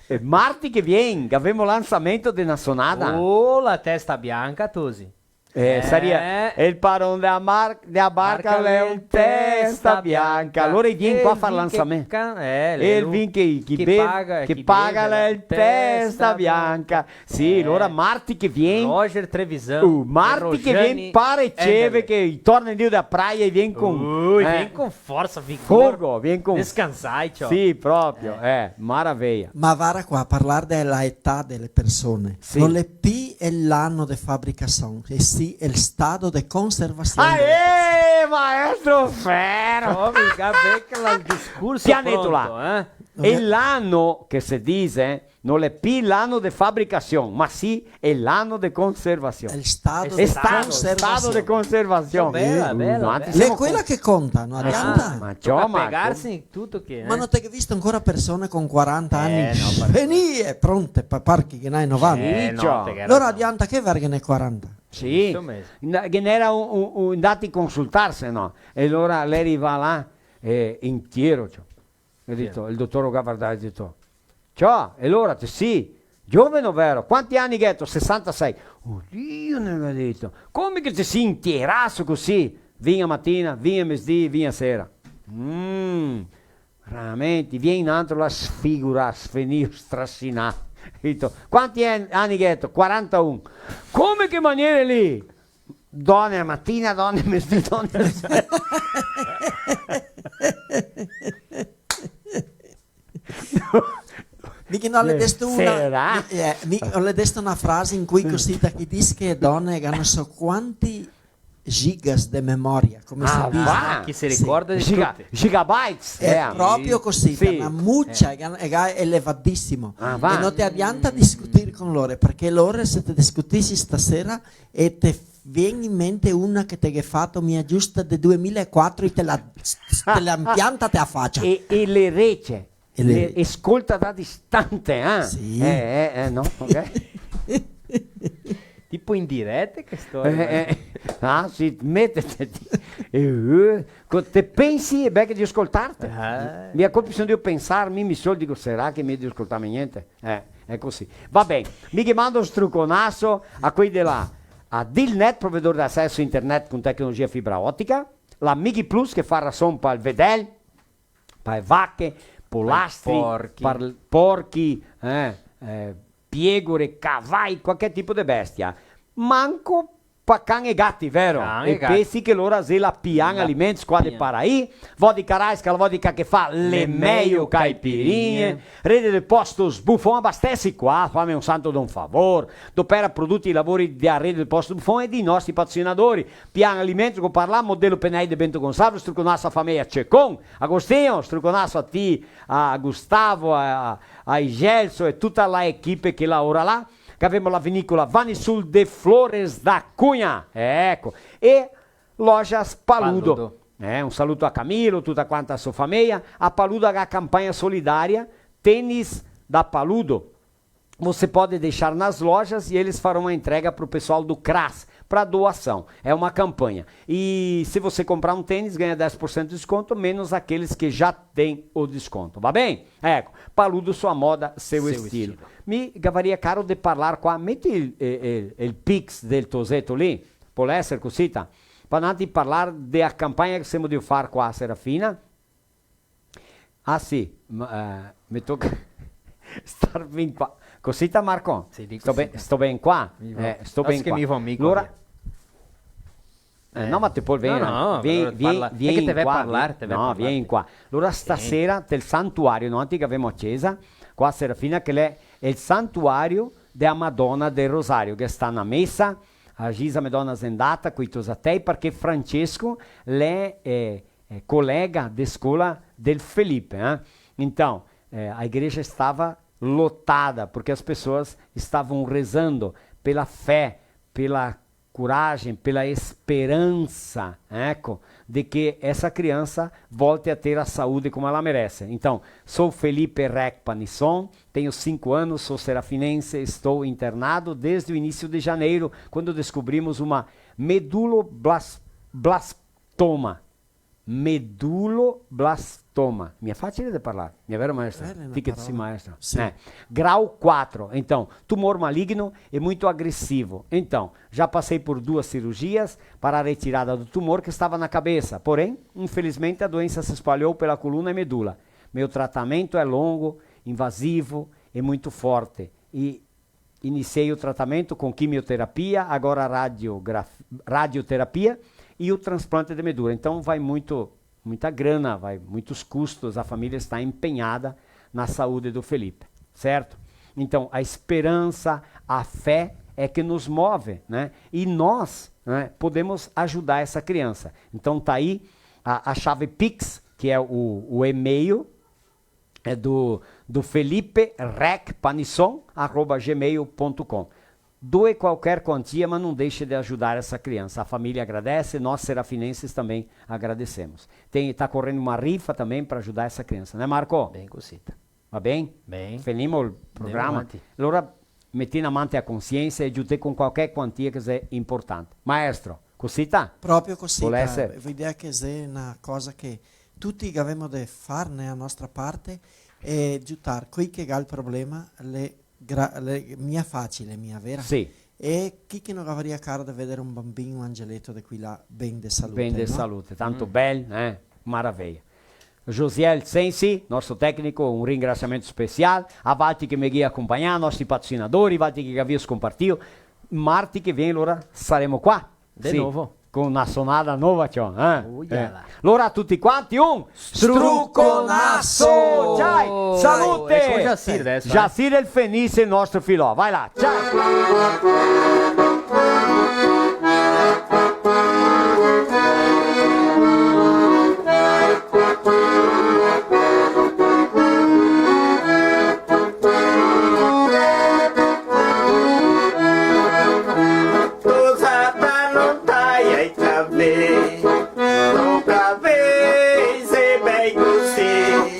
E marti che vien, che gavemo lansamento de na sonada. Oh, la Testa Bianca, tosi. Eh, saria el paron de la mar-, de la barca, l'è el Testa Bianca. Alora el vien qua a far lansamento. Eh, el vin che, che paga, che paga, l'è el Testa Bianca. Sì, alora marti che vien. Roger Trevisan. Uh, marti che vien, pare ceve che i torna indrio da praia e vien con, uh, eh, vien con forsa, vigor. Fogo, vien con... Descansai, ciò. Sì, proprio, eh, maraveia. Ma vara qua, parlar de la età de le persone. Sì. No l'è pi el ano de fabricasion, e sì el stato de conservasion de le persone. Aê, maestro Ferro! Oh, mi ga ben che el discorso pronto, eh? Pianeto là. E l'ano che se dise, no l'è pi l'ano de fabricasion, ma sì el ano de conservasion. El stato de conservasion. El stato, stato de conservasion. Bela, bela, bela. L'è quela che conta, no adianta. Ma ciò, ma pegarse in tuto che, eh. Ma no te ga visto ancora persone con quaranta ani? Eh, no, par... Venie, pronte, pa-, parchi che n'ai novanta. Eh, no, ciò. Alora adianta che verghene quaranta? Sì. Insoma. Ghe n'era un, un, un, ndati consultarse, no? E alora l'è rivà là, eh, intiero, ciò. Ga dito, el dotor lo ga vardà e ga dito: "Ciò, e alora te sì gioveno, vero? Quanti ani gheto?" "Sesantasei." "Odio", el ga dito. "Come che te sì intieraso cusì? Vin a matina, vin a mesdì, vin a sera." "Mm, veramente, vien un altro là sfigurà, sfenìo, strasinà." Dito: "Quanti an-, ani gheto?" "Quarantaun." "Come che maniere lì?" "Done a matina, done a mesdì, done a sera." Mi che no le desto una, mi, eh, mi, no le desto una frase in cui cosita che dis che e done che gano so quanti gigas de memoria, come se dise. Ah, va! Chi se ricorda de tuti. Giga-, gigabytes, eh, proprio cosita, sì, una mucia, eh, che, che xe elevadisimo. Ah, va. E no te adianta discutir con lore, parché lore se te discutisi stasera e te vien in mente una che te ghe fato mia giusta de duemila e quatro e te la, te la impianta te a facia. E, e le rece. E le... le scolta da distante, eh? Sì. Eh, eh, eh, no, ok. Tipo in direta che storia, eh, eh. Ah, sì, metete, eh, eh, co-, te pensi e beh che de scoltarte. Ah. Mi go bisogno de pensar, mi, mi sol digo, sarà che mi de scoltarme gnente? Eh, xe cusì. Va ben, mi ghe mando un struconaso a quei de là, a Dilnet, provedor de aceso internet con tecnologia fibra otica, la Mighi Plus che fa rason pa el vedel, pa le vache, polastri, par porchi, eh, eh, piegore, cavai, qualche tipo de bestia. manco pa can e gati, vero? Can e gati. E pensi che lora xe la Pian Alimentos, qua de Paraí, vodka Raiska, la vodka che fa le meio caipirinhe, Rede de Postos Buffon, abastece qua, fame un santo de un favor, dopera produti e lavori da Rede de Postos Buffon e dei nostri patrocinadori, Pian Alimentos, go parlà, Modelo Penei de Bento Gonçalves, struconasso a fameia Cecon, Agostinho, struconasso a ti, a Gustavo, a, a Igelso e tuta la equipe che laora là, che gavemo la vinicola Vanisul de Flores da Cunha, eco, e Lojas Paludo. Paludo. Eh, un saluto a Camilo, tuta quanta a so fameia. A Paludo ga campagna solidaria, tênis da Paludo. Você pode deixar nas lojas e eles farão a entrega pro pessoal do CRAS, pra doação. É uma campanha. E se você comprar um tênis, ganha dez por cento de desconto, menos aqueles que já têm o desconto. Va ben? Eco, Paludo, sua moda, seu estilo. Mi gavaria caro de parlar qua, meti el, el, el, el Pix del toseto lì, pol eser cusita? Pa noantri parlar de a campagna che semo drio far qua, Serafina. Ah, sì, ma, eh, me toca star ben qua. Cosita, Marco? Sì, digo sto ben, cosita. Sto ben qua? Mi va. Eh, sto ben qua. Alora, eh, no, ma te pol vegner. No, no, vien, vien, parla-, vien qua, parlar, vien, te ve no, parlar, vien qua. Alora, sì. Stasera, del santuario, no, antica gavemo a cesa, qua a Serafina, che l'è el santuario dea Madona del Rosario, che sta na mesa, a Gisa Madona Zendata, coi tosatei, parché Francesco l'è, eh, eh, colega de scola del Felipe, eh? Então, eh, a igreja estava lotada, porque as pessoas estavam rezando pela fé, pela coragem, pela esperança, eco, de que essa criança volte a ter a saúde como ela merece. Então, sou Felipe Rec Panisson, tenho cinco anos, sou serafinense, estou internado desde o início de janeiro, quando descobrimos uma meduloblas-, blastoma. Meduloblastoma. Mi è facile de parlar, mi è vero, maestra? Eh, l'è na parola. Ti che te si maestra. Sì. Eh. Grau quatro. Então, tumor maligno e muito agressivo. Então, já passei por duas cirurgias para a retirada do tumor que estava na cabeça. Porém, infelizmente, a doença se espalhou pela coluna e medula. Meu tratamento é longo, invasivo e muito forte. E iniciei o tratamento com quimioterapia, agora radiograf-, radioterapia e o transplante de medula. Então, vai muito, muita grana, vai muitos custos. A família está empenhada na saúde do Felipe, certo? Então, a esperança, a fé é que nos move, né? E nós, né, podemos ajudar essa criança. Então, tá aí a, a chave Pix, que é o, o e-mail, é do, do Felipe Rec Panisson, arroba gmail ponto com. Doe qualquer quantia, mas não deixe de ajudar essa criança. A família agradece, nós serafinenses também agradecemos. Tem, tá correndo uma rifa também pra ajudar essa criança, né, Marco? Ben cosita. Va ben? Ben. Finimo el programa. Ndemo avanti. Alora, metì na man te a consiensa e giutè con qualche quantia che xe importante. Maestro, cosita? Proprio cosita. Vol eser? L'idea che xe na cosa che tuti gavemo de far, né, a nostra parte e giutar quei che ga el problema, l'è gra-, l'è mia facile, mia vera? Sì. E chi che no gavaria caro de veder un banbin, un angeleto de quei là, ben de salute, no? Ben de salute, tanto bel, eh? Maraveia. Josiel Sensi, nostro tecnico, un ringrasiamento special, a valtri che me gavì acompagnà, nostri patrocinadori, valtri che gavì sconpartìo. Marti che vien, alora, saremo qua. De novo. Sì, con na sonada nova, ciò, eh? Uiala. Eh. Alora, a tuti quanti, un struconasso! Struconasso! Ciao, salute! Ciao, e con Jacir adesso, eh? Jacir el Fenice, el nostro filò. Vai là, ciao! Tosata no taia i cavei, no cavei xe bei cusì.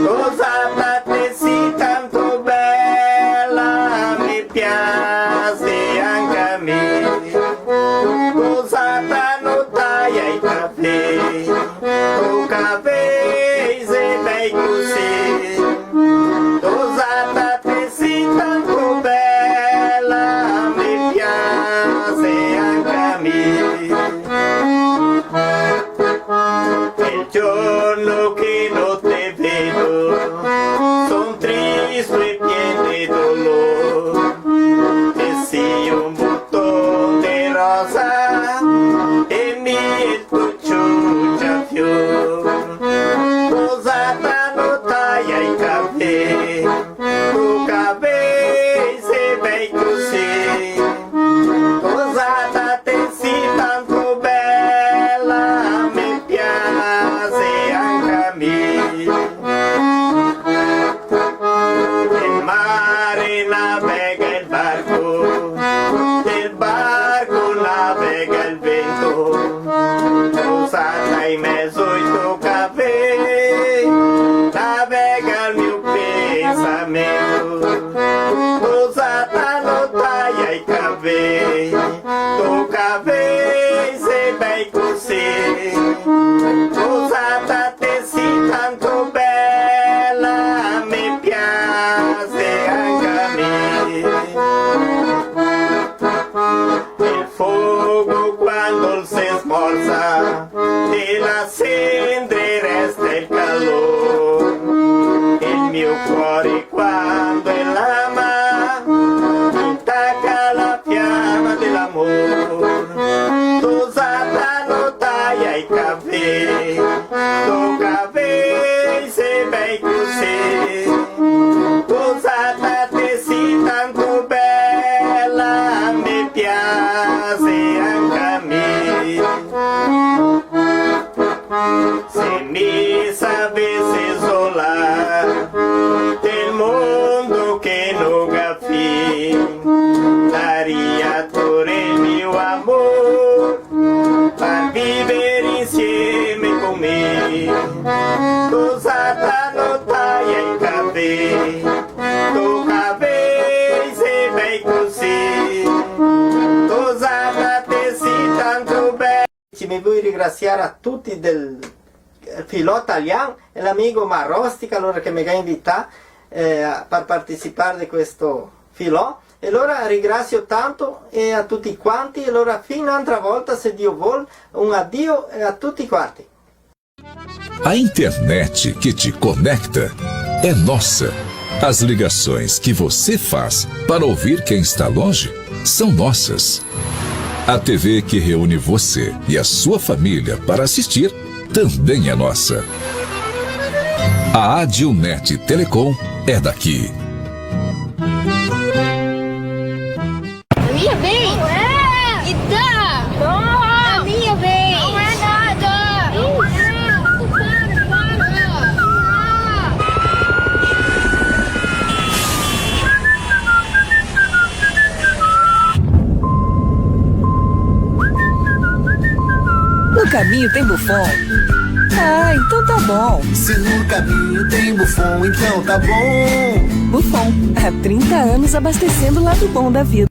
Tosata te si tanto bela, me piaxe anca a mi. Tosata no taia i cavei, no cavei xe bei cusì. Tosata te si tanto bela, me piaxe anca a mi. El giorno che no te vedo, son tristo e pien de dolor. Te si un boton Tosada in mezo i to cavei, navega el mio pensamento. Tosada no taia i cavei, to cavei xe bei cusì. Tosada te si tanto bela, me piaxe anca a mi. El fogo quando el se smorza, de la cendre resta el calor. El mio cuore quando el ama, intaca la fiama de l'amor. Tosada no taia i cavei, to cavei xe bei cusì. Tosada te si tanto bela, me piaxe anca a mi. Se mi savese zolar del mondo che no ga fin, daria tuto el mio amor par viver insieme con mi. Tosada no taia i cavei, to cavei xe bei cusì. Tosada te si tanto bela. Mi vui ringrasiar a tuti del, eh, Filò Talian e l'amigo Marostica, alora, che me ga invità, eh, a, par participar de questo filò. E alora ringrasio tanto e a tuti quanti, e alora fin n'antra volta, se Dio vol, un adio, eh, a tuti quanti. A internet que te conecta é nossa. As ligações que você faz para ouvir quem está longe são nossas. A T V que reúne você e a sua família para assistir também é nossa. A Adilnet Telecom é daqui. A minha vez? Não é! Me dá! Não! A minha vez! Não é nada! Não é! Para, para! No caminho tem Buffon? Ah, então tá bom. Se no caminho tem Buffon, então tá bom. Buffon, há trinta anos abastecendo o lado bom da vida.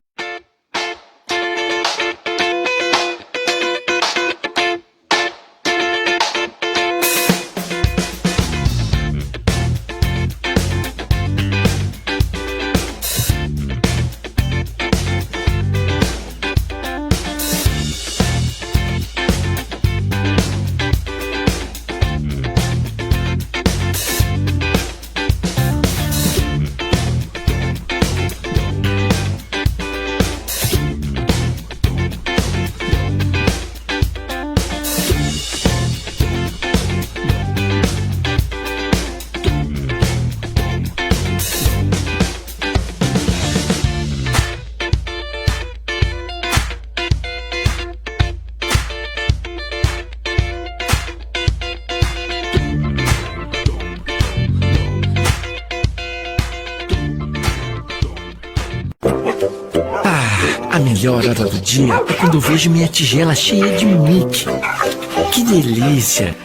Ah, a melhor hora do dia é quando eu vejo minha tigela cheia de Mickey. Que delícia!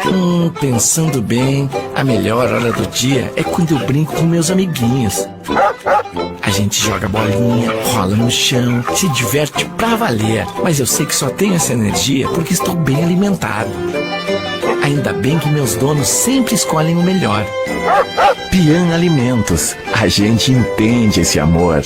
Hum, pensando bem, a melhor hora do dia é quando eu brinco com meus amiguinhos. A gente joga bolinha, rola no chão, se diverte pra valer. Mas eu sei que só tenho essa energia porque estou bem alimentado. Ainda bem que meus donos sempre escolhem o melhor. Pian Alimentos, a gente entende esse amor.